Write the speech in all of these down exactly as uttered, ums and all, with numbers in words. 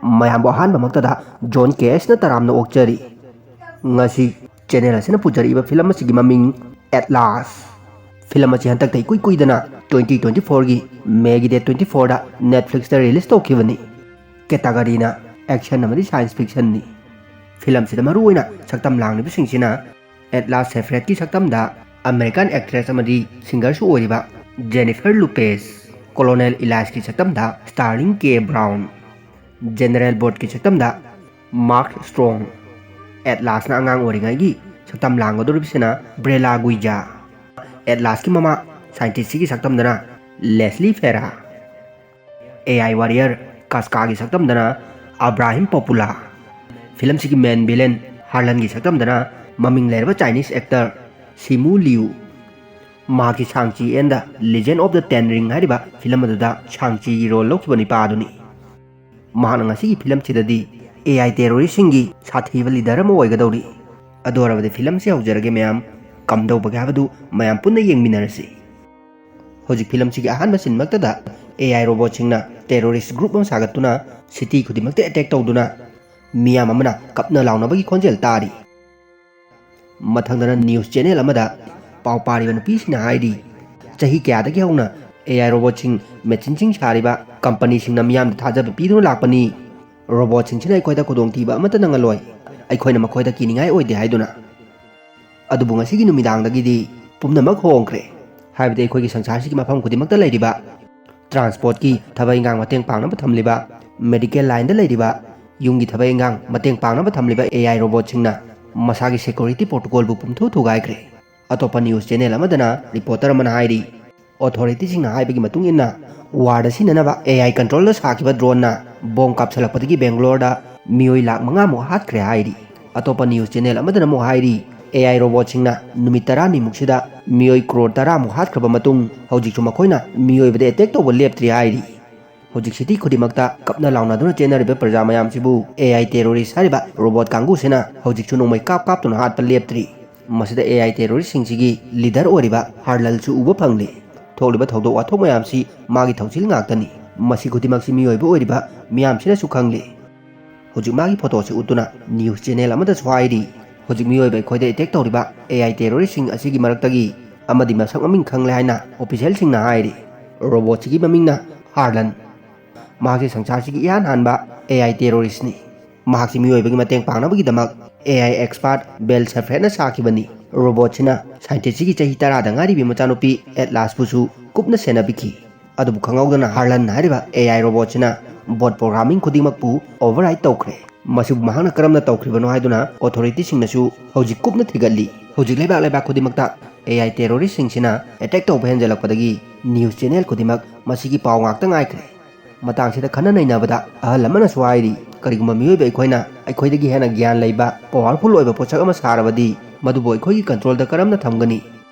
ꯃꯌꯥꯝꯕꯨ ꯑꯍꯥꯟꯕꯃꯛꯇꯗ ꯖꯣꯟ ꯀꯦ ꯑꯦꯁꯅ ꯇꯔꯥꯝꯅ ꯑꯣꯛꯆꯔꯤ꯫ ꯉꯁꯤ ꯆꯦꯅꯦꯜ ꯑꯁꯤꯅ ꯄꯨꯖꯔꯛꯏꯕ ꯐꯤꯂꯝ ꯑꯁꯤꯒꯤ ꯃꯃꯤꯡ ꯑꯦꯠꯂꯥꯁ꯫ ꯐꯤꯂꯝ ꯑꯁꯤ ꯍꯟꯗꯛꯇ ꯏꯀꯨꯏ ꯀꯨꯏꯗꯅ twenty twenty fourꯒꯤ ꯃꯦꯒꯤ date twenty fourꯗ Netflixꯇ release ꯇꯧꯈꯤꯕꯅꯤ꯫ ꯀꯦꯇꯥꯒꯣꯔꯤꯅ action ꯑꯃꯗꯤ science fictionꯅꯤ꯫ ꯐꯤꯂꯝꯁꯤꯗ ꯃꯔꯨꯑꯣꯏꯅ ꯁꯛꯇꯝ ꯂꯥꯡꯂꯤꯕꯁꯤꯡꯁꯤꯅ ꯑꯦꯠꯂꯥꯁ ꯁꯦꯐ꯭ꯔꯦꯠꯀꯤ ꯁꯛꯇꯝꯗ American actress ꯑꯃꯗꯤ singerꯁꯨ ꯑꯣꯏꯔꯤꯕ ꯖꯦꯅꯤꯐꯔ ꯂꯨꯄꯦꯁ, ꯀꯣꯂꯣꯅꯦꯜ ꯏꯂꯥꯏꯁꯀꯤ ꯁꯛꯇꯝꯗ ꯁ꯭ꯇꯥꯔꯂꯤꯡ ꯀꯦ ꯕ꯭ꯔꯥꯎꯟ, ꯖꯦꯅꯔꯦꯜ ꯕꯣꯠꯀꯤ ꯁꯛꯇꯝꯗ ꯃꯥꯔꯛ ꯁ꯭ꯇ꯭ꯔꯣꯡ꯫ ꯑꯦꯠꯂꯥꯁꯅ ꯑꯉꯥꯡ ꯑꯣꯏꯔꯤꯉꯩꯒꯤ ꯁꯛꯇꯝ ꯂꯥꯡꯒꯗꯧꯔꯤꯕꯁꯤꯅ ꯕ꯭ꯔꯦꯂꯥ ꯒꯨꯏꯖꯥ꯫ ꯑꯦꯠꯂꯥꯁꯀꯤ ꯃꯃꯥ ꯁꯥꯏꯟꯇꯤꯁꯁꯤꯒꯤ ꯁꯛꯇꯝꯗꯅ ꯂꯦꯁꯂꯤ ꯐꯦꯔꯥ꯫ AI warrior ꯀꯥꯁꯀꯥꯒꯤ ꯁꯛꯇꯝꯗꯅ ꯑꯕ꯭ꯔꯥꯍꯤꯝ ꯄꯣꯄꯨꯂꯥ꯫ ꯐꯤꯂꯝꯁꯤꯒꯤ main villain ꯍꯥꯔꯂꯟꯒꯤ ꯁꯛꯇꯝꯗꯅ ꯃꯃꯤꯡ ꯂꯩꯔꯕ Chinese actor ꯁꯤꯃꯨ ꯂꯤꯌꯨ꯫ ꯃꯍꯥꯛꯀꯤ Shang Chi and the legend of the ten rings ꯍꯥꯏꯔꯤꯕ ꯐꯤꯂꯝ ꯑꯗꯨꯗ ꯁꯥꯡꯆꯤꯒꯤ role ꯂꯧꯈꯤꯕ ꯅꯤꯄꯥ ꯑꯗꯨꯅꯤ꯫ ꯃꯍꯥꯛꯅ ꯉꯁꯤꯒꯤ ꯐꯤꯂꯝꯁꯤꯗꯗꯤ AI terroristꯁꯤꯡꯒꯤ ꯁꯥꯊꯤꯕ leader ꯑꯃ ꯑꯣꯏꯒꯗꯧꯔꯤ꯫ ꯑꯗꯨ ꯑꯣꯏꯔꯕꯗꯤ ꯐꯤꯂꯝꯁꯤ ꯍꯧꯖꯔꯒꯦ ꯃꯌꯥꯝ, ꯀꯝꯗꯧꯕꯒꯦ ꯍꯥꯏꯕꯗꯨ ꯃꯌꯥꯝ ꯄꯨꯟꯅ ꯌꯦꯡꯃꯤꯟꯅꯔꯁꯤ꯫ ꯍꯧꯖꯤꯛ ꯐꯤꯂꯝꯁꯤꯒꯤ ꯑꯍꯥꯟꯕ ꯁꯤꯟꯃꯛꯇꯗ AI robotꯁꯤꯡꯅ terrorist group ꯑꯃ ꯁꯥꯒꯠꯇꯨꯅ city ꯈꯨꯗꯤꯡꯃꯛꯇ attack ꯇꯧꯗꯨꯅ ꯃꯤꯌꯥꯝ ꯑꯃꯅ ꯀꯞꯅ ꯂꯥꯎꯅꯕꯒꯤ ꯈꯣꯟꯖꯦꯜ ꯇꯥꯔꯤ꯫ ꯃꯊꯪꯗꯅ news channel ꯑꯃꯗ ꯄꯥꯎ ꯄꯥꯔꯤꯕ ꯅꯨꯄꯤꯁꯤꯡꯅ ꯍꯥꯏꯔꯤ, ꯆꯍꯤ ꯀꯌꯥꯗꯒꯤ ꯍꯧꯅ AI robotꯁꯤꯡ, machineꯁꯤꯡ ꯁꯥꯔꯤꯕ companyꯁꯤꯡꯅ ꯃꯤꯌꯥꯝꯗ ꯊꯥꯖꯕ ꯄꯤꯗꯨꯅ ꯂꯥꯛꯄꯅꯤ꯫ Robotꯁꯤꯡꯁꯤꯅ ꯑꯩꯈꯣꯏꯗ ꯈꯨꯗꯣꯡꯊꯤꯕ ꯑꯃꯠꯇ ꯅꯪꯍꯜꯂꯣꯏ, ꯑꯩꯈꯣꯏꯅ ꯃꯈꯣꯏꯗ ꯀꯤꯅꯤꯡꯉꯥꯏ ꯑꯣꯏꯗꯦ ꯍꯥꯏꯗꯨꯅ꯫ ꯑꯗꯨꯕꯨ ꯉꯁꯤꯒꯤ ꯅꯨꯃꯤꯗꯥꯡꯗꯒꯤꯗꯤ ꯄꯨꯝꯅꯃꯛ ꯍꯣꯡꯈ꯭ꯔꯦ꯫ ꯍꯥꯏꯕꯗꯤ ꯑꯩꯈꯣꯏꯒꯤ ꯁꯪꯁꯥꯔꯁꯤꯒꯤ ꯃꯐꯝ ꯈꯨꯗꯤꯡꯃꯛꯇ ꯂꯩꯔꯤꯕ transportꯀꯤ ꯊꯕꯛ ꯏꯟꯈꯥꯡ ꯃꯇꯦꯡ ꯄꯥꯡꯅꯕ ꯊꯝꯂꯤꯕ, medical lineꯗ ꯂꯩꯔꯤꯕ, ꯌꯨꯝꯒꯤ ꯊꯕꯛ ꯏꯟꯈꯥꯡ ꯃꯇꯦꯡ ꯄꯥꯡꯅꯕ ꯊꯝꯂꯤꯕ AI robotꯁꯤꯡꯅ ꯃꯁꯥꯒꯤ security protocolꯕꯨ ꯄꯨꯝꯊꯨ ꯊꯨꯒꯥꯏꯈ꯭ꯔꯦ꯫ ꯑꯇꯣꯞꯄ news channel ꯑꯃꯗꯅ reporter ꯑꯃꯅ ꯍꯥꯏꯔꯤ, authorityꯁꯤꯡꯅ ꯍꯥꯏꯕꯒꯤ ꯃꯇꯨꯡ ꯏꯟꯅ warꯗ ꯁꯤꯖꯤꯟꯅꯅꯕ AI controlꯗ ꯁꯥꯈꯤꯕ droneꯅ bomb ꯀꯥꯞꯁꯤꯜꯂꯛꯄꯗꯒꯤ ꯕꯦꯡꯒ꯭ꯂꯣꯔꯗ ꯃꯤꯑꯣꯏ ꯂꯥꯈ ꯃꯉꯥꯃꯨꯛ ꯍꯥꯠꯈ꯭ꯔꯦ ꯍꯥꯏꯔꯤ꯫ ꯑꯇꯣꯞꯄ news channel ꯑꯃꯗꯅ ꯑꯃꯨꯛ ꯍꯥꯏꯔꯤ, AI robotꯁꯤꯡꯅ ꯅꯨꯃꯤꯠ ꯇꯔꯥꯅꯤꯃꯨꯛꯁꯤꯗ ꯃꯤꯑꯣꯏ ꯀ꯭ꯔꯣꯔ ꯇꯔꯥꯃꯨꯛ ꯍꯥꯠꯈ꯭ꯔꯕ ꯃꯇꯨꯡ ꯍꯧꯖꯤꯛꯁꯨ ꯃꯈꯣꯏꯅ ꯃꯤꯑꯣꯏꯕꯗ attack ꯇꯧꯕ ꯂꯦꯞꯇ꯭ꯔꯤ ꯍꯥꯏꯔꯤ꯫ ꯍꯧꯖꯤꯛ city ꯈꯨꯗꯤꯡꯃꯛꯇ ꯀꯞꯅ ꯂꯥꯎꯅꯗꯨꯅ ꯆꯦꯟꯅꯔꯤꯕ ꯄ꯭ꯔꯖꯥ ꯃꯌꯥꯝꯁꯤꯕꯨ AI terrorist ꯍꯥꯏꯔꯤꯕ robot ꯀꯥꯡꯕꯨꯁꯤꯅ ꯍꯧꯖꯤꯛꯁꯨ ꯅꯣꯡꯃꯩ ꯀꯥꯞ ꯀꯥꯞꯇꯨꯅ ꯍꯥꯠꯄ ꯂꯦꯞꯇ꯭ꯔꯤ꯫ ꯃꯁꯤꯗ AI terroristꯁꯤꯡꯁꯤꯒꯤ leader ꯑꯣꯏꯔꯤꯕ ꯍꯥꯔꯂꯜꯁꯨ ꯎꯕ ꯐꯪꯂꯤ꯫ ꯊꯣꯛꯂꯤꯕ ꯊꯧꯗꯣꯛ ꯋꯥꯊꯣꯛ ꯃꯌꯥꯝꯁꯤ ꯃꯥꯒꯤ ꯊꯧꯁꯤꯜ ꯉꯥꯛꯇꯅꯤ꯫ ꯃꯁꯤ ꯈꯨꯗꯤꯡꯃꯛꯁꯤ ꯃꯤꯑꯣꯏꯕ ꯑꯣꯏꯔꯤꯕ ꯃꯤꯌꯥꯝꯁꯤꯅꯁꯨ ꯈꯪꯂꯤ꯫ ꯍꯧꯖꯤꯛ ꯃꯥꯒꯤ ꯐꯣꯇꯣꯁꯤ ꯎꯠꯇꯨꯅ ꯅ꯭ꯌꯨꯁ ꯆꯦꯅꯦꯜ ꯑꯃꯗꯁꯨ ꯍꯥꯏꯔꯤ, ꯍꯧꯖꯤꯛ ꯃꯤꯑꯣꯏꯕ ꯑꯩꯈꯣꯏꯗ ꯑꯦꯇꯦꯛ ꯇꯧꯔꯤꯕ ꯑꯦ ꯑꯥꯏ ꯇꯦꯔꯣꯔꯤꯁꯁꯤꯡ ꯑꯁꯤꯒꯤ ꯃꯔꯛꯇꯒꯤ ꯑꯃꯗꯤ ꯃꯁꯛ ꯃꯃꯤꯡ ꯈꯪꯂꯦ ꯍꯥꯏꯅ ꯑꯣꯐꯤꯁꯤꯌꯦꯜꯁꯤꯡꯅ ꯍꯥꯏꯔꯤ꯫ ꯔꯣꯕꯣꯠꯁꯤꯒꯤ ꯃꯃꯤꯡꯅ ꯍꯥꯔꯂꯟ꯫ ꯃꯍꯥꯛꯁꯤ ꯁꯪꯁꯥꯔꯁꯤꯒꯤ ꯏꯍꯥꯟ ꯍꯥꯟꯕ ꯑꯦ ꯑꯥꯏ ꯇꯦꯔꯣꯔꯤꯁꯅꯤ꯫ ꯃꯍꯥꯛꯁꯤ ꯃꯤꯑꯣꯏꯕꯒꯤ ꯃꯇꯦꯡ ꯄꯥꯡꯅꯕꯒꯤꯗꯃꯛ ꯑꯦ ꯑꯥꯏ ꯑꯦꯛꯁꯄꯥꯔꯠ ꯕꯦꯜ ꯁꯦꯐ꯭ꯔꯦꯠꯅ ꯁꯥꯈꯤꯕꯅꯤ꯫ ꯔꯣꯕꯣꯠꯁꯤꯅ ꯁꯥꯏꯟꯇꯤꯁ꯭ꯠꯁꯤꯒꯤ ꯆꯍꯤ ꯇꯔꯥꯗ ꯉꯥꯏꯔꯤꯕꯤ ꯃꯆꯥꯅꯨꯄꯤ ꯑꯦꯠꯂꯥꯁꯄꯨꯁꯨ ꯀꯨꯞꯅ ꯁꯦꯟꯅꯕꯤꯈꯤ꯫ ꯑꯗꯨꯕꯨ ꯈꯪꯍꯧꯗꯅ ꯍꯥꯔꯂꯟ ꯍꯥꯏꯔꯤꯕ ꯑꯦ ꯑꯥꯏ ꯔꯣꯕꯣꯠꯁꯤꯅ ꯕꯣꯠ ꯄ꯭ꯔꯣꯒ꯭ꯔꯥꯃꯤꯡ ꯈꯨꯗꯤꯡꯃꯛꯄꯨ ꯑꯣꯚꯔꯔꯥꯏꯠ ꯇꯧꯈ꯭ꯔꯦ꯫ ꯃꯁꯤꯕꯨ ꯃꯍꯥꯛꯅ ꯀꯔꯝꯅ ꯇꯧꯈ꯭ꯔꯤꯕꯅꯣ ꯍꯥꯏꯗꯨꯅ ꯑꯣꯊꯣꯔꯤꯇꯤꯁꯤꯡꯅꯁꯨ ꯍꯧꯖꯤꯛ ꯀꯨꯞꯅ ꯊꯤꯒꯠꯂꯤ꯫ ꯍꯧꯖꯤꯛ ꯂꯩꯕꯥꯛ ꯂꯩꯕꯥꯛ ꯈꯨꯗꯤꯡꯃꯛꯇ ꯑꯦ ꯑꯥꯏ ꯇꯦꯔꯣꯔꯤꯁꯁꯤꯡꯁꯤꯅ ꯑꯦꯇꯦꯛ ꯇꯧꯕ ꯍꯦꯟꯖꯜꯂꯛꯄꯗꯒꯤ ꯅ꯭ꯌꯨꯁ ꯆꯦꯅꯦꯜ ꯈꯨꯗꯤꯡꯃꯛ ꯃꯁꯤꯒꯤ ꯄꯥꯎ ꯉꯥꯛꯇ ꯉꯥꯏꯈ꯭ꯔꯦ꯫ ꯃꯇꯥꯡꯁꯤꯗ ꯈꯟꯅ ꯅꯩꯅꯕꯗ ꯑꯍꯜ ꯑꯃꯅꯁꯨ ꯍꯥꯏꯔꯤ, ꯀꯔꯤꯒꯨꯝꯕ ꯃꯤꯑꯣꯏꯕ ꯑꯩꯈꯣꯏꯅ ꯑꯩꯈꯣꯏꯗꯒꯤ ꯍꯦꯟꯅ ꯒ꯭ꯌꯥꯟ ꯂꯩꯕ, ꯄꯋꯥꯔꯐꯨꯜ ꯑꯣꯏꯕ ꯄꯣꯠꯁꯛ ꯑꯃ ꯁꯥꯔꯕꯗꯤ ꯃꯗꯨꯕꯨ ꯑꯩꯈꯣꯏꯒꯤ ꯀꯟꯇ꯭ꯔꯣꯜꯗ ꯀꯔꯝꯅ ꯊꯝꯒꯅꯤ?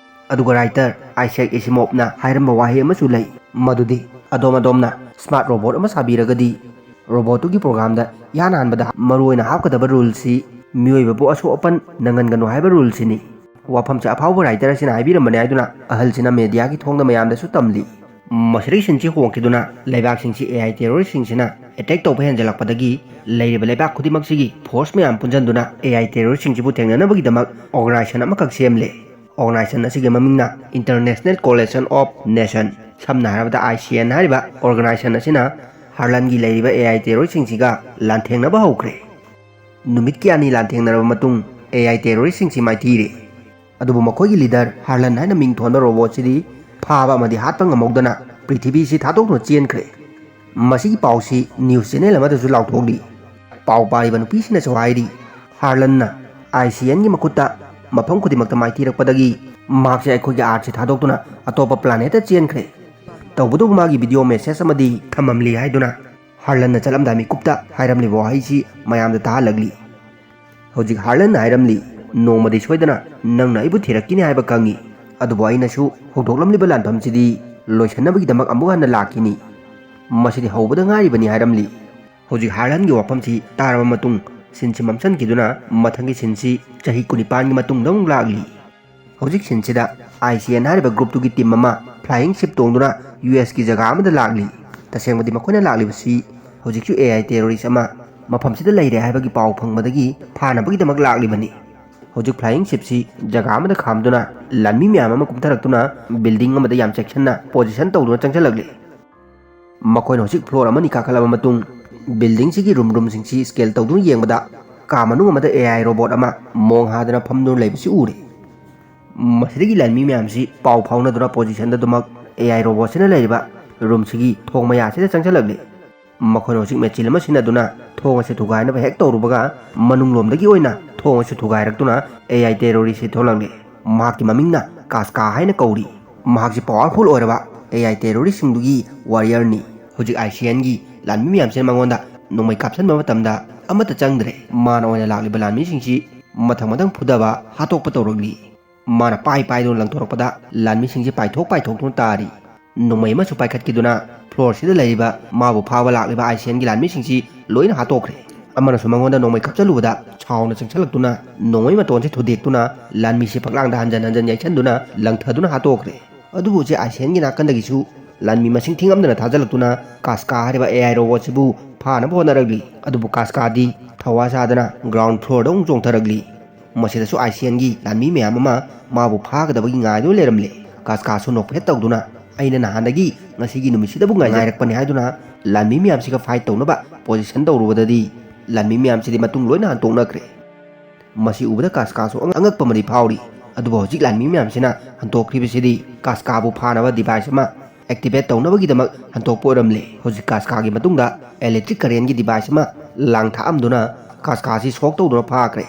ꯑꯗꯨꯒ ꯔꯥꯏꯇꯔ ꯑꯥꯏꯁꯦꯛ ꯑꯦꯁꯤꯃꯣꯞꯅ ꯍꯥꯏꯔꯝꯕ ꯋꯥꯍꯩ ꯑꯃꯁꯨ ꯂꯩ, ꯃꯗꯨꯗꯤ ꯑꯗꯣꯝ ꯑꯗꯣꯝꯅ ꯁ꯭ꯃꯥꯔꯠ ꯔꯣꯕꯣꯠ ꯑꯃ ꯁꯥꯕꯤꯔꯒꯗꯤ, ꯔꯣꯕꯣꯠꯇꯨꯒꯤ ꯄ꯭ꯔꯣꯒ꯭ꯔꯥꯝꯗ ꯏꯍꯥꯟ ꯍꯥꯟꯕꯗ ꯃꯔꯨꯑꯣꯏꯅ ꯍꯥꯞꯀꯗꯕ ꯔꯨꯜꯁꯤ ꯃꯤꯑꯣꯏꯕꯕꯨ ꯑꯁꯣꯛ ꯑꯄꯟ ꯅꯪꯍꯟꯒꯅꯨ ꯍꯥꯏꯕ ꯔꯨꯜꯁꯤꯅꯤ꯫ ꯋꯥꯐꯝꯁꯦ ꯑꯐꯥꯎꯕ ꯔꯥꯏꯇꯔ ꯑꯁꯤꯅ ꯍꯥꯏꯕꯤꯔꯝꯕꯅꯤ ꯍꯥꯏꯗꯨꯅ ꯑꯍꯜꯁꯤꯅ ꯃꯦꯗꯤꯌꯥꯒꯤ ꯊꯣꯡꯗ ꯃꯌꯥꯝꯗꯁꯨ ꯇꯝꯂꯤ꯫ ꯃꯁꯤꯗꯒꯤ ꯁꯤꯟꯁꯤ ꯍꯣꯡꯈꯤꯗꯨꯅ ꯂꯩꯕꯥꯛꯁꯤꯡꯁꯤ ꯑꯦ ꯑꯥꯏ ꯇꯦꯔꯣꯔꯤꯁꯁꯤꯡꯁꯤꯅ ꯑꯦꯇꯦꯛ ꯇꯧꯕ ꯍꯦꯟꯖꯜꯂꯛꯄꯗꯒꯤ ꯂꯩꯔꯤꯕ ꯂꯩꯕꯥꯛ ꯈꯨꯗꯤꯡꯃꯛꯁꯤꯒꯤ ꯐꯣꯔꯁ ꯃꯌꯥꯝ ꯄꯨꯟꯁꯤꯟꯗꯨꯅ ꯑꯦ ꯑꯥꯏ ꯇꯦꯔꯣꯔꯤꯁꯁꯤꯡꯁꯤꯕꯨ ꯊꯦꯡꯅꯅꯕꯒꯤꯗꯃꯛ ꯑꯣꯔꯒꯅꯥꯏꯖꯦꯁꯟ ꯑꯃꯈꯛ ꯁꯦꯝꯂꯦ꯫ ꯑꯣꯔꯒꯅꯥꯏꯖꯦꯁꯟ ꯑꯁꯤꯒꯤ ꯃꯃꯤꯡꯅ ꯏꯟꯇꯔꯅꯦꯁꯅꯦꯜ ꯀꯣꯑꯣꯂꯤꯁꯟ ꯑꯣꯐ ꯅꯦꯁꯟ, ꯁꯝꯅ ꯍꯥꯏꯔꯕꯗ ꯑꯥꯏ ꯁꯤ ꯑꯦꯟ ꯍꯥꯏꯔꯤꯕ ꯑꯣꯔꯒꯅꯥꯏꯖꯦꯁꯟ ꯑꯁꯤꯅ ꯍꯥꯔꯂꯟꯒꯤ ꯂꯩꯔꯤꯕ ꯑꯦ ꯑꯥꯏ ꯇꯦꯔꯣꯔꯤꯁꯁꯤꯡꯁꯤꯒ ꯂꯥꯟꯊꯦꯡꯅꯕ ꯍꯧꯈ꯭ꯔꯦ꯫ ꯅꯨꯃꯤꯠ ꯀꯌꯥꯅꯤ ꯂꯥꯟꯊꯦꯡꯅꯔꯕ ꯃꯇꯨꯡ ꯑꯦ ꯑꯥꯏ ꯇꯦꯔꯣꯔꯤꯁꯁꯤꯡꯁꯤ ꯃꯥꯏꯊꯤꯔꯦ꯫ ꯑꯗꯨꯕꯨ ꯃꯈꯣꯏꯒꯤ ꯂꯤꯗꯔ ꯍꯥꯔꯂꯟ ꯍꯥꯏꯅ ꯃꯤꯡ ꯊꯣꯟꯕ ꯔꯣꯕꯣꯠꯁꯤꯗꯤ ꯐꯥꯕ ꯑꯃꯗꯤ ꯍꯥꯠꯄ ꯉꯝꯍꯧꯗꯅ ꯄ꯭ꯔꯤꯊꯤꯕꯤꯁꯤ ꯊꯥꯗꯣꯛꯇꯨꯅ ꯆꯦꯟꯈ꯭ꯔꯦ꯫ ꯃꯁꯤꯒꯤ ꯄꯥꯎꯁꯤ ꯅ꯭ꯌꯨꯁ ꯆꯦꯅꯦꯜ ꯑꯃꯗꯁꯨ ꯂꯥꯎꯊꯣꯛꯂꯤ꯫ ꯄꯥꯎ ꯄꯥꯔꯤꯕ ꯅꯨꯄꯤꯁꯤꯅꯁꯨ ꯍꯥꯏꯔꯤ, ꯍꯥꯔꯂꯟꯅ ꯑꯥꯏ ꯁꯤ ꯑꯦꯟꯒꯤ ꯃꯈꯨꯠꯇ ꯃꯐꯝ ꯈꯨꯗꯤꯡꯃꯛꯇ ꯃꯥꯏꯊꯤꯔꯛꯄꯗꯒꯤ ꯃꯍꯥꯛꯁꯦ ꯑꯩꯈꯣꯏꯒꯤ ꯑꯥꯔꯠꯁꯤ ꯊꯥꯗꯣꯛꯇꯨꯅ ꯑꯇꯣꯞꯄ ꯄ꯭ꯂꯥꯅꯦꯠꯇ ꯆꯦꯟꯈ꯭ꯔꯦ꯫ ꯇꯧꯕꯇꯕꯨ ꯃꯥꯒꯤ ꯚꯤꯗꯤꯑꯣ ꯃꯦꯁꯦꯖ ꯑꯃꯗꯤ ꯊꯝꯃꯝꯂꯤ ꯍꯥꯏꯗꯨꯅ ꯍꯥꯔꯂꯟꯅ ꯆꯠꯂꯝꯗꯥꯏ ꯃꯤꯀꯨꯞꯇ ꯍꯥꯏꯔꯝꯂꯤꯕ ꯋꯥꯍꯩꯁꯤ ꯃꯌꯥꯝꯗ ꯇꯥꯍꯜꯂꯛꯂꯤ꯫ ꯍꯧꯖꯤꯛ ꯍꯥꯔꯂꯟꯅ ꯍꯥꯏꯔꯝꯂꯤ, "ꯅꯣꯡꯃꯗꯤ ꯁꯣꯏꯗꯅ ꯅꯪꯅ ꯑꯩꯕꯨ ꯊꯤꯔꯛꯈꯤꯅꯤ ꯍꯥꯏꯕ ꯈꯪꯏ, ꯑꯗꯨꯕꯨ ꯑꯩꯅꯁꯨ ꯍꯧꯗꯣꯛꯂꯝꯂꯤꯕ ꯂꯥꯟꯐꯝꯁꯤꯗꯤ ꯂꯣꯏꯁꯤꯟꯅꯕꯒꯤꯗꯃꯛ ꯑꯃꯨꯛ ꯍꯟꯅ ꯂꯥꯛꯈꯤꯅꯤ꯫ ꯃꯁꯤꯗꯤ ꯍꯧꯕꯗ ꯉꯥꯏꯔꯤꯕꯅꯤ" ꯍꯥꯏꯔꯝꯂꯤ꯫ ꯍꯧꯖꯤꯛ ꯍꯥꯔꯂꯟꯒꯤ ꯋꯥꯐꯝꯁꯤ ꯇꯥꯔꯕ ꯃꯇꯨꯡ ꯁꯤꯟꯁꯤ ꯃꯝꯁꯤꯟꯈꯤꯗꯨꯅ ꯃꯊꯪꯒꯤ ꯁꯤꯟꯁꯤ ꯆꯍꯤ ꯀꯨꯟꯅꯤꯄꯥꯟꯒꯤ ꯃꯇꯨꯡꯗ ꯑꯃꯨꯛ ꯂꯥꯛꯂꯤ꯫ ꯍꯧꯖꯤꯛ ꯁꯤꯟꯁꯤꯗ ꯑꯥꯏ ꯁꯤ ꯑꯦꯟ ꯍꯥꯏꯔꯤꯕ ꯒ꯭ꯔꯨꯞꯇꯨꯒꯤ ꯇꯤꯝ ꯑꯃ ꯐ꯭ꯂꯥꯏꯌꯤꯡ ꯁꯤꯞ ꯇꯣꯡꯗꯨꯅ ꯌꯨ ꯑꯦꯁꯀꯤ ꯖꯒꯥ ꯑꯃꯗ ꯂꯥꯛꯂꯤ꯫ ꯇꯁꯦꯡꯕꯗꯤ ꯃꯈꯣꯏꯅ ꯂꯥꯛꯂꯤꯕꯁꯤ ꯍꯧꯖꯤꯛꯁꯨ AI terrorist ꯑꯃ ꯃꯐꯝꯁꯤꯗ ꯂꯩꯔꯦ ꯍꯥꯏꯕꯒꯤ ꯄꯥꯎ ꯐꯪꯕꯗꯒꯤ ꯐꯥꯅꯕꯒꯤꯗꯃꯛ ꯂꯥꯛꯂꯤꯕꯅꯤ꯫ ꯍꯧꯖꯤꯛ flying shipꯁꯤ ꯖꯒꯥ ꯑꯃꯗ ꯈꯥꯝꯗꯨꯅ ꯂꯥꯟꯃꯤ ꯃꯌꯥꯝ ꯑꯃ ꯀꯨꯝꯊꯔꯛꯇꯨꯅ building ꯑꯃꯗ ꯌꯥꯝ ꯆꯦꯛꯁꯤꯟꯅ position ꯇꯧꯗꯨꯅ ꯆꯪꯁꯤꯜꯂꯛꯂꯤ꯫ ꯃꯈꯣꯏꯅ ꯍꯧꯖꯤꯛ floor ꯑꯃꯅꯤ ꯀꯥꯈꯠꯂꯕ ꯃꯇꯨꯡ buildingꯁꯤꯒꯤ room roomꯁꯤꯡꯁꯤ scan ꯇꯧꯗꯨꯅ ꯌꯦꯡꯕꯗ ꯀꯥ ꯃꯅꯨꯡ ꯑꯃꯗ AI robot ꯑꯃ ꯃꯣꯡ ꯍꯥꯗꯅ ꯐꯝꯗꯨꯅ ꯂꯩꯕꯁꯤ ꯎꯔꯦ꯫ ꯃꯁꯤꯗꯒꯤ ꯂꯥꯟꯃꯤ ꯃꯌꯥꯝꯁꯤ ꯄꯥꯎ ꯐꯥꯎꯅꯗꯨꯅ positionꯗ ꯑꯗꯨꯃꯛ AI robotꯁꯤꯅ ꯂꯩꯔꯤꯕ roomꯁꯤꯒꯤ ꯊꯣꯡ ꯃꯌꯥꯁꯤꯗ ꯆꯪꯁꯤꯜꯂꯛꯂꯤ꯫ ꯃꯈꯣꯏꯅ ꯍꯧꯖꯤꯛ ꯃꯦꯆꯤꯟ ꯑꯃ ꯁꯤꯖꯤꯟꯅꯗꯨꯅ ꯊꯣꯡ ꯑꯁꯤ ꯊꯨꯒꯥꯏꯅꯕ ꯍꯦꯛ ꯇꯧꯔꯨꯕꯒ ꯃꯅꯨꯡꯂꯣꯝꯗꯒꯤ ꯑꯣꯏꯅ ꯊꯣꯡ ꯑꯁꯤ ꯊꯨꯒꯥꯏꯔꯛꯇꯨꯅ AI terroristꯁꯤ ꯊꯣꯛꯂꯛꯂꯤ꯫ ꯃꯍꯥꯛꯀꯤ ꯃꯃꯤꯡꯅ ꯀꯥꯁꯀꯥ ꯍꯥꯏꯅ ꯀꯧꯔꯤ꯫ ꯃꯍꯥꯛꯁꯤ powerful ꯑꯣꯏꯔꯕ AI terroristꯁꯤꯡꯗꯨꯒꯤ warriorꯅꯤ꯫ ꯍꯧꯖꯤꯛ ICNꯒꯤ ꯂꯥꯟꯃꯤ ꯃꯌꯥꯝꯁꯤꯅ ꯃꯉꯣꯟꯗ ꯅꯣꯡꯃꯩ ꯀꯥꯞꯁꯤꯟꯕ ꯃꯇꯝꯗ ꯑꯃꯠꯇ ꯆꯪꯗ꯭ꯔꯦ꯫ ꯃꯥꯅ ꯑꯣꯏꯅ ꯂꯥꯛꯂꯤꯕ ꯂꯥꯟꯃꯤꯁꯤꯡꯁꯤ ꯃꯊꯪ ꯃꯊꯪ ꯐꯨꯗꯕ, ꯍꯥꯠꯇꯣꯛꯄ ꯇꯧꯔꯛꯂꯤ꯫ ꯃꯥꯅ ꯄꯥꯏ ꯄꯥꯏꯗꯨꯅ ꯂꯪꯊꯣꯔꯛꯄꯗ ꯂꯥꯟꯃꯤꯁꯤꯡꯁꯤ ꯄꯥꯏꯊꯣꯛ ꯄꯥꯏꯊꯣꯛꯇꯨꯅ ꯇꯥꯔꯤ꯫ ꯅꯣꯡꯃꯩ ꯑꯃꯁꯨ ꯄꯥꯏꯈꯠꯈꯤꯗꯨꯅ floorꯁꯤꯗ ꯂꯩꯔꯤꯕ ꯃꯥꯕꯨ ꯐꯥꯕ ꯂꯥꯛꯂꯤꯕ ICNꯒꯤ ꯂꯥꯟꯃꯤꯁꯤꯡꯁꯤ ꯂꯣꯏꯅ ꯍꯥꯠꯇꯣꯛꯈ꯭ꯔꯦ꯫ ꯑꯃꯅꯁꯨ ꯃꯉꯣꯟꯗ ꯅꯣꯡꯃꯩ ꯀꯥꯞꯆꯜꯂꯨꯕꯗ ꯁꯥꯎꯅ ꯆꯪꯁꯤꯜꯂꯛꯇꯨꯅ ꯅꯣꯡꯃꯩ ꯃꯇꯣꯟꯁꯤ ꯊꯨꯗꯦꯛꯇꯨꯅ ꯂꯥꯟꯃꯤꯁꯤ ꯐꯛꯂꯥꯡꯗ ꯍꯟꯖꯟ ꯍꯟꯖꯟ ꯌꯩꯁꯟꯗꯨꯅ ꯂꯪꯊꯗꯨꯅ ꯍꯥꯠꯇꯣꯛꯈ꯭ꯔꯦ꯫ ꯑꯗꯨꯕꯨ ꯍꯧꯖꯤꯛ ICNꯒꯤ ꯅꯥꯀꯟꯗꯒꯤꯁꯨ ꯂꯥꯟꯃꯤ ꯃꯁꯤꯡ ꯊꯤꯉꯝꯗꯅ ꯊꯥꯖꯤꯜꯂꯛꯇꯨꯅ ꯀꯥꯁꯀꯥ ꯍꯥꯏꯔꯤꯕ AI robotꯁꯤꯕꯨ ꯐꯥꯅꯕ ꯍꯣꯠꯅꯔꯛꯂꯤ꯫ ꯑꯗꯨꯕꯨ ꯀꯥꯁꯀꯥꯗꯤ ꯊꯋꯥ ꯁꯥꯗꯅ ground floorꯗ ꯑꯃꯨꯛ ꯆꯣꯡꯊꯔꯛꯂꯤ꯫ ꯃꯁꯤꯗꯁꯨ ICNꯒꯤ ꯂꯥꯟꯃꯤ ꯃꯌꯥꯝ ꯑꯃ ꯃꯥꯕꯨ ꯐꯥꯒꯗꯕꯒꯤ ꯉꯥꯏꯗꯨꯅ ꯂꯩꯔꯝꯂꯦ꯫ ꯀꯥꯁꯀꯥꯁꯨ ꯅꯣꯛꯐꯦꯠ ꯇꯧꯗꯨꯅ, "ꯑꯩꯅ ꯅꯍꯥꯟꯗꯒꯤ ꯉꯁꯤꯒꯤ ꯅꯨꯃꯤꯠꯁꯤꯗꯕꯨ ꯉꯥꯏꯔꯛꯄꯅꯤ" ꯍꯥꯏꯗꯨꯅ ꯂꯥꯟꯃꯤ ꯃꯌꯥꯝꯁꯤꯒ fight ꯇꯧꯅꯕ position ꯇꯧꯔꯨꯕꯗꯗꯤ ꯂꯥꯟꯃꯤ ꯃꯌꯥꯝꯁꯤꯗꯤ ꯃꯇꯨꯡ ꯂꯣꯏꯅ ꯍꯟꯇꯣꯛꯅꯈ꯭ꯔꯦ꯫ ꯃꯁꯤ ꯎꯕꯗ ꯀꯥꯁꯀꯥꯁꯨ ꯑꯉꯛꯄ ꯑꯃꯗꯤ ꯐꯥꯎꯔꯤ꯫ ꯑꯗꯨꯕꯨ ꯍꯧꯖꯤꯛ ꯂꯥꯟꯃꯤ ꯃꯌꯥꯝꯁꯤꯅ ꯍꯟꯇꯣꯛꯈ꯭ꯔꯤꯕꯁꯤꯗꯤ ꯀꯥꯁꯀꯥꯕꯨ ꯐꯥꯅꯕ device ꯑꯃ activate ꯇꯧꯅꯕꯒꯤꯗꯃꯛ ꯍꯟꯇꯣꯛꯄ ꯑꯣꯏꯔꯝꯂꯦ꯫ ꯍꯧꯖꯤꯛ ꯀꯥꯁꯀꯥꯒꯤ ꯃꯇꯨꯡꯗ electric currentꯒꯤ device ꯑꯃ ꯂꯥꯡ ꯊꯥꯛꯑꯝꯗꯨꯅ ꯀꯥꯁꯀꯥꯁꯤ shock ꯇꯧꯗꯨꯅ ꯐꯥꯈ꯭ꯔꯦ꯫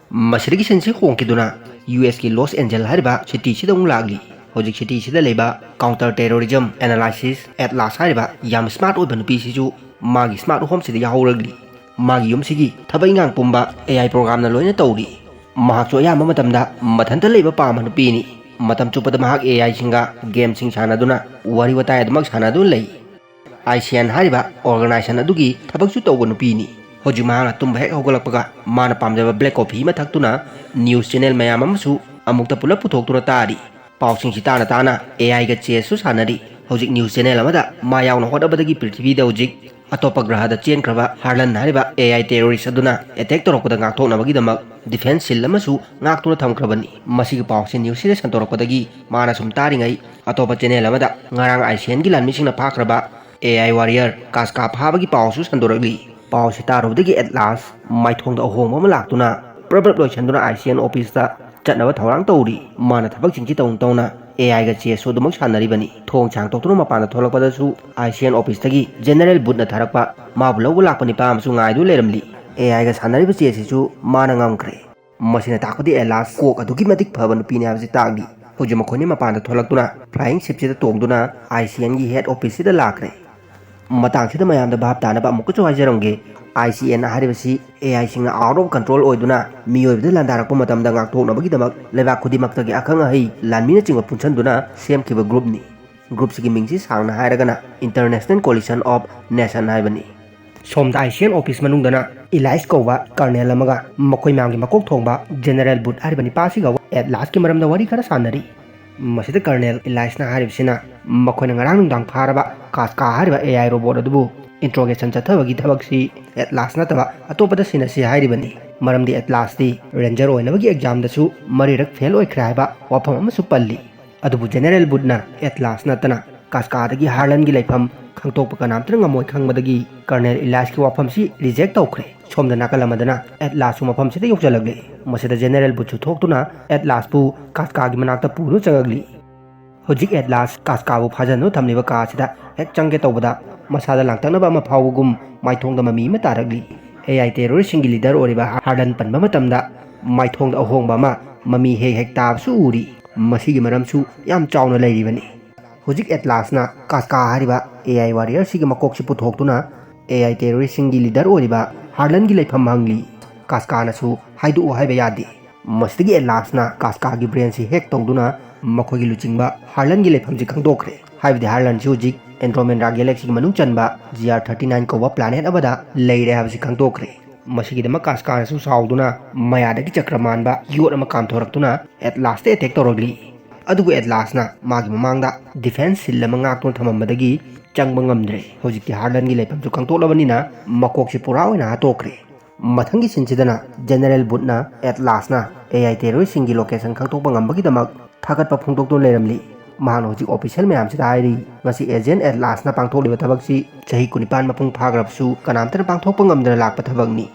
ꯃꯁꯤꯗꯒꯤ sceneꯁꯤ ꯍꯣꯡꯈꯤꯗꯨꯅ USꯀꯤ Los Angeles ꯍꯥꯏꯔꯤꯕ cityꯁꯤꯗ ꯑꯃꯨꯛ ꯂꯥꯛꯂꯤ꯫ ꯍꯧꯖꯤꯛ cityꯁꯤꯗ ꯂꯩꯕ Counter Terrorism Analysis Atlas ꯍꯥꯏꯔꯤꯕ ꯌꯥꯝ smart ꯑꯣꯏꯕ ꯅꯨꯄꯤꯁꯤꯁꯨ ꯃꯥꯒꯤ smart homeꯁꯤꯗ ꯌꯥꯍꯧꯔꯛꯂꯤ꯫ ꯃꯥꯒꯤ ꯌꯨꯝꯁꯤꯒꯤ ꯊꯕꯛ ꯏꯪꯈꯥꯡ ꯄꯨꯝꯕ AI programꯅ ꯂꯣꯏꯅ ꯇꯧꯔꯤ꯫ ꯃꯍꯥꯛꯁꯨ ꯑꯌꯥꯝꯕ ꯃꯇꯝꯗ ꯃꯊꯟꯇ ꯂꯩꯕ ꯄꯥꯝꯕ ꯅꯨꯄꯤꯅꯤ꯫ ꯃꯇꯝ ꯆꯨꯞꯄꯗ ꯃꯍꯥꯛ AIꯁꯤꯡꯒ gameꯁꯤꯡ ꯁꯥꯟꯅꯗꯨꯅ ꯋꯥꯔꯤ ꯋꯥꯇꯥꯏ ꯑꯗꯨꯃꯛ ꯁꯥꯟꯅꯗꯨꯅ ꯂꯩ꯫ ICN ꯍꯥꯏꯔꯤꯕ organization ꯑꯗꯨꯒꯤ ꯊꯕꯛꯁꯨ ꯇꯧꯕ ꯅꯨꯄꯤꯅꯤ꯫ ꯍꯧꯖꯤꯛ ꯃꯍꯥꯛꯅ ꯇꯨꯝꯕ ꯍꯦꯛ ꯍꯧꯒꯠꯂꯛꯄꯒ ꯃꯥꯅ ꯄꯥꯝꯖꯕ black coffee ꯑꯃ ꯊꯛꯇꯨꯅ news channel ꯃꯌꯥꯝ ꯑꯃꯁꯨ ꯑꯃꯨꯛꯇ ꯄꯨꯂꯞ ꯄꯨꯊꯣꯛꯇꯨꯅ ꯇꯥꯔꯤ꯫ ꯄꯥꯎꯁꯤꯡꯁꯤ ꯇꯥꯅ ꯇꯥꯅ AIꯒ chessꯁꯨ ꯁꯥꯟꯅꯔꯤ꯫ ꯍꯧꯖꯤꯛ ꯅ꯭ꯌꯨꯁ ꯆꯦꯅꯦꯜ ꯑꯃꯗ ꯃꯥ ꯌꯥꯎꯅ ꯍꯣꯠꯅꯕꯗꯒꯤ ꯄ꯭ꯔꯤꯊꯤꯕꯤꯗ ꯍꯧꯖꯤꯛ ꯑꯇꯣꯞꯄ ꯒ꯭ꯔꯍꯗ ꯆꯦꯟꯈ꯭ꯔꯕ ꯍꯥꯔꯂꯟ ꯍꯥꯏꯔꯤꯕ ꯑꯦ ꯑꯥꯏ ꯇꯦꯔꯣꯔꯤꯁ ꯑꯗꯨꯅ ꯑꯦꯇꯦꯛ ꯇꯧꯔꯛꯄꯗ ꯉꯥꯛꯊꯣꯛꯅꯕꯒꯤꯗꯃꯛ ꯗꯤꯐꯦꯟꯁ ꯁꯤꯜ ꯑꯃꯁꯨ ꯉꯥꯛꯇꯨꯅ ꯊꯝꯈ꯭ꯔꯕꯅꯤ꯫ ꯃꯁꯤꯒꯤ ꯄꯥꯎꯁꯦ ꯅ꯭ꯌꯨꯁꯁꯤꯗ ꯁꯟꯗꯣꯔꯛꯄꯗꯒꯤ ꯃꯥꯅ ꯁꯨꯝ ꯇꯥꯔꯤꯉꯩ ꯑꯇꯣꯞꯄ ꯆꯦꯅꯦꯜ ꯑꯃꯗ ꯉꯔꯥꯡ ꯑꯥꯏ ꯁꯤ ꯑꯦꯟꯒꯤ ꯂꯥꯟꯃꯤꯁꯤꯡꯅ ꯐꯥꯈ꯭ꯔꯕ ꯑꯦ ꯑꯥꯏ ꯋꯥꯔꯤꯌꯔ ꯀꯥꯁꯀꯥ ꯐꯥꯕꯒꯤ ꯄꯥꯎꯁꯨ ꯁꯟꯗꯣꯔꯛꯂꯤ꯫ ꯄꯥꯎꯁꯤ ꯇꯥꯔꯨꯕꯗꯒꯤ ꯑꯦꯠ ꯂꯥꯁ ꯃꯥꯏꯊꯣꯡꯗ ꯑꯍꯣꯡꯕ ꯑꯃ ꯂꯥꯛꯇꯨꯅ ꯄ꯭ꯔꯞ ꯄ꯭ꯔꯞ ꯂꯣꯏꯁꯟꯗꯨꯅ ꯑꯥꯏ ꯁꯤ ꯑꯦꯟ ꯑꯣꯐꯤꯁꯇ ꯆꯠꯅꯕ ꯊꯧꯔꯥꯡ ꯇꯧꯔꯤ꯫ ꯃꯥꯅ ꯊꯕꯛꯁꯤꯡꯁꯤ ꯇꯧꯅ ꯇꯧꯅ ꯑꯦ ꯑꯥꯏꯒ ꯆꯦꯁꯁꯨ ꯑꯗꯨꯃꯛ ꯁꯥꯟꯅꯔꯤꯕꯅꯤ꯫ ꯊꯣꯡ ꯁꯥꯡꯇꯣꯛꯇꯨꯅ ꯃꯄꯥꯟꯗ ꯊꯣꯛꯂꯛꯄꯗꯁꯨ ꯑꯥꯏ ꯁꯤ ꯑꯦꯟ ꯑꯣꯐꯤꯁꯇꯒꯤ ꯖꯦꯅꯔꯦꯜ ꯕꯨꯠꯅ ꯊꯥꯔꯛꯄ ꯃꯥꯕꯨ ꯂꯧꯕ ꯂꯥꯛꯄ ꯅꯤꯄꯥ ꯑꯃꯁꯨ ꯉꯥꯏꯗꯨꯅ ꯂꯩꯔꯝꯂꯤ꯫ ꯑꯦ ꯑꯥꯏꯒ ꯁꯥꯟꯅꯔꯤꯕ ꯆꯦꯁꯁꯤꯁꯨ ꯃꯥꯅ ꯉꯝꯈ꯭ꯔꯦ꯫ ꯃꯁꯤꯅ ꯇꯥꯛꯄꯗꯤ ꯑꯦꯂꯥꯁ ꯀꯣꯛ ꯑꯗꯨꯛꯀꯤ ꯃꯇꯤꯛ ꯐꯕ ꯅꯨꯄꯤꯅꯤ ꯍꯥꯏꯕꯁꯤ ꯇꯥꯛꯂꯤ꯫ ꯍꯧꯖꯤꯛ ꯃꯈꯣꯏꯅꯤ ꯃꯄꯥꯟꯗ ꯊꯣꯛꯂꯛꯇꯨꯅ ꯐ꯭ꯂꯥꯏꯌꯤꯡ ꯁꯤꯞꯁꯤꯗ ꯇꯣꯡꯗꯨꯅ ꯑꯥꯏ ꯁꯤ ꯑꯦꯟꯒꯤ ꯍꯦꯗ ꯑꯣꯐꯤꯁꯁꯤꯗ ꯂꯥꯛꯈ꯭ꯔꯦ꯫ ꯃꯇꯥꯡꯁꯤꯗ ꯃꯌꯥꯝꯗ ꯚꯥꯞ ꯇꯥꯅꯕ ꯑꯃꯨꯛꯀꯁꯨ ꯍꯥꯏꯖꯔꯝꯒꯦ꯫ ꯑꯥꯏ ꯁꯤ ꯑꯦꯟ ꯍꯥꯏꯔꯤꯕꯁꯤ ꯑꯦ ꯑꯥꯏꯁꯤꯡꯅ ꯑꯥꯎꯠ ꯑꯣꯐ ꯀꯟꯇ꯭ꯔꯣꯜ ꯑꯣꯏꯗꯨꯅ ꯃꯤꯑꯣꯏꯕꯗ ꯂꯥꯟꯗꯥꯔꯛꯄ ꯃꯇꯝꯗ ꯉꯥꯛꯊꯣꯛꯅꯕꯒꯤꯗꯃꯛ ꯂꯩꯕꯥꯛ ꯈꯨꯗꯤꯡꯃꯛꯇꯒꯤ ꯑꯈꯪ ꯑꯍꯩ, ꯂꯥꯟꯃꯤꯅꯆꯤꯡꯕ ꯄꯨꯟꯁꯤꯟꯗꯨꯅ ꯁꯦꯝꯈꯤꯕ ꯒ꯭ꯔꯨꯞꯅꯤ꯫ ꯒ꯭ꯔꯨꯞꯁꯤꯒꯤ ꯃꯤꯡꯁꯤ ꯁꯥꯡꯅ ꯍꯥꯏꯔꯒꯅ International Coalition of Nation ꯍꯥꯏꯕꯅꯤ꯫ ꯁꯣꯝꯗ ꯑꯥꯏ ꯁꯤ ꯑꯦꯟ ꯑꯣꯐꯤꯁ ꯃꯅꯨꯡꯗꯅ ꯏꯂꯥꯏꯁ ꯀꯧꯕ ꯀꯔꯅꯦꯜ ꯑꯃꯒ ꯃꯈꯣꯏ ꯃꯌꯥꯝꯒꯤ ꯃꯀꯣꯛ ꯊꯣꯡꯕ ꯖꯦꯅꯔꯦꯜ ꯕꯨꯠ ꯍꯥꯏꯔꯤꯕ ꯅꯤꯄꯥꯁꯤꯒ ꯑꯦꯠ ꯂꯥꯁꯀꯤ ꯃꯔꯝꯗ ꯋꯥꯔꯤ ꯈꯔ ꯁꯥꯟꯅꯔꯤ꯫ ꯃꯁꯤꯗ ꯀꯔꯅꯦꯜ ꯏꯂꯥꯏꯁꯅ ꯍꯥꯏꯔꯤꯕꯁꯤꯅ ꯃꯈꯣꯏꯅ ꯉꯔꯥꯡ ꯅꯨꯡꯗꯥꯡ ꯐꯥꯔꯕ ꯀꯥꯁꯀꯥ ꯍꯥꯏꯔꯤꯕ ꯑꯦ ꯑꯥꯏ ꯔꯣꯕꯣꯠ ꯑꯗꯨꯕꯨ ꯏꯟꯇ꯭ꯔꯣꯒꯦꯁꯟ ꯆꯠꯊꯕꯒꯤ ꯊꯕꯛꯁꯤ ꯑꯦꯠ ꯂꯥꯁ ꯅꯠꯇꯕ ꯑꯇꯣꯞꯄꯗ ꯁꯤꯟꯅꯁꯤ ꯍꯥꯏꯔꯤꯕꯅꯤ꯫ ꯃꯔꯝꯗꯤ ꯑꯦꯠ ꯂꯥꯁꯇꯤ ꯔꯦꯟꯖꯔ ꯑꯣꯏꯅꯕꯒꯤ ꯑꯦꯛꯖꯥꯝꯗꯁꯨ ꯃꯔꯤꯔꯛ ꯐꯦꯜ ꯑꯣꯏꯈ꯭ꯔꯦ ꯍꯥꯏꯕ ꯋꯥꯐꯝ ꯑꯃꯁꯨ ꯄꯜꯂꯤ꯫ ꯑꯗꯨꯕꯨ ꯖꯦꯅꯔꯦꯜ ꯕꯨꯠꯅ ꯑꯦꯠ ꯂꯥꯁ ꯅꯠꯇꯅ ꯀꯥꯁꯀꯥꯗꯒꯤ ꯍꯥꯔꯂꯟꯒꯤ ꯂꯩꯐꯝ ꯈꯪꯗꯣꯛꯄ ꯀꯅꯥꯝꯇꯅ ꯉꯝꯃꯣꯏ ꯈꯪꯕꯗꯒꯤ ꯀꯔꯅꯦꯜ ꯏꯂꯥꯏꯁꯀꯤ ꯋꯥꯐꯝꯁꯤ ꯔꯤꯖꯦꯛ ꯇꯧꯈ꯭ꯔꯦ꯫ ꯁꯣꯝꯗ ꯅꯥꯀꯜ ꯑꯃꯗꯅ ꯑꯦꯠ ꯂꯥꯁꯁꯨ ꯃꯐꯝꯁꯤꯗ ꯌꯧꯁꯤꯜꯂꯛꯂꯦ꯫ ꯃꯁꯤꯗ ꯖꯦꯅꯔꯦꯜ ꯕꯨꯠꯁꯨ ꯊꯣꯛꯇꯨꯅ ꯑꯦꯠ ꯂꯥꯁꯄꯨ ꯀꯥꯁꯀꯥꯒꯤ ꯃꯅꯥꯛꯇ ꯄꯨꯗꯨꯅ ꯆꯪꯉꯛꯂꯤ꯫ ꯍꯧꯖꯤꯛ ꯑꯦꯠ ꯂꯥꯁ ꯀꯥꯁꯀꯥꯕꯨ ꯐꯥꯖꯟꯗꯨꯅ ꯊꯝꯂꯤꯕ ꯀꯥ ꯑꯁꯤꯗ ꯍꯦꯛ ꯆꯪꯒꯦ ꯇꯧꯕꯗ ꯃꯁꯥꯗ ꯂꯥꯡꯇꯛꯅꯕ ꯑꯃ ꯐꯥꯎꯕꯒꯨꯝ ꯃꯥꯏꯊꯣꯡꯗ ꯃꯃꯤ ꯑꯃ ꯇꯥꯔꯛꯂꯤ꯫ ꯑꯦ ꯑꯥꯏ ꯇꯦꯔꯣꯔꯤꯁꯁꯤꯡꯒꯤ ꯂꯤꯗꯔ ꯑꯣꯏꯔꯤꯕ ꯍꯥꯔꯂꯟ ꯄꯟꯕ ꯃꯇꯝꯗ ꯃꯥꯏꯊꯣꯡꯗ ꯑꯍꯣꯡꯕ ꯑꯃ ꯃꯃꯤ ꯍꯦꯛ ꯍꯦꯛ ꯇꯥꯕꯁꯨ ꯎꯔꯤ꯫ ꯃꯁꯤꯒꯤ ꯃꯔꯝꯁꯨ ꯌꯥꯝ ꯆꯥꯎꯅ ꯂꯩꯔꯤꯕꯅꯤ꯫ ꯍꯧꯖꯤꯛ ꯑꯦꯠ ꯂꯥꯁꯅ ꯀꯥꯁꯀꯥ ꯍꯥꯏꯔꯤꯕ ꯑꯦ ꯑꯥꯏ ꯋꯥꯔꯤꯌꯔꯁꯤꯒꯤ ꯃꯀꯣꯛꯁꯤ ꯄꯨꯊꯣꯛꯇꯨꯅ ꯑꯦ ꯑꯥꯏ ꯇꯦꯔꯣꯔꯤꯁꯁꯤꯡꯒꯤ ꯂꯤꯗꯔ ꯑꯣꯏꯔꯤꯕ ꯍꯥꯔꯂꯟꯒꯤ ꯂꯩꯐꯝ ꯍꯪꯂꯤ꯫ ꯀꯥꯁꯀꯥꯅꯁꯨ ꯍꯥꯏꯗꯣꯛꯎ ꯍꯥꯏꯕ ꯌꯥꯗꯦ꯫ ꯃꯁꯤꯗꯒꯤ ꯑꯦꯠ ꯂꯥꯁꯅ ꯀꯥꯁꯀꯥꯒꯤ ꯕ꯭ꯔꯦꯟꯁꯤ ꯍꯦꯛ ꯇꯧꯗꯨꯅ ꯃꯈꯣꯏꯒꯤ ꯂꯨꯆꯤꯡꯕ ꯍꯥꯔꯂꯟꯒꯤ ꯂꯩꯐꯝꯁꯤ ꯈꯪꯗꯣꯛꯈ꯭ꯔꯦ꯫ ꯍꯥꯏꯕꯗꯤ ꯍꯥꯔꯂꯟꯁꯤ ꯍꯧꯖꯤꯛ ꯑꯦꯟꯗ꯭ꯔꯣꯃꯦꯟꯗ꯭ꯔꯥ ꯒꯦꯂꯦꯛꯁꯤꯒꯤ ꯃꯅꯨꯡ ꯆꯟꯕ ꯖꯤ ꯑꯥꯔ ꯊꯥꯔꯇꯤ ꯅꯥꯏꯟ ꯀꯧꯕ ꯄ꯭ꯂꯥꯅꯦꯠ ꯑꯃꯗ ꯂꯩꯔꯦ ꯍꯥꯏꯕꯁꯤ ꯈꯪꯗꯣꯛꯈ꯭ꯔꯦ꯫ ꯃꯁꯤꯒꯤꯗꯃꯛ ꯀꯥꯁꯀꯥꯅꯁꯨ ꯁꯥꯎꯗꯨꯅ ꯃꯌꯥꯗꯒꯤ ꯆꯀ꯭ꯔ ꯃꯥꯟꯕ ꯌꯣꯠ ꯑꯃ ꯀꯥꯝꯊꯣꯔꯛꯇꯨꯅ ꯑꯦꯠ ꯂꯥꯁꯇ ꯑꯦꯇꯦꯛ ꯇꯧꯔꯛꯂꯤ꯫ ꯑꯗꯨꯕꯨ ꯑꯦꯠꯂꯥꯁꯅ ꯃꯥꯒꯤ ꯃꯃꯥꯡꯗ ꯗꯤꯐꯦꯟꯁ ꯁꯤꯜ ꯑꯃ ꯉꯥꯛꯇꯨꯅ ꯊꯝꯃꯝꯕꯗꯒꯤ ꯆꯪꯕ ꯉꯝꯗ꯭ꯔꯦ꯫ ꯍꯧꯖꯤꯛꯇꯤ ꯍꯥꯔꯂꯟꯒꯤ ꯂꯩꯐꯝꯁꯨ ꯈꯪꯗꯣꯛꯂꯕꯅꯤꯅ ꯃꯀꯣꯛꯁꯤ ꯄꯨꯔꯥ ꯑꯣꯏꯅ ꯍꯥꯠꯇꯣꯛꯈ꯭ꯔꯦ꯫ ꯃꯊꯪꯒꯤ ꯁꯤꯟꯁꯤꯗꯅ ꯖꯦꯅꯔꯦꯜ ꯕꯨꯠꯅ ꯑꯦꯠꯂꯥꯁꯅ ꯑꯦ ꯑꯥꯏ ꯇꯦꯔꯣꯔꯤꯁꯁꯤꯡꯒꯤ ꯂꯣꯀꯦꯁꯟ ꯈꯪꯗꯣꯛꯄ ꯉꯝꯕꯒꯤꯗꯃꯛ ꯊꯥꯒꯠꯄ ꯐꯣꯡꯗꯣꯛꯇꯨꯅ ꯂꯩꯔꯝꯂꯤ꯫ ꯃꯍꯥꯛꯅ ꯍꯧꯖꯤꯛ ꯑꯣꯐꯤꯁꯤꯌꯦꯜ ꯃꯌꯥꯝꯁꯤꯗ ꯍꯥꯏꯔꯤ, ꯉꯁꯤ ꯑꯦꯖꯦꯟ ꯑꯦꯠꯂꯥꯁꯅ ꯄꯥꯡꯊꯣꯛꯂꯤꯕ ꯊꯕꯛꯁꯤ ꯆꯍꯤ ꯀꯨꯟꯅꯤꯄꯥꯟ ꯃꯄꯨꯡ ꯐꯥꯈ꯭ꯔꯕꯁꯨ ꯀꯅꯥꯝꯇꯅ ꯄꯥꯡꯊꯣꯛꯄ ꯉꯝꯗꯅ ꯂꯥꯛꯄ ꯊꯕꯛꯅꯤ꯫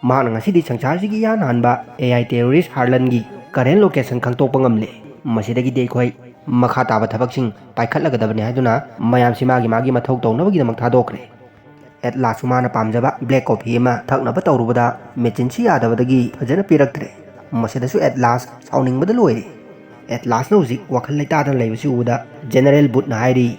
ꯃꯍꯥꯛꯅ ꯉꯁꯤꯗꯤ ꯁꯪꯁꯥꯔꯁꯤꯒꯤ ꯏꯍꯥꯟ ꯍꯥꯟꯕ ꯑꯦ ꯑꯥꯏ ꯇꯦꯔꯣꯔꯤꯁ ꯍꯥꯔꯂꯟꯒꯤ ꯀꯔꯦꯟ ꯂꯣꯀꯦꯁꯟ ꯈꯪꯗꯣꯛꯄ ꯉꯝꯂꯦ꯫ ꯃꯁꯤꯗꯒꯤꯗꯤ ꯑꯩꯈꯣꯏ ꯃꯈꯥ ꯇꯥꯕ ꯊꯕꯛꯁꯤꯡ ꯄꯥꯏꯈꯠꯂꯒꯗꯕꯅꯤ ꯍꯥꯏꯗꯨꯅ ꯃꯌꯥꯝꯁꯤ ꯃꯥꯒꯤ ꯃꯥꯒꯤ ꯃꯊꯧ ꯇꯧꯅꯕꯒꯤꯗꯃꯛ ꯊꯥꯗꯣꯛꯈ꯭ꯔꯦ꯫ ꯑꯦꯠꯂꯥꯁꯁꯨ ꯃꯥꯅ ꯄꯥꯝꯖꯕ ꯕ꯭ꯂꯦꯛ ꯀꯣꯐꯤ ꯑꯃ ꯊꯛꯅꯕ ꯇꯧꯔꯨꯕꯗ ꯃꯦꯆꯤꯟꯁꯤ ꯌꯥꯗꯕꯗꯒꯤ ꯐꯖꯅ ꯄꯤꯔꯛꯇ꯭ꯔꯦ꯫ ꯃꯁꯤꯗꯁꯨ ꯑꯦꯠꯂꯥꯁ ꯁꯥꯎꯅꯤꯡꯕꯗ ꯂꯣꯏꯔꯦ꯫ ꯑꯦꯠꯂꯥꯁꯅ ꯍꯧꯖꯤꯛ ꯋꯥꯈꯜ ꯂꯩꯇꯥꯗꯅ ꯂꯩꯕꯁꯤ ꯎꯕꯗ ꯖꯦꯅꯔꯦꯜ ꯕꯨꯠꯅ ꯍꯥꯏꯔꯤ,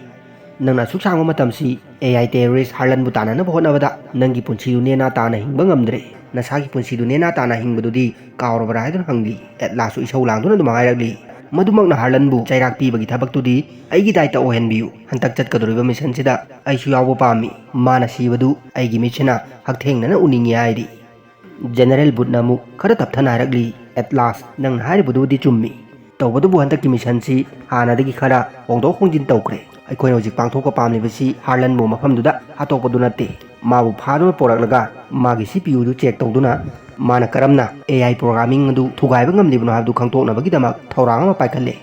"ꯅꯪꯅ ꯑꯁꯨꯛ ꯁꯥꯡꯕ ꯃꯇꯝꯁꯤ ꯑꯦ ꯑꯥꯏ ꯇꯦꯔꯣꯔꯤꯁ ꯍꯥꯔꯂꯟꯕꯨ ꯇꯥꯟꯅꯅꯕ ꯍꯣꯠꯅꯕꯗ ꯅꯪꯒꯤ ꯄꯨꯟꯁꯤꯗꯨ ꯅꯦꯅꯥ ꯇꯥꯅ ꯍꯤꯡꯕ ꯉꯝꯗ꯭ꯔꯦ꯫ ꯅꯁꯥꯒꯤ ꯄꯨꯟꯁꯤꯗꯨ ꯅꯦꯅꯥ ꯇꯥꯅ ꯍꯤꯡꯕꯗꯨꯗꯤ ꯀꯥꯎꯔꯕ꯭ꯔꯥ?" ꯍꯥꯏꯗꯨꯅ ꯍꯪꯂꯤ꯫ ꯑꯦꯠꯂꯥꯁꯁꯨ ꯏꯁꯧ ꯂꯥꯡꯗꯨꯅ ꯑꯗꯨꯝ ꯍꯥꯏꯔꯛꯂꯤ, "ꯃꯗꯨꯃꯛꯅ ꯍꯥꯔꯂꯟꯕꯨ ꯆꯩꯔꯥꯛ ꯄꯤꯕꯒꯤ ꯊꯕꯛꯇꯨꯗꯤ ꯑꯩꯒꯤ ꯗꯥꯏꯇ ꯑꯣꯏꯍꯟꯕꯤꯌꯨ꯫ ꯍꯟꯗꯛ ꯆꯠꯀꯗꯧꯔꯤꯕ ꯃꯤꯁꯟꯁꯤꯗ ꯑꯩꯁꯨ ꯌꯥꯎꯕ ꯄꯥꯝꯃꯤ꯫ ꯃꯥꯅ ꯁꯤꯕꯗꯨ ꯑꯩꯒꯤ ꯃꯤꯠꯁꯤꯅ ꯍꯛꯊꯦꯡꯅꯅ ꯎꯅꯤꯡꯏ" ꯍꯥꯏꯔꯤ꯫ ꯖꯦꯅꯔꯦꯜ ꯕꯨꯠꯅ ꯑꯃꯨꯛ ꯈꯔ ꯇꯞꯊꯅ ꯍꯥꯏꯔꯛꯂꯤ, "ꯑꯦꯠꯂꯥꯁ, ꯅꯪꯅ ꯍꯥꯏꯔꯤꯕꯗꯨꯕꯨꯗꯤ ꯆꯨꯝꯃꯤ꯫ ꯇꯧꯕꯇꯕꯨ ꯍꯟꯗꯛꯀꯤ ꯃꯤꯁꯟꯁꯤ ꯍꯥꯟꯅꯗꯒꯤ ꯈꯔ ꯍꯣꯡꯗꯣꯛ ꯍꯣꯡꯖꯤꯟ ꯇꯧꯈ꯭ꯔꯦ꯫ ꯑꯩꯈꯣꯏꯅ ꯍꯧꯖꯤꯛ ꯄꯥꯡꯊꯣꯛꯄ ꯄꯥꯝꯂꯤꯕꯁꯤ ꯍꯥꯔꯂꯟꯕꯨ ꯃꯐꯝꯗꯨꯗ ꯍꯥꯠꯇꯣꯛꯄꯗꯨ ꯅꯠꯇꯦ꯫ ꯃꯥꯕꯨ ꯐꯥꯗꯨꯅ ꯄꯨꯔꯛꯂꯒ ꯃꯥꯒꯤ ꯁꯤ ꯄꯤ ꯌꯨꯗꯨ ꯆꯦꯛ ꯇꯧꯗꯨꯅ ꯃꯥꯅ ꯀꯔꯝꯅ ꯑꯦ ꯑꯥꯏ ꯄ꯭ꯔꯣꯒ꯭ꯔꯥꯃꯤꯡ ꯑꯗꯨ ꯊꯨꯒꯥꯏꯕ ꯉꯝꯂꯤꯕꯅꯣ ꯍꯥꯏꯕꯗꯨ ꯈꯪꯗꯣꯛꯅꯕꯒꯤꯗꯃꯛ ꯊꯧꯔꯥꯡ ꯑꯃ ꯄꯥꯏꯈꯠꯂꯦ꯫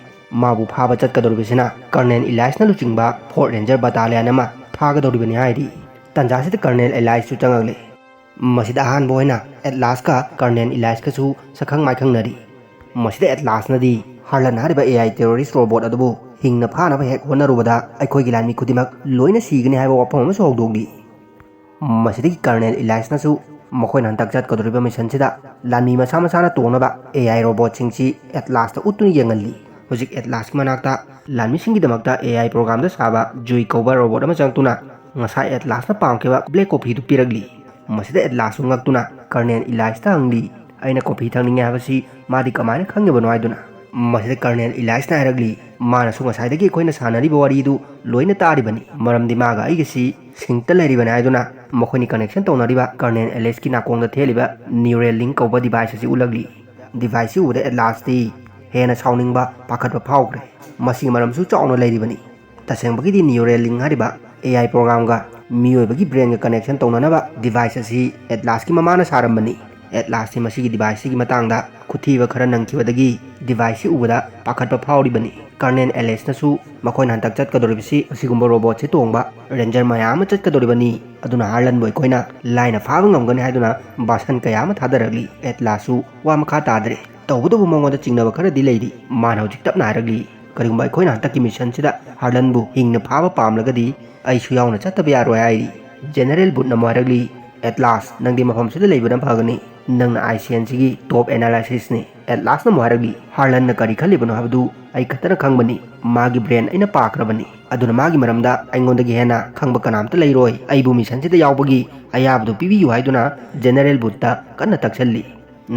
ꯃꯥꯕꯨ ꯐꯥꯕ ꯆꯠꯀꯗꯧꯔꯤꯕꯁꯤꯅ ꯀꯔꯅꯦꯜ ꯏꯂꯥꯏꯁꯅ ꯂꯨꯆꯤꯡꯕ ꯐꯣꯔꯠ ꯔꯦꯟꯖꯔ ꯕꯇꯥꯂꯤꯌꯟ ꯑꯃ ꯊꯥꯒꯗꯧꯔꯤꯕꯅꯤ" ꯍꯥꯏꯔꯤ꯫ ꯇꯟꯖꯥꯁꯤꯗ ꯀꯔꯅꯦꯜ ꯏꯂꯥꯏꯁꯁꯨ ꯆꯪꯂꯛꯂꯦ꯫ ꯃꯁꯤꯗ ꯑꯍꯥꯟꯕ ꯑꯣꯏꯅ ꯑꯦꯠꯂꯥꯁꯀ ꯀꯔꯅꯦꯜ ꯏꯂꯥꯏꯁꯀꯁꯨ ꯁꯛꯈꯪ ꯃꯥꯏꯈꯪꯅꯔꯤ꯫ ꯃꯁꯤꯗ ꯑꯦꯠꯂꯥꯁꯅꯗꯤ ꯍꯥꯔꯂꯟ ꯍꯥꯏꯔꯤꯕ ꯑꯦ ꯑꯥꯏ ꯇꯦꯔꯣꯔꯤꯁ ꯔꯣꯕꯣꯠ ꯑꯗꯨꯕꯨ ꯍꯤꯡꯅ ꯐꯥꯅꯕ ꯍꯦꯛ ꯍꯣꯠꯅꯔꯨꯕꯗ ꯑꯩꯈꯣꯏꯒꯤ ꯂꯥꯟꯃꯤ ꯈꯨꯗꯤꯡꯃꯛ ꯂꯣꯏꯅ ꯁꯤꯒꯅꯤ ꯍꯥꯏꯕ ꯋꯥꯐꯝ ꯑꯃꯁꯨ ꯍꯧꯗꯣꯛꯂꯤ꯫ ꯃꯁꯤꯗꯒꯤ ꯀꯔꯅꯦꯜ ꯏꯂꯥꯏꯁꯅꯁꯨ ꯃꯈꯣꯏꯅ ꯍꯟꯗꯛ ꯆꯠꯀꯗꯧꯔꯤꯕ ꯃꯤꯁꯟꯁꯤꯗ ꯂꯥꯟꯃꯤ ꯃꯁꯥ ꯃꯁꯥꯅ ꯇꯣꯡꯅꯕ ꯑꯦ ꯑꯥꯏ ꯔꯣꯕꯣꯠꯁꯤꯡꯁꯤ ꯑꯦꯠꯂꯥꯁꯇ ꯎꯠꯇꯨꯅ ꯌꯦꯡꯍꯜꯂꯤ꯫ ꯍꯧꯖꯤꯛ ꯑꯦꯠꯂꯥꯁꯀꯤ ꯃꯅꯥꯛꯇ ꯂꯥꯟꯃꯤꯁꯤꯡꯒꯤꯗꯃꯛꯇ ꯑꯦ ꯑꯥꯏ ꯄ꯭ꯔꯣꯒ꯭ꯔꯥꯝꯗ ꯁꯥꯕ ꯖꯨꯏ ꯀꯧꯕ ꯔꯣꯕꯣꯠ ꯑꯃ ꯆꯪꯂꯛꯇꯨꯅ ꯉꯁꯥꯏ ꯑꯦꯠꯂꯥꯁꯅ ꯄꯥꯝꯈꯤꯕ ꯕ꯭ꯂꯦꯛ ꯀꯣꯐꯤꯗꯨ ꯄꯤꯔꯛꯂꯤ꯫ ꯃꯁꯤꯗ ꯑꯦꯠꯂꯥꯁꯁꯨ ꯉꯛꯇꯨꯅ ꯀꯔꯅꯦꯜ ꯏꯂꯥꯏꯁꯇ ꯍꯪꯂꯤ, "ꯑꯩꯅ ꯀꯣꯐꯤ ꯊꯛꯅꯤꯡꯉꯦ ꯍꯥꯏꯕꯁꯤ ꯃꯥꯗꯤ ꯀꯃꯥꯏꯅ ꯈꯪꯉꯤꯕꯅꯣ?" ꯍꯥꯏꯗꯨꯅ꯫ ꯃꯁꯤꯗ ꯀꯔꯅꯦꯜ ꯏꯂꯥꯏꯁꯅ ꯍꯥꯏꯔꯛꯂꯤ, "ꯃꯥꯅꯁꯨ ꯉꯁꯥꯏꯗꯒꯤ ꯑꯩꯈꯣꯏꯅ ꯁꯥꯟꯅꯔꯤꯕ ꯋꯥꯔꯤꯗꯨ ꯂꯣꯏꯅ ꯇꯥꯔꯤꯕꯅꯤ, ꯃꯔꯝꯗꯤ ꯃꯥꯒ ꯑꯩꯒꯁꯤ ꯁꯤꯡꯇ ꯂꯩꯔꯤꯕꯅꯤ" ꯍꯥꯏꯗꯨꯅ ꯃꯈꯣꯏꯅꯤ ꯀꯅꯦꯛꯁꯟ ꯇꯧꯅꯔꯤꯕ ꯀꯔꯅꯦꯜ ꯏꯂꯥꯏꯁꯀꯤ ꯅꯥꯀꯣꯡꯗ ꯊꯦꯠꯂꯤꯕ ꯅ꯭ꯌꯨꯔꯦꯜ ꯂꯤꯡ ꯀꯧꯕ ꯗꯤꯚꯥꯏꯁ ꯑꯁꯤ ꯎꯠꯂꯛꯂꯤ꯫ ꯗꯤꯚꯥꯏꯁꯁꯤ ꯎꯕꯗ ꯑꯦꯠꯂꯥꯁꯇꯤ ꯍꯦꯟꯅ ꯁꯥꯎꯅꯤꯡꯕ, ꯄꯥꯈꯠꯄ ꯐꯥꯎꯈ꯭ꯔꯦ꯫ ꯃꯁꯤꯒꯤ ꯃꯔꯝꯁꯨ ꯆꯥꯎꯅ ꯂꯩꯔꯤꯕꯅꯤ꯫ ꯇꯁꯦꯡꯕꯒꯤꯗꯤ Neuralink ꯍꯥꯏꯔꯤꯕ A I programꯒ ꯃꯤꯑꯣꯏꯕꯒꯤ brainꯒ connection ꯇꯧꯅꯅꯕ device ꯑꯁꯤ Atlasꯀꯤ ꯃꯃꯥꯅ ꯁꯥꯔꯝꯕꯅꯤ꯫ Atlasꯁꯤ ꯃꯁꯤꯒꯤ deviceꯁꯤꯒꯤ ꯃꯇꯥꯡꯗ ꯈꯨꯊꯤꯕ ꯈꯔ ꯅꯪꯈꯤꯕꯗꯒꯤ deviceꯁꯤ ꯎꯕꯗ ꯄꯥꯈꯠꯄ ꯐꯥꯎꯔꯤꯕꯅꯤ꯫ Colonel Aliceꯅꯁꯨ ꯃꯈꯣꯏꯅ ꯍꯟꯗꯛ ꯆꯠꯀꯗꯧꯔꯤꯕꯁꯤ ꯑꯁꯤꯒꯨꯝꯕ robotꯁꯤ ꯇꯣꯡꯕ ranger ꯃꯌꯥꯝ ꯑꯃ ꯆꯠꯀꯗꯧꯔꯤꯕꯅꯤ꯫ ꯑꯗꯨꯅ Harlanꯕꯨ ꯑꯩꯈꯣꯏꯅ ꯂꯥꯏꯅ ꯐꯥꯕ ꯉꯝꯒꯅꯤ ꯍꯥꯏꯗꯨꯅ ꯚꯥꯁꯟ ꯀꯌꯥ ꯑꯃ ꯊꯥꯗꯔꯛꯂꯤ꯫ Atlasꯁꯨ ꯋꯥ ꯃꯈꯥ ꯇꯥꯗ꯭ꯔꯦ꯫ ꯇꯧꯕꯇꯕꯨ ꯃꯉꯣꯟꯗ ꯆꯤꯡꯅꯕ ꯈꯔꯗꯤ ꯂꯩꯔꯤ꯫ ꯃꯥꯅ ꯍꯧꯖꯤꯛ ꯇꯞꯅ ꯍꯥꯏꯔꯛꯂꯤ, "ꯀꯔꯤꯒꯨꯝꯕ ꯑꯩꯈꯣꯏꯅ ꯍꯟꯗꯛꯀꯤ missionꯁꯤꯗ Harlanꯕꯨ ꯍꯤꯡꯅ ꯐꯥꯕ ꯄꯥꯝꯂꯒꯗꯤ ꯑꯩꯁꯨ ꯌꯥꯎꯅ ꯆꯠꯇꯕ ꯌꯥꯔꯣꯏ" ꯍꯥꯏꯔꯤ꯫ General Bootꯅ ꯑꯃꯨꯛ ꯍꯥꯏꯔꯛꯂꯤ, "Atlas, ꯅꯪꯗꯤ ꯃꯐꯝꯁꯤꯗ ꯂꯩꯕꯅ ꯐꯒꯅꯤ꯫ ꯅꯪꯅ ICNCꯒꯤ top analystꯅꯤ꯫" Atlasꯅ ꯑꯃꯨꯛ ꯍꯥꯏꯔꯛꯂꯤ, "Harlanꯅ ꯀꯔꯤ ꯈꯜꯂꯤꯕꯅꯣ ꯍꯥꯏꯕꯗꯨ ꯑꯩ ꯈꯛꯇꯅ ꯈꯪꯕꯅꯤ꯫ ꯃꯥꯒꯤ brain ꯑꯩꯅ ꯄꯥꯈ꯭ꯔꯕꯅꯤ꯫ ꯑꯗꯨꯅ ꯃꯥꯒꯤ ꯃꯔꯝꯗ ꯑꯩꯉꯣꯟꯗꯒꯤ ꯍꯦꯟꯅ ꯈꯪꯕ ꯀꯅꯥꯝꯇ ꯂꯩꯔꯣꯏ꯫ ꯑꯩꯕꯨ missionꯁꯤꯗ ꯌꯥꯎꯕꯒꯤ ꯑꯌꯥꯕꯗꯨ ꯄꯤꯕꯤꯌꯨ" ꯍꯥꯏꯗꯨꯅ General Bootꯇ ꯀꯟꯅ ꯇꯛꯁꯜꯂꯤ꯫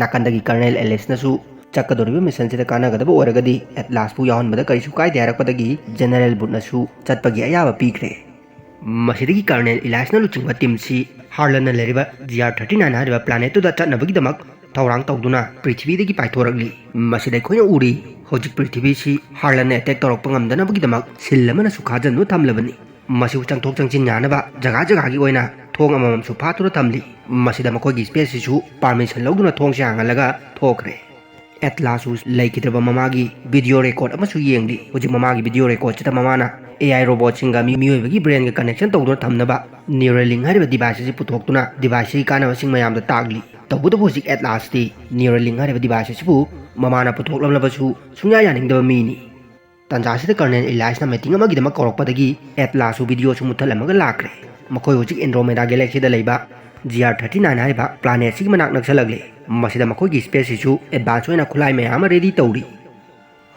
ꯅꯥꯀꯟꯗꯒꯤ Colonel Aliceꯅꯁꯨ ꯆꯠꯀꯗꯧꯔꯤꯕ missionꯁꯤꯗ ꯀꯥꯟꯅꯒꯗꯕ ꯑꯣꯏꯔꯒꯗꯤ Atlasꯄꯨ ꯌꯥꯎꯍꯟꯕꯗ ꯀꯔꯤꯁꯨ ꯀꯥꯏꯗꯦ ꯍꯥꯏꯔꯛꯄꯗꯒꯤ General Bootꯅꯁꯨ ꯆꯠꯄꯒꯤ ꯑꯌꯥꯕ ꯄꯤꯈ꯭ꯔꯦ꯫ ꯃꯁꯤꯗꯒꯤ Colonel Aliceꯅ ꯂꯨꯆꯤꯡꯕ teamꯁꯤ Harlanꯅ ꯂꯩꯔꯤꯕ GR thirty nine ꯍꯥꯏꯔꯤꯕ planetꯇꯨꯗ ꯆꯠꯅꯕꯒꯤꯗꯃꯛ ꯊꯧꯔꯥꯡ ꯇꯧꯗꯨꯅ ꯄ꯭ꯔꯤꯊꯤꯕꯤꯗꯒꯤ ꯄꯥꯏꯊꯣꯔꯛꯂꯤ꯫ ꯃꯁꯤꯗ ꯑꯩꯈꯣꯏꯅ ꯎꯔꯤ, ꯍꯧꯖꯤꯛ ꯄ꯭ꯔꯤꯊꯤꯕꯤꯁꯤ Harlanꯅ attack ꯇꯧꯔꯛꯄ ꯉꯝꯗꯅꯕꯒꯤꯗꯃꯛ seal ꯑꯃꯅꯁꯨ ꯈꯥꯖꯤꯟꯗꯨꯅ ꯊꯝꯂꯕꯅꯤ꯫ ꯃꯁꯤꯕꯨ ꯆꯪꯊꯣꯛ ꯆꯪꯁꯤꯟ ꯌꯥꯅꯕ ꯖꯒꯥ ꯖꯒꯥꯒꯤ ꯑꯣꯏꯅ ꯊꯣꯡ ꯑꯃꯃꯝꯁꯨ ꯐꯥꯠꯇꯨꯅ ꯊꯝꯂꯤ꯫ ꯃꯁꯤꯗ ꯃꯈꯣꯏꯒꯤ spaceꯁꯤꯁꯨ permission ꯂꯧꯗꯨꯅ ꯊꯣꯡꯁꯤ ꯍꯥꯡꯍꯜꯂꯒ ꯊꯣꯛꯈ꯭ꯔꯦ꯫ Atlasꯁꯨ ꯂꯩꯈꯤꯗ꯭ꯔꯕ ꯃꯃꯥꯒꯤ video record ꯑꯃꯁꯨ ꯌꯦꯡꯂꯤ꯫ ꯍꯧꯖꯤꯛ ꯃꯃꯥꯒꯤ video recordꯁꯤꯗ ꯃꯃꯥꯅ AI robotꯁꯤꯡꯒ ꯃꯤ-, ꯃꯤꯑꯣꯏꯕꯒꯤ brainꯒ connection ꯇꯧꯗꯨꯅ ꯊꯝꯅꯕ Neuralink ꯍꯥꯏꯔꯤꯕ device ꯑꯁꯤ ꯄꯨꯊꯣꯛꯇꯨꯅ deviceꯁꯤꯒꯤ ꯀꯥꯟꯅꯕꯁꯤꯡ ꯃꯌꯥꯝꯗ ꯇꯥꯛꯂꯤ꯫ ꯇꯧꯕꯇꯕꯨ ꯍꯧꯖꯤꯛ Atlasꯇꯤ Neuralink ꯍꯥꯏꯔꯤꯕ device ꯑꯁꯤꯕꯨ ꯃꯃꯥꯅ ꯄꯨꯊꯣꯛꯂꯝꯂꯕꯁꯨ ꯁꯨꯡꯌꯥ ꯌꯥꯅꯤꯡꯗꯕ ꯃꯤꯅꯤ꯫ ꯇꯥꯟꯖꯥꯁꯤꯗ Colonel Aliceꯅ meeting ꯑꯃꯒꯤꯗꯃꯛ ꯀꯧꯔꯛꯄꯗꯒꯤ Atlasꯁꯨ videoꯁꯨ ꯃꯨꯠꯊꯠꯂꯝꯃꯒ ꯂꯥꯛꯈ꯭ꯔꯦ꯫ ꯃꯈꯣꯏ ꯍꯧꯖꯤꯛ Andromeda Galaxyꯗ ꯂꯩꯕ GR thirty nine ꯍꯥꯏꯔꯤꯕ planetꯁꯤꯒꯤ ꯃꯅꯥꯛ ꯅꯛꯁꯜꯂꯛꯂꯦ꯫ ꯃꯁꯤꯗ ꯃꯈꯣꯏꯒꯤ spaceꯁꯤꯁꯨ advance ꯑꯣꯏꯅ ꯈꯨꯠꯂꯥꯏ ꯃꯌꯥꯝ ꯑꯃ ready ꯇꯧꯔꯤ꯫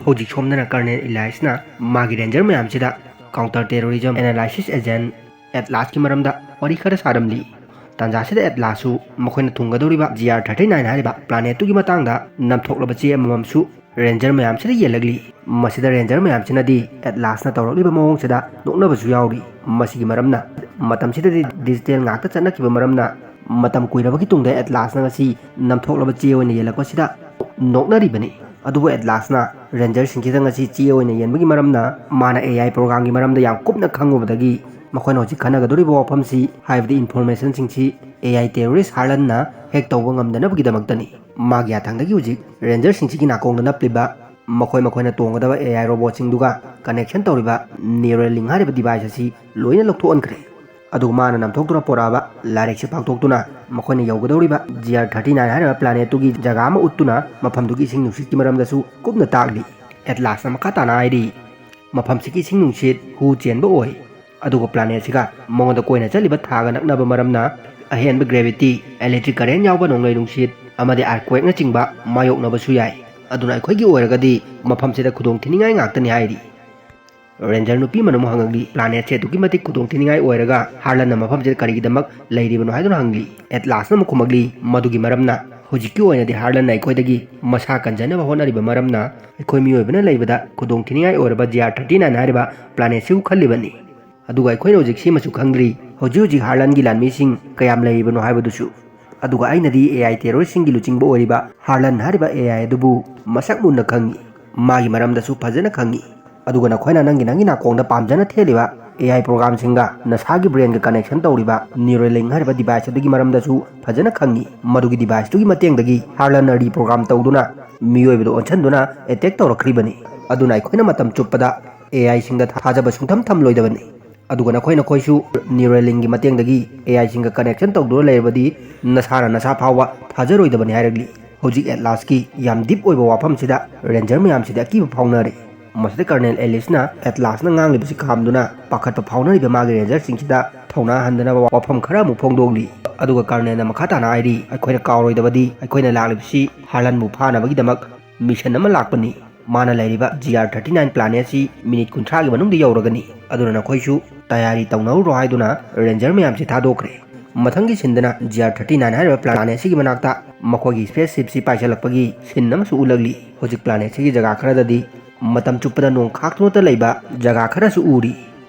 ꯍꯧꯖꯤꯛ ꯁꯣꯝꯗꯅ Colonel Aliceꯅ ꯃꯥꯒꯤ ranger ꯃꯌꯥꯝꯁꯤꯗ counter terrorism analysis agent Atlasꯀꯤ ꯃꯔꯝꯗ ꯋꯥꯔꯤ ꯈꯔ ꯁꯥꯔꯝꯂꯤ꯫ ꯇꯥꯟꯖꯥꯁꯤꯗ Atlasꯁꯨ ꯃꯈꯣꯏꯅ ꯊꯨꯡꯒꯗꯧꯔꯤꯕ GR thirty nine ꯍꯥꯏꯔꯤꯕ planetꯇꯨꯒꯤ ꯃꯇꯥꯡꯗ ꯅꯝꯊꯣꯛꯂꯕ ꯆꯦ ꯑꯃꯃꯝꯁꯨ ranger ꯃꯌꯥꯝꯁꯤꯗ ꯌꯦꯜꯂꯛꯂꯤ꯫ ꯃꯁꯤꯗ ranger ꯃꯌꯥꯝꯁꯤꯅꯗꯤ Atlasꯅ ꯇꯧꯔꯛꯂꯤꯕ ꯃꯑꯣꯡꯁꯤꯗ ꯅꯣꯛꯅꯕꯁꯨ ꯌꯥꯎꯔꯤ꯫ ꯃꯁꯤꯒꯤ ꯃꯔꯝꯅ ꯃꯇꯝꯁꯤꯗꯗꯤ digital ꯉꯥꯛꯇ ꯆꯠꯅꯈꯤꯕ ꯃꯔꯝꯅ ꯃꯇꯝ ꯀꯨꯏꯔꯕꯒꯤ ꯇꯨꯡꯗ Atlasꯅ ꯉꯁꯤ ꯅꯝꯊꯣꯛꯂꯕ ꯆꯦ ꯑꯣꯏꯅ ꯌꯦꯜꯂꯛꯄꯁꯤꯗ ꯅꯣꯛꯅꯔꯤꯕꯅꯤ꯫ ꯑꯗꯨꯕꯨ ꯑꯦꯠꯂꯥꯁꯅ ꯔꯦꯟꯖꯔꯁꯤꯡꯁꯤꯗ ꯉꯁꯤ ꯆꯦ ꯑꯣꯏꯅ ꯌꯦꯟꯕꯒꯤ ꯃꯔꯝꯅ ꯃꯥꯅ ꯑꯦ ꯑꯥꯏ ꯄ꯭ꯔꯣꯒ꯭ꯔꯥꯝꯒꯤ ꯃꯔꯝꯗ ꯌꯥꯝ ꯀꯨꯞꯅ ꯈꯪꯉꯨꯕꯗꯒꯤ ꯃꯈꯣꯏꯅ ꯍꯧꯖꯤꯛ ꯈꯟꯅꯒꯗꯧꯔꯤꯕ ꯋꯥꯐꯝꯁꯤ, ꯍꯥꯏꯕꯗꯤ ꯏꯟꯐꯣꯔꯃꯦꯁꯟꯁꯤꯡꯁꯤ ꯑꯦ ꯑꯥꯏ ꯇꯦꯔꯣꯔꯤꯁ ꯍꯥꯔꯂꯟꯅ ꯍꯦꯛ ꯇꯧꯕ ꯉꯝꯗꯅꯕꯒꯤꯗꯃꯛꯇꯅꯤ꯫ ꯃꯥꯒꯤ ꯌꯥꯊꯪꯗꯒꯤ ꯍꯧꯖꯤꯛ ꯔꯦꯟꯖꯔꯁꯤꯡꯁꯤꯒꯤ ꯅꯥꯀꯣꯡꯗ ꯅꯞꯂꯤꯕ ꯃꯈꯣꯏ ꯃꯈꯣꯏꯅ ꯇꯣꯡꯒꯗꯕ ꯑꯦ ꯑꯥꯏ ꯔꯣꯕꯣꯠꯁꯤꯡꯗꯨꯒ ꯀꯅꯦꯛꯁꯟ ꯇꯧꯔꯤꯕ ꯅ꯭ꯌꯨꯔꯦꯂꯤꯡ ꯍꯥꯏꯔꯤꯕ ꯗꯤꯚꯥꯏꯁ ꯑꯁꯤ ꯂꯣꯏꯅ ꯂꯧꯊꯣꯛꯍꯟꯈ꯭ꯔꯦ꯫ ꯑꯗꯨꯒ ꯃꯥꯅ ꯅꯝꯊꯣꯛꯇꯨꯅ ꯄꯣꯔꯛꯑꯕ ꯂꯥꯏꯔꯤꯛꯁꯤ ꯄꯥꯛꯊꯣꯛꯇꯨꯅ ꯃꯈꯣꯏꯅ ꯌꯧꯒꯗꯧꯔꯤꯕ ꯖꯤ ꯑꯥꯔ ꯊꯥꯔꯇꯤ ꯅꯥꯏꯟ ꯍꯥꯏꯔꯤꯕ ꯄ꯭ꯂꯥꯅꯦꯠꯇꯨꯒꯤ ꯖꯒꯥ ꯑꯃ ꯎꯠꯇꯨꯅ ꯃꯐꯝꯗꯨꯒꯤ ꯏꯁꯤꯡ ꯅꯨꯡꯁꯤꯠꯀꯤ ꯃꯔꯝꯗꯁꯨ ꯀꯨꯞꯅ ꯇꯥꯛꯂꯤ꯫ ꯑꯦꯠꯂꯥꯁꯅ ꯃꯈꯥ ꯇꯥꯅ ꯍꯥꯏꯔꯤ, ꯃꯐꯝꯁꯤꯒꯤ ꯏꯁꯤꯡ ꯅꯨꯡꯁꯤꯠ ꯍꯨ ꯆꯦꯟꯕ ꯑꯣꯏ, ꯑꯗꯨꯒ ꯄ꯭ꯂꯥꯅꯦꯠꯁꯤꯒ ꯃꯉꯣꯟꯗ ꯀꯣꯏꯅ ꯆꯠꯂꯤꯕ ꯊꯥꯒ ꯅꯛꯅꯕ ꯃꯔꯝꯅ ꯑꯍꯦꯟꯕ ꯒ꯭ꯔꯦꯚꯤꯇꯤ, ꯏꯂꯦꯛꯇ꯭ꯔꯤꯛ ꯀꯔꯦꯟ ꯌꯥꯎꯕ ꯅꯣꯡꯂꯩ ꯅꯨꯡꯁꯤꯠ ꯑꯃꯗꯤ ꯑꯥꯔꯠꯀ꯭ꯋꯦꯛꯅꯆꯤꯡꯕ ꯃꯥꯌꯣꯛꯅꯕꯁꯨ ꯌꯥꯏ꯫ ꯑꯗꯨꯅ ꯑꯩꯈꯣꯏꯒꯤ ꯑꯣꯏꯔꯒꯗꯤ ꯃꯐꯝꯁꯤꯗ ꯈꯨꯗꯣꯡ ꯊꯤꯅꯤꯡꯉꯥꯏ ꯉꯥꯛꯇꯅꯤ ꯍꯥꯏꯔꯤ꯫ ꯔꯦꯟꯖꯔ ꯅꯨꯄꯤ ꯑꯃꯅ ꯑꯃꯨꯛ ꯍꯪꯉꯛꯂꯤ, ꯄ꯭ꯂꯥꯅꯦꯠꯁꯦ ꯑꯗꯨꯛꯀꯤ ꯃꯇꯤꯛ ꯈꯨꯗꯣꯡ ꯊꯤꯅꯤꯡꯉꯥꯏ ꯑꯣꯏꯔꯒ ꯍꯥꯔꯂꯟꯅ ꯃꯐꯝꯁꯤꯗ ꯀꯔꯤꯒꯤꯗꯃꯛ ꯂꯩꯔꯤꯕꯅꯣ ꯍꯥꯏꯗꯨꯅ ꯍꯪꯂꯤ꯫ ꯑꯦꯠꯂꯥꯁꯅ ꯑꯃꯨꯛ ꯈꯨꯝꯃꯛꯂꯤ, ꯃꯗꯨꯒꯤ ꯃꯔꯝꯅ ꯍꯧꯖꯤꯛꯀꯤ ꯑꯣꯏꯅꯗꯤ ꯍꯥꯔꯂꯟꯅ ꯑꯩꯈꯣꯏꯗꯒꯤ ꯃꯁꯥ ꯀꯟꯖꯅꯕ ꯍꯣꯠꯅꯔꯤꯕ ꯃꯔꯝꯅ ꯑꯩꯈꯣꯏ ꯃꯤꯑꯣꯏꯕꯅ ꯂꯩꯕꯗ ꯈꯨꯗꯣꯡ ꯊꯤꯅꯤꯡꯉꯥꯏ ꯑꯣꯏꯔꯕ ꯖꯤ ꯑꯥꯔ ꯊꯥꯔꯇꯤ ꯅꯥꯏꯟ ꯍꯥꯏꯔꯤꯕ ꯄ꯭ꯂꯥꯅꯦꯠꯁꯤꯕꯨ ꯈꯜꯂꯤꯕꯅꯤ꯫ ꯑꯗꯨꯒ ꯑꯩꯈꯣꯏꯅ ꯍꯧꯖꯤꯛ ꯁꯤꯃꯁꯨ ꯈꯪꯗ꯭ꯔꯤ, ꯍꯧꯖꯤꯛ ꯍꯧꯖꯤꯛ ꯍꯥꯔꯂꯟꯒꯤ ꯂꯥꯟꯃꯤꯁꯤꯡ ꯀꯌꯥꯝ ꯂꯩꯔꯤꯕꯅꯣ ꯍꯥꯏꯕꯗꯨꯁꯨ꯫ ꯑꯗꯨꯒ ꯑꯩꯅꯗꯤ ꯑꯦ ꯑꯥꯏ ꯇꯦꯔꯣꯔꯤꯁꯁꯤꯡꯒꯤ ꯂꯨꯆꯤꯡꯕ ꯑꯣꯏꯔꯤꯕ ꯍꯥꯔꯂꯟ ꯍꯥꯏꯔꯤꯕ ꯑꯦ ꯑꯥꯏ ꯑꯗꯨꯕꯨ ꯃꯁꯛ ꯃꯨꯟꯅ ꯈꯪꯏ, ꯃꯥꯒꯤ ꯃꯔꯝꯗꯁꯨ ꯐꯖꯅ ꯈꯪꯏ꯫ ꯑꯗꯨꯒ ꯅꯈꯣꯏꯅ ꯅꯪꯒꯤ ꯅꯪꯒꯤ ꯅꯥꯀꯣꯡꯗ ꯄꯥꯝꯖꯅ ꯊꯦꯜꯂꯤꯕ ꯑꯦ ꯑꯥꯏ ꯄ꯭ꯔꯣꯒ꯭ꯔꯥꯝꯁꯤꯡꯒ ꯅꯁꯥꯒꯤ ꯕ꯭ꯔꯦꯟꯒ ꯀꯅꯦꯛꯁꯟ ꯇꯧꯔꯤꯕ ꯅ꯭ꯌꯨꯔꯦꯂꯤꯡ ꯍꯥꯏꯔꯤꯕ ꯗꯤꯚꯥꯏꯁ ꯑꯗꯨꯒꯤ ꯃꯔꯝꯗꯁꯨ ꯐꯖꯅ ꯈꯪꯏ꯫ ꯃꯗꯨꯒꯤ ꯗꯤꯚꯥꯏꯁꯇꯨꯒꯤ ꯃꯇꯦꯡꯗꯒꯤ ꯍꯥꯔꯂꯟꯅ ꯔꯤꯄ꯭ꯔꯣꯒ꯭ꯔꯥꯝ ꯇꯧꯗꯨꯅ ꯃꯤꯑꯣꯏꯕꯗ ꯑꯣꯟꯁꯤꯟꯗꯨꯅ ꯑꯦꯇꯦꯛ ꯇꯧꯔꯛꯈ꯭ꯔꯤꯕꯅꯤ꯫ ꯑꯗꯨꯅ ꯑꯩꯈꯣꯏꯅ ꯃꯇꯝ ꯆꯨꯞꯄꯗ ꯑꯦ ꯑꯥꯏꯁꯤꯡꯗ ꯊꯥꯖꯕ ꯁꯨꯡꯊꯝ ꯊꯝꯂꯣꯏꯗꯕꯅꯤ꯫ ꯑꯗꯨꯒ ꯅꯈꯣꯏ ꯅꯈꯣꯏꯁꯨ ꯅ꯭ꯌꯨꯔꯦꯂꯤꯡꯒꯤ ꯃꯇꯦꯡꯗꯒꯤ ꯑꯦ ꯑꯥꯏꯁꯤꯡꯒ ꯀꯅꯦꯛꯁꯟ ꯇꯧꯗꯨꯅ ꯂꯩꯔꯕꯗꯤ ꯅꯁꯥꯅ ꯅꯁꯥ ꯐꯥꯎꯕ ꯊꯥꯖꯔꯣꯏꯗꯕꯅꯤ ꯍꯥꯏꯔꯛꯂꯤ꯫ ꯍꯧꯖꯤꯛ ꯑꯦꯠꯂꯥꯁꯀꯤ ꯌꯥꯝ ꯗꯤꯞ ꯑꯣꯏꯕ ꯋꯥꯐꯝꯁꯤꯗ ꯔꯦꯟꯖꯔ ꯃꯌꯥꯝꯁꯤꯗꯤ ꯑꯀꯤꯕ ꯐꯥꯎꯅꯔꯦ꯫ ꯃꯁꯤꯗ ꯀꯔꯅꯦꯜ ꯑꯦꯂꯤꯁꯅ ꯑꯦꯠꯂꯥꯁꯅ ꯉꯥꯡꯂꯤꯕꯁꯤ ꯈꯥꯝꯗꯨꯅ ꯄꯥꯈꯠꯄ ꯐꯥꯎꯅꯔꯤꯕ ꯃꯥꯒꯤ ꯔꯦꯟꯖꯔꯁꯤꯡꯁꯤꯗ ꯊꯧꯅꯥ ꯍꯟꯗꯅꯕ ꯋꯥꯐꯝ ꯈꯔ ꯑꯃꯨꯛ ꯐꯣꯡꯗꯣꯛꯂꯤ꯫ ꯑꯗꯨꯒ ꯀꯔꯅꯦꯜꯅ ꯃꯈꯥ ꯇꯥꯅ ꯍꯥꯏꯔꯤ, ꯑꯩꯈꯣꯏꯅ ꯀꯥꯎꯔꯣꯏꯗꯕꯗꯤ ꯑꯩꯈꯣꯏꯅ ꯂꯥꯛꯂꯤꯕꯁꯤ ꯍꯥꯔꯂꯟꯕꯨ ꯐꯥꯅꯕꯒꯤꯗꯃꯛ ꯃꯤꯁꯟ ꯑꯃ ꯂꯥꯛꯄꯅꯤ꯫ ꯃꯥꯅ ꯂꯩꯔꯤꯕ ꯖꯤ ꯑꯥꯔ ꯊꯥꯔꯇꯤ ꯅꯥꯏꯟ ꯄ꯭ꯂꯥꯅꯦꯠꯁꯤ ꯃꯤꯅꯤꯠ ꯀꯨꯟꯊ꯭ꯔꯥꯒꯤ ꯃꯅꯨꯡꯗ ꯌꯧꯔꯒꯅꯤ꯫ ꯑꯗꯨꯅ ꯅꯈꯣꯏꯁꯨ ꯇꯌꯥꯔꯤ ꯇꯧꯅꯍꯧꯔꯣ ꯍꯥꯏꯗꯨꯅ ꯔꯦꯟꯖꯔ ꯃꯌꯥꯝꯁꯤ ꯊꯥꯗꯣꯛꯈ꯭ꯔꯦ꯫ ꯃꯊꯪꯒꯤ ꯁꯤꯟꯗꯅ ꯖꯤ ꯑꯥꯔ ꯊꯥꯔꯇꯤ ꯅꯥꯏꯟ ꯍꯥꯏꯔꯤꯕ ꯄ꯭ꯂꯥꯅꯦꯠꯁꯤꯒꯤ ꯃꯅꯥꯛꯇ ꯃꯈꯣꯏꯒꯤ ꯁ꯭ꯄꯦꯁ ꯁꯤꯞꯁꯤ ꯄꯥꯏꯁꯤꯜꯂꯛꯄꯒꯤ ꯁꯤꯟ ꯑꯃꯁꯨ ꯎꯠꯂꯛꯂꯤ꯫ ꯍꯧꯖꯤꯛ ꯄ꯭ꯂꯥꯅꯦꯠꯁꯤꯒꯤ ꯖꯒꯥ ꯈꯔꯗꯗꯤ ꯃꯇꯝ ꯆꯨꯞꯄꯗ ꯅꯣꯡ ꯈꯥꯛꯇꯨꯅꯇ ꯂꯩꯕ ꯖꯒꯥ ꯈꯔꯁꯨ ꯎꯔꯤ꯫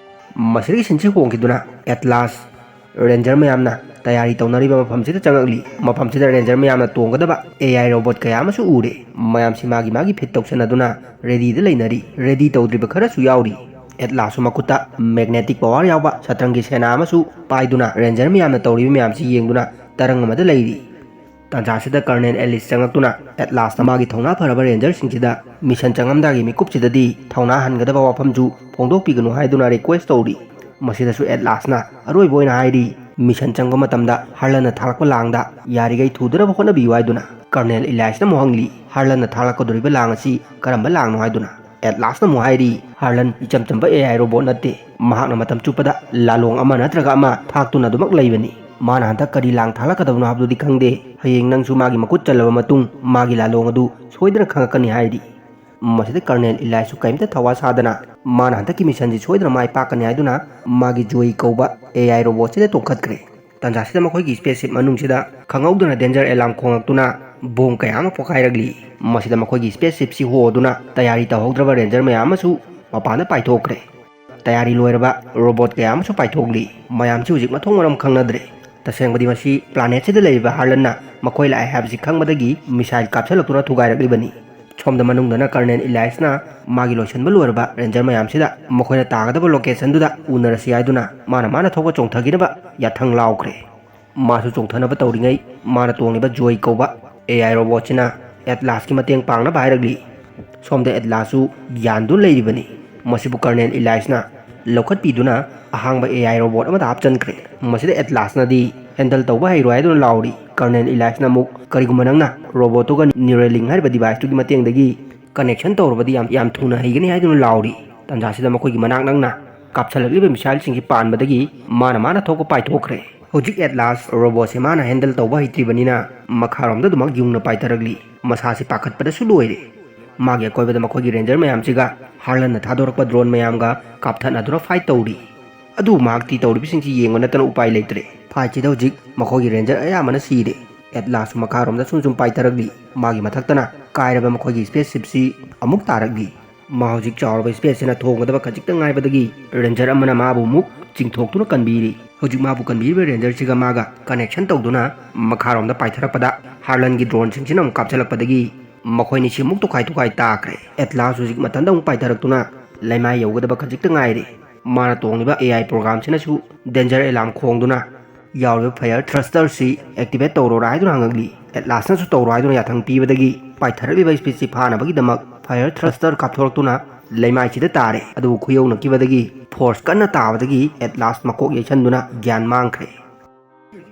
ꯃꯁꯤꯗꯒꯤ ꯁꯤꯟꯁꯤ ꯍꯣꯡꯈꯤꯗꯨꯅ ꯑꯦꯠꯂꯥꯁ ꯔꯦꯟꯖꯔ ꯃꯌꯥꯝꯅ ꯇꯌꯥꯔꯤ ꯇꯧꯅꯔꯤꯕ ꯃꯐꯝꯁꯤꯗ ꯆꯪꯉꯛꯂꯤ꯫ ꯃꯐꯝꯁꯤꯗ ꯔꯦꯟꯖꯔ ꯃꯌꯥꯝꯅ ꯇꯣꯡꯒꯗꯕ ꯑꯦ ꯑꯥꯏ ꯔꯣꯕꯣꯠ ꯀꯌꯥ ꯑꯃꯁꯨ ꯎꯔꯦ꯫ ꯃꯌꯥꯝꯁꯤ ꯃꯥꯒꯤ ꯃꯥꯒꯤ ꯐꯤꯠ ꯇꯧꯁꯟꯅꯗꯨꯅ ꯔꯦꯗꯤꯗ ꯂꯩꯅꯔꯤ꯫ ꯔꯦꯗꯤ ꯇꯧꯗ꯭ꯔꯤꯕ ꯈꯔꯁꯨ ꯌꯥꯎꯔꯤ꯫ ꯑꯦꯠꯂꯥꯁꯁꯨ ꯃꯈꯨꯠꯇ ꯃꯦꯒꯅꯦꯇꯤꯛ ꯄꯋꯥꯔ ꯌꯥꯎꯕ ꯁꯇ꯭ꯔꯪꯒꯤ ꯁꯦꯅꯥ ꯑꯃꯁꯨ ꯄꯥꯏꯗꯨꯅ ꯔꯦꯟꯖꯔ ꯃꯌꯥꯝꯅ ꯇꯧꯔꯤꯕ ꯃꯌꯥꯝꯁꯤ ꯌꯦꯡꯗꯨꯅ ꯇꯔꯪ ꯑꯃꯗ ꯂꯩꯔꯤ꯫ ꯇꯥꯟꯖꯥꯁꯤꯗ ꯀꯔꯅꯦꯜ ꯑꯦꯂꯤꯁ ꯆꯪꯉꯛꯇꯨꯅ ꯑꯦꯠꯂꯥꯁꯇ ꯃꯥꯒꯤ ꯊꯧꯅꯥ ꯐꯔꯕ ꯔꯦꯟꯖꯔꯁꯤꯡꯁꯤꯗ ꯃꯤꯁꯟ ꯆꯪꯉꯝꯗꯥꯏꯒꯤ ꯃꯤꯀꯨꯞꯁꯤꯗꯗꯤ ꯊꯧꯅꯥ ꯍꯟꯒꯗꯕ ꯋꯥꯐꯝꯁꯨ ꯐꯣꯡꯗꯣꯛꯄꯤꯒꯅꯨ ꯍꯥꯏꯗꯨꯅ ꯔꯤꯀ꯭ꯋꯦꯁ ꯇꯧꯔꯤ꯫ ꯃꯁꯤꯗꯁꯨ ꯑꯦꯠꯂꯥꯁꯅ ꯑꯔꯣꯏꯕ ꯑꯣꯏꯅ ꯍꯥꯏꯔꯤ, ꯃꯤꯁꯟ ꯆꯪꯕ ꯃꯇꯝꯗ ꯍꯥꯔꯂꯟꯅ ꯊꯥꯔꯛꯄ ꯂꯥꯡꯗ ꯌꯥꯔꯤꯈꯩ ꯊꯨꯗꯅꯕ ꯍꯣꯠꯅꯕꯤꯌꯨ ꯍꯥꯏꯗꯨꯅ꯫ ꯀꯔꯅꯦꯜ ꯑꯦꯂꯤꯁꯅ ꯑꯃꯨꯛ ꯍꯪꯂꯤ, ꯍꯥꯔꯂꯟꯅ ꯊꯥꯔꯛꯀꯗꯧꯔꯤꯕ ꯂꯥꯡ ꯑꯁꯤ ꯀꯔꯝꯕ ꯂꯥꯡꯅꯣ ꯍꯥꯏꯗꯨꯅ꯫ ꯑꯦꯠꯂꯥꯁꯅ ꯑꯃꯨꯛ ꯍꯥꯏꯔꯤ, ꯍꯥꯔꯂꯟ ꯏꯆꯝ ꯆꯝꯕ ꯑꯦ ꯑꯥꯏ ꯔꯣꯕꯣꯠ ꯅꯠꯇꯦ꯫ ꯃꯍꯥꯛꯅ ꯃꯇꯝ ꯆꯨꯞꯄꯗ ꯂꯥꯂꯣꯡ ꯑꯃ ꯅꯠꯇ꯭ꯔꯒ ꯑꯃ ꯊꯥꯛꯇꯨꯅ ꯑꯗꯨꯃꯛ ꯂꯩꯕꯅꯤ꯫ ꯃꯥꯅ ꯍꯟꯗꯛ ꯀꯔꯤ ꯂꯥꯡ ꯊꯥꯛꯂꯛꯀꯗꯕꯅꯣ ꯍꯥꯏꯕꯗꯨꯗꯤ ꯈꯪꯗꯦ꯫ ꯍꯌꯦꯡ ꯅꯪꯁꯨ ꯃꯥꯒꯤ ꯃꯈꯨꯠ ꯆꯜꯂꯕ ꯃꯇꯨꯡ ꯃꯥꯒꯤ ꯂꯥꯂꯣꯡ ꯑꯗꯨ ꯁꯣꯏꯗꯅ ꯈꯪꯉꯛꯀꯅꯤ ꯍꯥꯏꯔꯤ꯫ ꯃꯁꯤꯗ ꯀꯔꯅꯦꯜ ꯏꯂꯥꯏꯁꯁꯨ ꯀꯔꯤꯝꯇ ꯊꯋꯥ ꯁꯥꯗꯅ ꯃꯥꯅ ꯍꯟꯗꯛꯀꯤ ꯃꯤꯁꯟꯁꯤ ꯁꯣꯏꯗꯅ ꯃꯥꯏ ꯄꯥꯛꯀꯅꯤ ꯍꯥꯏꯗꯨꯅ ꯃꯥꯒꯤ ꯖꯣꯏ ꯀꯧꯕ ꯑꯦ ꯑꯥꯏ ꯔꯣꯕꯣꯠꯁꯤꯗ ꯇꯣꯡꯈꯠꯈ꯭ꯔꯦ꯫ ꯇꯥꯟꯖꯥꯁꯤꯗ ꯃꯈꯣꯏꯒꯤ ꯁ꯭ꯄꯦꯁ ꯁꯤꯞ ꯃꯅꯨꯡꯁꯤꯗ ꯈꯪꯍꯧꯗꯅ ꯗꯦꯟꯖꯔ ꯑꯦꯂꯥꯔꯝ ꯈꯣꯡꯂꯛꯇꯨꯅ ꯕꯣꯝ ꯀꯌꯥ ꯑꯃ ꯄꯣꯈꯥꯏꯔꯛꯂꯤ꯫ ꯃꯁꯤꯗ ꯃꯈꯣꯏꯒꯤ ꯁ꯭ꯄꯦꯁ ꯁꯤꯞꯁꯤ ꯍꯣꯗꯨꯅ ꯇꯌꯥꯔꯤ ꯇꯧꯍꯧꯗ꯭ꯔꯕ ꯔꯦꯟꯖꯔ ꯃꯌꯥꯝ ꯑꯃꯁꯨ ꯃꯄꯥꯟꯗ ꯄꯥꯏꯊꯣꯛꯈ꯭ꯔꯦ꯫ ꯇꯌꯥꯔꯤ ꯂꯣꯏꯔꯕ ꯔꯣꯕꯣꯠ ꯀꯌꯥ ꯑꯃꯁꯨ ꯄꯥꯏꯊꯣꯛꯂꯤ꯫ ꯃꯌꯥꯝꯁꯤ ꯍꯧꯖꯤꯛ ꯃꯊꯣꯡ ꯃꯔꯝ ꯈꯪꯅꯗ꯭ꯔꯦ꯫ ꯇꯁꯦꯡꯕꯗꯤ ꯃꯁꯤ ꯄ꯭ꯂꯥꯅꯦꯠꯁꯤꯗ ꯂꯩꯔꯤꯕ ꯍꯥꯔꯂꯟꯅ ꯃꯈꯣꯏ ꯂꯥꯛꯑꯦ ꯍꯥꯏꯕꯁꯤ ꯈꯪꯕꯗꯒꯤ ꯃꯤꯁꯥꯏꯜ ꯀꯥꯞꯁꯤꯜꯂꯛꯇꯨꯅ ꯊꯨꯒꯥꯏꯔꯛꯂꯤꯕꯅꯤ꯫ ꯁꯣꯝꯗ ꯃꯅꯨꯡꯗꯅ ꯀꯔꯅꯦꯜ ꯏꯂꯥꯏꯁꯅ ꯃꯥꯒꯤ ꯂꯣꯏꯁꯤꯟꯕ ꯂꯣꯏꯔꯕ ꯔꯦꯟꯖꯔ ꯃꯌꯥꯝꯁꯤꯗ ꯃꯈꯣꯏꯅ ꯇꯥꯒꯗꯕ ꯂꯣꯀꯦꯁꯟꯗꯨꯗ ꯎꯅꯔꯁꯤ ꯍꯥꯏꯗꯨꯅ ꯃꯥꯅ ꯃꯥꯅ ꯊꯣꯛꯄ ꯆꯣꯡꯊꯈꯤꯅꯕ ꯌꯥꯊꯪ ꯂꯥꯎꯈ꯭ꯔꯦ꯫ ꯃꯥꯁꯨ ꯆꯣꯡꯊꯅꯕ ꯇꯧꯔꯤꯉꯩ ꯃꯥꯅ ꯇꯣꯡꯂꯤꯕ ꯖꯣꯏ ꯀꯧꯕ ꯑꯦ ꯑꯥꯏ ꯔꯣꯕꯣꯠꯁꯤꯅ ꯑꯦꯠꯂꯥꯁꯀꯤ ꯃꯇꯦꯡ ꯄꯥꯡꯅꯕ ꯍꯥꯏꯔꯛꯂꯤ꯫ ꯁꯣꯝꯗ ꯑꯦꯠꯂꯥꯁꯁꯨ ꯒ꯭ꯌꯥꯟꯗꯨ ꯂꯩꯔꯤꯕꯅꯤ꯫ ꯃꯁꯤꯕꯨ ꯀꯔꯅꯦꯜ ꯏꯂꯥꯏꯁꯅ ꯂꯧꯈꯠꯄꯤꯗꯨꯅ ꯑꯍꯥꯡꯕ ꯑꯦ ꯑꯥꯏ ꯔꯣꯕꯣꯠ ꯑꯃꯗ ꯍꯥꯞꯆꯤꯟꯈ꯭ꯔꯦ꯫ ꯃꯁꯤꯗ ꯑꯦꯠꯂꯥꯁꯅꯗꯤ ꯍꯦꯟꯗꯜ ꯇꯧꯕ ꯍꯩꯔꯣꯏ ꯍꯥꯏꯗꯨꯅ ꯂꯥꯎꯔꯤ꯫ ꯀꯔꯅꯦꯜ ꯏꯂꯥꯏꯁꯅ ꯑꯃꯨꯛ, "ꯀꯔꯤꯒꯨꯝꯕ ꯅꯪꯅ ꯔꯣꯕꯣꯠꯇꯨꯒ ꯅ꯭ꯌꯨꯔꯦꯂꯤꯡ ꯍꯥꯏꯔꯤꯕ ꯗꯤꯚꯥꯏꯁꯇꯨꯒꯤ ꯃꯇꯦꯡꯗꯒꯤ ꯀꯅꯦꯛꯁꯟ ꯇꯧꯔꯕꯗꯤ ꯌꯥꯝ, ꯌꯥꯝ ꯊꯨꯅ ꯍꯩꯒꯅꯤ" ꯍꯥꯏꯗꯨꯅ ꯂꯥꯎꯔꯤ꯫ ꯇꯥꯟꯖꯥꯁꯤꯗ ꯃꯈꯣꯏꯒꯤ ꯃꯅꯥꯛ ꯅꯛꯅ ꯀꯥꯞꯁꯤꯜꯂꯛꯂꯤꯕ ꯃꯤꯁꯥꯏꯜꯁꯤꯡꯁꯤ ꯄꯥꯟꯕꯗꯒꯤ ꯃꯥꯅ ꯃꯥꯅ ꯊꯣꯛꯄ ꯄꯥꯏꯊꯣꯛꯈ꯭ꯔꯦ꯫ ꯍꯧꯖꯤꯛ ꯑꯦꯠꯂꯥꯁ ꯔꯣꯕꯣꯠꯁꯦ ꯃꯥꯅ ꯍꯦꯟꯗꯜ ꯇꯧꯕ ꯍꯩꯇ꯭ꯔꯤꯕꯅꯤꯅ ꯃꯈꯥꯔꯣꯝꯗ ꯑꯗꯨꯃꯛ ꯌꯨꯡꯅ ꯄꯥꯏꯊꯔꯛꯂꯤ꯫ ꯃꯁꯥꯁꯤ ꯄꯥꯈꯠꯄꯗꯁꯨ ꯂꯣꯏꯔꯦ꯫ ꯃꯥꯒꯤ ꯑꯀꯣꯏꯕꯗ ꯃꯈꯣꯏꯒꯤ ꯔꯦꯟꯖꯔ ꯃꯌꯥꯝꯁꯤꯒ ꯍꯥꯔꯂꯟꯅ ꯊꯥꯗꯣꯔꯛꯄ ꯗ꯭ꯔꯣꯟ ꯃꯌꯥꯝꯒ ꯀꯥꯞꯊꯠꯅꯗꯨꯅ ꯐꯥꯏꯠ ꯇꯧꯔꯤ꯫ ꯑꯗꯨ ꯃꯍꯥꯛꯇꯤ ꯇꯧꯔꯤꯕꯁꯤꯡꯁꯤ ꯌꯦꯡꯕ ꯅꯠꯇꯅ ꯎꯄꯥꯏ ꯂꯩꯇ꯭ꯔꯦ꯫ ꯐꯥꯏꯠꯁꯤꯗ ꯍꯧꯖꯤꯛ ꯃꯈꯣꯏꯒꯤ ꯔꯦꯟꯖꯔ ꯑꯌꯥꯝꯕꯅ ꯁꯤꯔꯦ꯫ ꯑꯦꯠꯂꯥꯁꯁꯨ ꯃꯈꯥꯔꯣꯝꯗ ꯁꯨꯝ ꯁꯨꯝ ꯄꯥꯏꯊꯔꯛꯂꯤ꯫ ꯃꯥꯒꯤ ꯃꯊꯛꯇꯅ ꯀꯥꯏꯔꯕ ꯃꯈꯣꯏꯒꯤ ꯁ꯭ꯄꯦꯁ ꯁꯤꯞꯁꯤ ꯑꯃꯨꯛ ꯇꯥꯔꯛꯂꯤ꯫ ꯃꯥ ꯍꯧꯖꯤꯛ ꯆꯥꯎꯔꯕ ꯁ꯭ꯄꯦꯁꯁꯤꯅ ꯊꯣꯡꯒꯗꯕ ꯈꯖꯤꯛꯇ ꯉꯥꯏꯕꯗꯒꯤ ꯔꯦꯟꯖꯔ ꯑꯃꯅ ꯃꯥꯕꯨ ꯑꯃꯨꯛ ꯆꯤꯡꯊꯣꯛꯇꯨꯅ ꯀꯟꯕꯤꯔꯤ꯫ ꯍꯧꯖꯤꯛ ꯃꯥꯕꯨ ꯀꯟꯕꯤꯔꯤꯕ ꯔꯦꯟꯖꯔꯁꯤꯒ ꯃꯥꯒ ꯀꯅꯦꯛꯁꯟ ꯇꯧꯗꯨꯅ ꯃꯈꯥꯔꯣꯝꯗ ꯄꯥꯏꯊꯔꯛꯄꯗ ꯍꯥꯔꯂꯟꯒꯤ ꯗ꯭ꯔꯣꯟꯁꯤꯡꯁꯤꯅ ꯑꯃꯨꯛ ꯀꯥꯞꯁꯤꯜꯂꯛꯄꯗꯒꯤ ꯃꯈꯣꯏꯅꯤꯁꯤ ꯑꯃꯨꯛ ꯇꯣꯈꯥꯏ ꯇꯣꯈꯥꯏ ꯇꯥꯈ꯭ꯔꯦ꯫ ꯑꯦꯠꯂꯥꯁ ꯍꯧꯖꯤꯛ ꯃꯊꯟꯇ ꯑꯃꯨꯛ ꯄꯥꯏꯊꯔꯛꯇꯨꯅ ꯂꯩꯃꯥꯏ ꯌꯧꯒꯗꯕ ꯈꯖꯤꯛꯇ ꯉꯥꯏꯔꯦ꯫ ꯃꯥꯅ ꯇꯣꯡꯂꯤꯕ ꯑꯦ ꯑꯥꯏ ꯄ꯭ꯔꯣꯒ꯭ꯔꯥꯝꯁꯤꯅꯁꯨ ꯗꯦꯟꯖꯔ ꯑꯦꯂꯥꯔꯝ ꯈꯣꯡꯗꯨꯅ ꯌꯥꯎꯔꯤꯕ ꯐꯥꯌꯔ ꯊ꯭ꯔꯁꯇꯔꯁꯤ ꯑꯦꯛꯇꯤꯚꯦꯠ ꯇꯧꯔꯣꯔꯥ ꯍꯥꯏꯗꯨꯅ ꯍꯪꯉꯛꯂꯤ꯫ ꯑꯦꯠꯂꯥꯁꯅꯁꯨ ꯇꯧꯔꯣ ꯍꯥꯏꯗꯨꯅ ꯌꯥꯊꯪ ꯄꯤꯕꯗꯒꯤ ꯄꯥꯏꯊꯔꯛꯂꯤꯕ ꯁ꯭ꯄꯤꯠꯁꯤ ꯐꯥꯅꯕꯒꯤꯗꯃꯛ ꯐꯥꯌꯔ ꯊ꯭ꯔꯁꯇꯔ ꯀꯥꯞꯊꯣꯔꯛꯇꯨꯅ ꯂꯩꯃꯥꯏꯁꯤꯗ ꯇꯥꯔꯦ꯫ ꯑꯗꯨꯕꯨ ꯈꯨꯌꯧꯅꯈꯤꯕꯗꯒꯤ ꯐꯣꯔꯁ ꯀꯟꯅ ꯇꯥꯕꯗꯒꯤ ꯑꯦꯠꯂꯥꯁ ꯃꯀꯣꯛ ꯌꯩꯁꯟꯗꯨꯅ ꯒ꯭ꯌꯥꯟ ꯃꯥꯡꯈ꯭ꯔꯦ꯫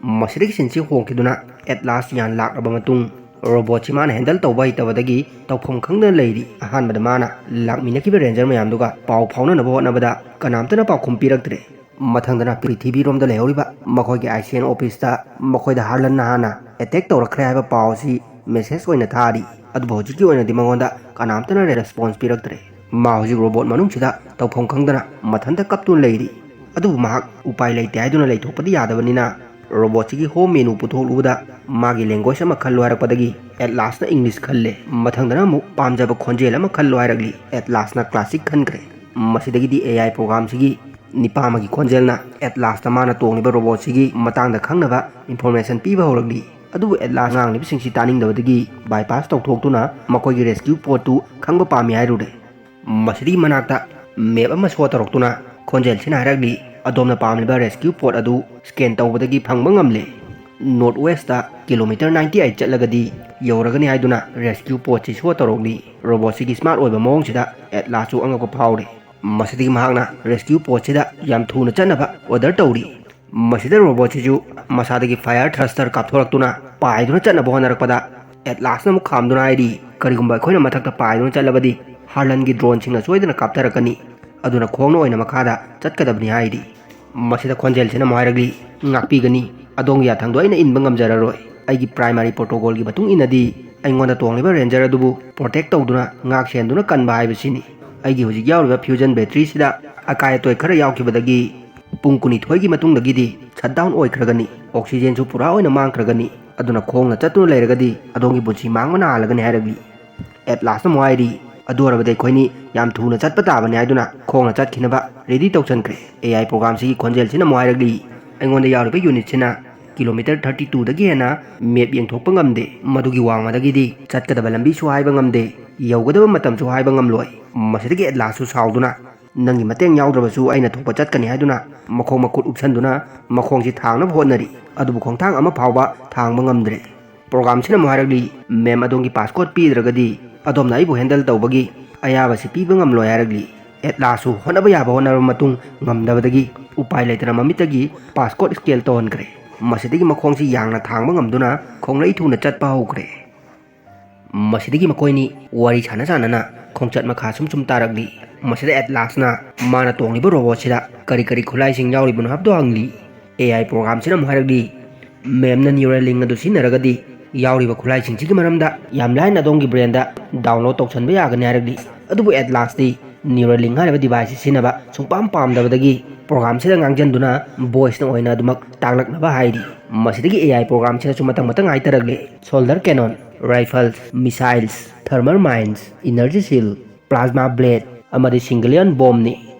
ꯃꯁꯤꯗꯒꯤ ꯁꯤꯟꯁꯤ ꯍꯣꯡꯈꯤꯗꯨꯅ ꯑꯦꯠꯂꯥꯁ ꯒ꯭ꯌꯥꯟ ꯂꯥꯛꯂꯕ ꯃꯇꯨꯡ ꯔꯣꯕꯣꯠꯁꯤ ꯃꯥꯅ ꯍꯦꯟꯗꯜ ꯇꯧꯕ ꯍꯩꯇꯕꯗꯒꯤ ꯇꯧꯐꯝ ꯈꯪꯗꯅ ꯂꯩꯔꯤ꯫ ꯑꯍꯥꯟꯕꯗ ꯃꯥꯅ ꯂꯥꯛꯃꯤꯟꯅꯈꯤꯕ ꯔꯦꯟꯖꯔ ꯃꯌꯥꯝꯗꯨꯒ ꯄꯥꯎ ꯐꯥꯎꯅꯅꯕ ꯍꯣꯠꯅꯕꯗ ꯀꯅꯥꯝꯇꯅ ꯄꯥꯎꯈꯨꯝ ꯄꯤꯔꯛꯇ꯭ꯔꯦ꯫ ꯃꯊꯪꯗꯅ ꯄ꯭ꯔꯤꯊꯤꯕꯤꯔꯣꯝꯗ ꯂꯩꯍꯧꯔꯤꯕ ꯃꯈꯣꯏꯒꯤ ꯑꯥꯏ ꯁꯤ ꯑꯦꯟ ꯑꯣꯐꯤꯁꯇ ꯃꯈꯣꯏꯗ ꯍꯥꯔꯂꯟꯅ ꯍꯥꯟꯅ ꯑꯦꯇꯦꯛ ꯇꯧꯔꯛꯈ꯭ꯔꯦ ꯍꯥꯏꯕ ꯄꯥꯎ ꯑꯁꯤ ꯃꯦꯁꯦꯖ ꯑꯣꯏꯅ ꯊꯥꯔꯤ꯫ ꯑꯗꯨꯕꯨ ꯍꯧꯖꯤꯛꯀꯤ ꯑꯣꯏꯅꯗꯤ ꯃꯉꯣꯟꯗ ꯀꯅꯥꯝꯇꯅ ꯔꯦꯁꯄꯣꯟꯁ ꯄꯤꯔꯛꯇ꯭ꯔꯦ꯫ ꯃꯥ ꯍꯧꯖꯤꯛ ꯔꯣꯕꯣꯠ ꯃꯅꯨꯡꯁꯤꯗ ꯇꯧꯐꯝ ꯈꯪꯗꯅ ꯃꯊꯟꯇ ꯀꯞꯇꯨꯅ ꯂꯩꯔꯤ꯫ ꯑꯗꯨꯕꯨ ꯃꯍꯥꯛ ꯎꯄꯥꯏ ꯂꯩꯇꯦ ꯍꯥꯏꯗꯨꯅ ꯂꯩꯊꯣꯛꯄꯗꯤ ꯌꯥꯗꯕꯅꯤꯅ ꯔꯣꯕꯣꯠꯁꯤꯒꯤ ꯍꯣꯝ ꯃꯦꯅꯨ ꯄꯨꯊꯣꯛꯂꯨꯕꯗ ꯃꯥꯒꯤ ꯂꯦꯡꯒ꯭ꯋꯦꯖ ꯑꯃ ꯈꯜꯂꯨ ꯍꯥꯏꯔꯛꯄꯗꯒꯤ ꯑꯦꯠꯂꯥꯁꯅ ꯏꯪꯂꯤꯁ ꯈꯜꯂꯦ꯫ ꯃꯊꯪꯗꯅ ꯑꯃꯨꯛ ꯄꯥꯝꯖꯕ ꯈꯣꯟꯖꯦꯜ ꯑꯃ ꯈꯜꯂꯨ ꯍꯥꯏꯔꯛꯂꯤ꯫ ꯑꯦꯠꯂꯥꯁꯅ ꯀ꯭ꯂꯥꯁꯤꯛ ꯈꯟꯈ꯭ꯔꯦ꯫ ꯃꯁꯤꯗꯒꯤꯗꯤ ꯑꯦ ꯑꯥꯏ ꯄ꯭ꯔꯣꯒ꯭ꯔꯥꯝꯁꯤꯒꯤ ꯅꯤꯄꯥ ꯑꯃꯒꯤ ꯈꯣꯟꯖꯦꯜꯅ ꯑꯦꯠꯂꯥꯁꯇ ꯃꯥꯅ ꯇꯣꯡꯂꯤꯕ ꯔꯣꯕꯣꯠꯁꯤꯒꯤ ꯃꯇꯥꯡꯗ ꯈꯪꯅꯕ ꯏꯟꯐꯣꯔꯃꯦꯁꯟ ꯄꯤꯕ ꯍꯧꯔꯛꯂꯤ꯫ ꯑꯗꯨꯕꯨ ꯑꯦꯠꯂꯥꯁ ꯉꯥꯡꯂꯤꯕꯁꯤꯡꯁꯤ ꯇꯥꯅꯤꯡꯗꯕꯗꯒꯤ ꯕꯥꯏꯄꯥꯁ ꯇꯧꯊꯣꯛꯇꯨꯅ ꯃꯈꯣꯏꯒꯤ ꯔꯦꯁꯀ꯭ꯌꯨ ꯄꯣꯠꯇꯨ ꯈꯪꯕ ꯄꯥꯝꯃꯤ ꯍꯥꯏꯔꯨꯔꯦ꯫ ꯃꯁꯤꯗꯒꯤ ꯃꯅꯥꯛꯇ ꯃꯦꯞ ꯑꯃ ꯁꯣ ꯇꯧꯔꯛꯇꯨꯅ ꯈꯣꯟꯖꯦꯜꯁꯤꯅ ꯍꯥꯏꯔꯛꯂꯤ, "ꯑꯗꯣꯝꯅ ꯄꯥꯝꯂꯤꯕ ꯔꯦꯁꯀ꯭ꯌꯨ ꯄꯣꯠ ꯑꯗꯨ ꯁ꯭ꯀꯦꯟ ꯇꯧꯕꯗꯒꯤ ꯐꯪꯕ ꯉꯝꯂꯦ꯫ North west kilometre ninety eight ꯆꯠꯂꯒꯗꯤ ꯌꯧꯔꯒꯅꯤ" ꯍꯥꯏꯗꯨꯅ ꯔꯦꯁꯀ꯭ꯌꯨ ꯄꯣꯠꯁꯤ ꯁꯣ ꯇꯧꯔꯛꯂꯤ꯫ ꯔꯣꯕꯣꯠꯁꯤꯒꯤ ꯁ꯭ꯃꯥꯔꯠ ꯑꯣꯏꯕ ꯃꯑꯣꯡꯁꯤꯗ ꯑꯦꯠꯂꯥꯁꯁꯨ ꯑꯉꯛꯄ ꯐꯥꯎꯔꯦ꯫ ꯃꯁꯤꯗꯒꯤ ꯃꯍꯥꯛꯅ ꯔꯦꯁꯀ꯭ꯌꯨ ꯄꯣꯠꯁꯤꯗ ꯌꯥꯝ ꯊꯨꯅ ꯆꯠꯅꯕ ꯑꯣꯔꯗꯔ ꯇꯧꯔꯤ꯫ ꯃꯁꯤꯗ ꯔꯣꯕꯣꯠꯁꯤꯁꯨ ꯃꯁꯥꯗꯒꯤ ꯐꯥꯌꯔ ꯊ꯭ꯔꯁꯇꯔ ꯀꯥꯞꯊꯣꯔꯛꯇꯨꯅ ꯄꯥꯏꯗꯨꯅ ꯆꯠꯅꯕ ꯍꯣꯠꯅꯔꯛꯄꯗ ꯑꯦꯠꯂꯥꯁꯅ ꯑꯃꯨꯛ ꯈꯥꯝꯗꯨꯅ ꯍꯥꯏꯔꯤ, "ꯀꯔꯤꯒꯨꯝꯕ ꯑꯩꯈꯣꯏꯅ ꯃꯊꯛꯇ ꯄꯥꯏꯗꯨꯅ ꯆꯠꯂꯕꯗꯤ ꯍꯥꯔꯂꯟꯒꯤ ꯗ꯭ꯔꯣꯟꯁꯤꯡꯅ ꯁꯣꯏꯗꯅ ꯀꯥꯞꯊꯔꯛꯀꯅꯤ꯫ ꯑꯗꯨꯅ ꯈꯣꯡꯅ ꯑꯣꯏꯅ ꯃꯈꯥꯗ ꯆꯠꯀꯗꯕꯅꯤ" ꯍꯥꯏꯔꯤ꯫ ꯃꯁꯤꯗ ꯈꯣꯟꯖꯦꯜꯁꯤꯅ ꯑꯃꯨꯛ ꯍꯥꯏꯔꯛꯂꯤ, "ꯉꯥꯛꯄꯤꯒꯅꯤ, ꯑꯗꯣꯝꯒꯤ ꯌꯥꯊꯪꯗꯣ ꯑꯩꯅ ꯏꯟꯕ ꯉꯝꯖꯔꯔꯣꯏ꯫ ꯑꯩꯒꯤ ꯄ꯭ꯔꯥꯏꯃꯥꯔꯤ ꯄ꯭ꯔꯣꯇꯣꯀꯣꯜꯒꯤ ꯃꯇꯨꯡ ꯏꯟꯅꯗꯤ ꯑꯩꯉꯣꯟꯗ ꯇꯣꯡꯂꯤꯕ ꯔꯦꯟꯖꯔ ꯑꯗꯨꯕꯨ ꯄ꯭ꯔꯣꯇꯦꯛ ꯇꯧꯗꯨꯅ ꯉꯥꯛ ꯁꯦꯟꯗꯨꯅ ꯀꯟꯕ ꯍꯥꯏꯕꯁꯤꯅꯤ꯫ ꯑꯩꯒꯤ ꯍꯧꯖꯤꯛ ꯌꯥꯎꯔꯤꯕ ꯐ꯭ꯌꯨꯖꯟ ꯕꯦꯇ꯭ꯔꯤꯁꯤꯗ ꯑꯀꯥꯏ ꯑꯇꯣꯏ ꯈꯔ ꯌꯥꯎꯈꯤꯕꯗꯒꯤ ꯄꯨꯡ ꯀꯨꯟꯅꯤꯊꯣꯏꯒꯤ ꯃꯇꯨꯡꯗꯒꯤꯗꯤ ꯁꯠ ꯗꯥꯎꯟ ꯑꯣꯏꯈ꯭ꯔꯒꯅꯤ꯫ ꯑꯣꯛꯁꯤꯖꯦꯟꯁꯨ ꯄꯨꯔꯥ ꯑꯣꯏꯅ ꯃꯥꯡꯈ꯭ꯔꯒꯅꯤ꯫ ꯑꯗꯨꯅ ꯈꯣꯡꯅ ꯆꯠꯇꯨꯅ ꯂꯩꯔꯒꯗꯤ ꯑꯗꯣꯝꯒꯤ ꯄꯨꯟꯁꯤ ꯃꯥꯡꯕꯅ ꯍꯥꯜꯂꯒꯅꯤ" ꯍꯥꯏꯔꯛꯂꯤ꯫ ꯑꯦꯠꯂꯥꯁꯅ ꯑꯃꯨꯛ ꯍꯥꯏꯔꯤ, ꯑꯗꯨ ꯑꯣꯏꯔꯕꯗꯤ ꯑꯩꯈꯣꯏꯅꯤ ꯌꯥꯝ ꯊꯨꯅ ꯆꯠꯄ ꯇꯥꯕꯅꯤ ꯍꯥꯏꯗꯨꯅ ꯈꯣꯡꯅ ꯆꯠꯈꯤꯅꯕ ꯔꯦꯗꯤ ꯇꯧꯁꯟꯈ꯭ꯔꯦ꯫ ꯑꯦ ꯑꯥꯏ ꯄ꯭ꯔꯣꯒ꯭ꯔꯥꯝꯁꯤꯒꯤ ꯈꯣꯟꯖꯦꯜꯁꯤꯅ ꯑꯃꯨꯛ ꯍꯥꯏꯔꯛꯂꯤ, ꯑꯩꯉꯣꯟꯗ ꯌꯥꯎꯔꯤꯕ ꯌꯨꯅꯤꯠꯁꯤꯅ ꯀꯤꯂꯣꯃꯤꯇꯔ ꯊꯥꯔꯇꯤ ꯇꯨꯗꯒꯤ ꯍꯦꯟꯅ ꯃꯦꯞ ꯌꯦꯡꯊꯣꯛꯄ ꯉꯝꯗꯦ꯫ ꯃꯗꯨꯒꯤ ꯋꯥꯡꯃꯗꯒꯤꯗꯤ ꯆꯠꯀꯗꯕ ꯂꯝꯕꯤꯁꯨ ꯍꯥꯏꯕ ꯉꯝꯗꯦ, ꯌꯧꯒꯗꯕ ꯃꯇꯝꯁꯨ ꯍꯥꯏꯕ ꯉꯝꯂꯣꯏ꯫ ꯃꯁꯤꯗꯒꯤ ꯑꯦꯠꯂꯥꯁꯁꯨ ꯁꯥꯎꯗꯨꯅ, "ꯅꯪꯒꯤ ꯃꯇꯦꯡ ꯌꯥꯎꯗ꯭ꯔꯕꯁꯨ ꯑꯩꯅ ꯊꯣꯛꯄ ꯆꯠꯀꯅꯤ" ꯍꯥꯏꯗꯨꯅ ꯃꯈꯣꯡ ꯃꯈꯨꯠ ꯎꯞꯁꯟꯗꯨꯅ ꯃꯈꯣꯡꯁꯤ ꯊꯥꯡꯅꯕ ꯍꯣꯠꯅꯔꯤ꯫ ꯑꯗꯨꯕꯨ ꯈꯣꯡꯊꯥꯡ ꯑꯃ ꯐꯥꯎꯕ ꯊꯥꯡꯕ ꯉꯝꯗ꯭ꯔꯦ꯫ ꯄ꯭ꯔꯣꯒ꯭ꯔꯥꯝꯁꯤꯅ ꯑꯃꯨꯛ ꯍꯥꯏꯔꯛꯂꯤ, "ꯃꯦꯝ ꯑꯗꯣꯝꯒꯤ ꯄꯥꯁꯀꯣꯠ ꯄꯤꯗ꯭ꯔꯒꯗꯤ ꯑꯗꯣꯝꯅ ꯑꯩꯕꯨ ꯍꯦꯟꯗꯜ ꯇꯧꯕꯒꯤ ꯑꯌꯥꯕꯁꯤ ꯄꯤꯕ ꯉꯝꯂꯣꯏ" ꯍꯥꯏꯔꯛꯂꯤ꯫ ꯑꯦꯠꯂꯥꯁꯁꯨ ꯍꯣꯠꯅꯕ ꯌꯥꯕ ꯍꯣꯠꯅꯔꯕ ꯃꯇꯨꯡ ꯉꯝꯗꯕꯗꯒꯤ ꯎꯄꯥꯏ ꯂꯩꯇꯅ ꯃꯃꯤꯠꯇꯒꯤ ꯄꯥꯁꯀꯣꯠ ꯁ꯭ꯀꯦꯜ ꯇꯧꯍꯟꯈ꯭ꯔꯦ꯫ ꯃꯁꯤꯗꯒꯤ ꯃꯈꯣꯡꯁꯤ ꯌꯥꯡꯅ ꯊꯥꯡꯕ ꯉꯝꯗꯨꯅ ꯈꯣꯡꯂꯩ ꯊꯨꯅ ꯆꯠꯄ ꯍꯧꯈ꯭ꯔꯦ꯫ ꯃꯁꯤꯗꯒꯤ ꯃꯈꯣꯏꯅꯤ ꯋꯥꯔꯤ ꯁꯥꯟꯅ ꯁꯥꯟꯅꯅ ꯈꯣꯡꯆꯠ ꯃꯈꯥ ꯁꯨꯝ ꯁꯨꯝ ꯇꯥꯔꯛꯂꯤ꯫ ꯃꯁꯤꯗ ꯑꯦꯠꯂꯥꯁꯅ ꯃꯥꯅ ꯇꯣꯡꯂꯤꯕ ꯔꯣꯕꯣꯠꯁꯤꯗ ꯀꯔꯤ ꯀꯔꯤ ꯈꯨꯠꯂꯥꯏꯁꯤꯡ ꯌꯥꯎꯔꯤꯕꯅꯣ ꯍꯥꯏꯕꯗꯨ ꯍꯪꯂꯤ꯫ ꯑꯦ ꯑꯥꯏ ꯄ꯭ꯔꯣꯒ꯭ꯔꯥꯝꯁꯤꯅ ꯑꯃꯨꯛ ꯍꯥꯏꯔꯛꯂꯤ, "ꯃꯦꯝꯅ ꯅ꯭ꯌꯨꯔꯦꯂꯤꯡ ꯑꯗꯨ ꯁꯤꯖꯤꯟꯅꯔꯒꯗꯤ ꯌꯥꯎꯔꯤꯕ ꯈꯨꯠꯂꯥꯏꯁꯤꯡꯁꯤꯒꯤ ꯃꯔꯝꯗ ꯌꯥꯝ ꯂꯥꯏꯅ ꯑꯗꯣꯝꯒꯤ ꯕ꯭ꯔꯦꯟꯗ ꯗꯥꯎꯟꯂꯣꯗ ꯇꯧꯁꯟꯕ ꯌꯥꯒꯅꯤ" ꯍꯥꯏꯔꯛꯂꯤ꯫ ꯑꯗꯨꯕꯨ ꯑꯦꯠꯂꯥꯁꯇꯤ ꯅ꯭ꯌꯨꯔꯦꯂꯤꯡ ꯍꯥꯏꯔꯤꯕ ꯗꯤꯚꯥꯏꯁꯁꯤ ꯁꯤꯖꯤꯟꯅꯕ ꯁꯨꯡꯄꯥꯝ ꯄꯥꯝꯗꯕꯗꯒꯤ ꯄ꯭ꯔꯣꯒ꯭ꯔꯥꯝꯁꯤꯗ ꯉꯥꯡꯖꯟꯗꯨꯅ ꯚꯣꯏꯁꯅ ꯑꯣꯏꯅ ꯑꯗꯨꯃꯛ ꯇꯥꯛꯂꯛꯅꯕ ꯍꯥꯏꯔꯤ꯫ ꯃꯁꯤꯗꯒꯤ ꯑꯦ ꯑꯥꯏ ꯄ꯭ꯔꯣꯒ꯭ꯔꯥꯝꯁꯤꯅꯁꯨ ꯃꯊꯪ ꯃꯊꯪ ꯍꯥꯏꯊꯔꯛꯂꯤ: shoulder ꯀꯦꯅꯣꯟ, rifles, ꯃꯤꯁꯥꯏꯜꯁ, thermal minds, energy ꯁꯤꯜ, ꯄ꯭ꯂꯥꯖꯃꯥ ꯕ꯭ꯂꯦꯗ ꯑꯃꯗꯤ ꯁꯤꯡꯒꯂꯤꯌꯟ ꯕꯣꯝꯅꯤ꯫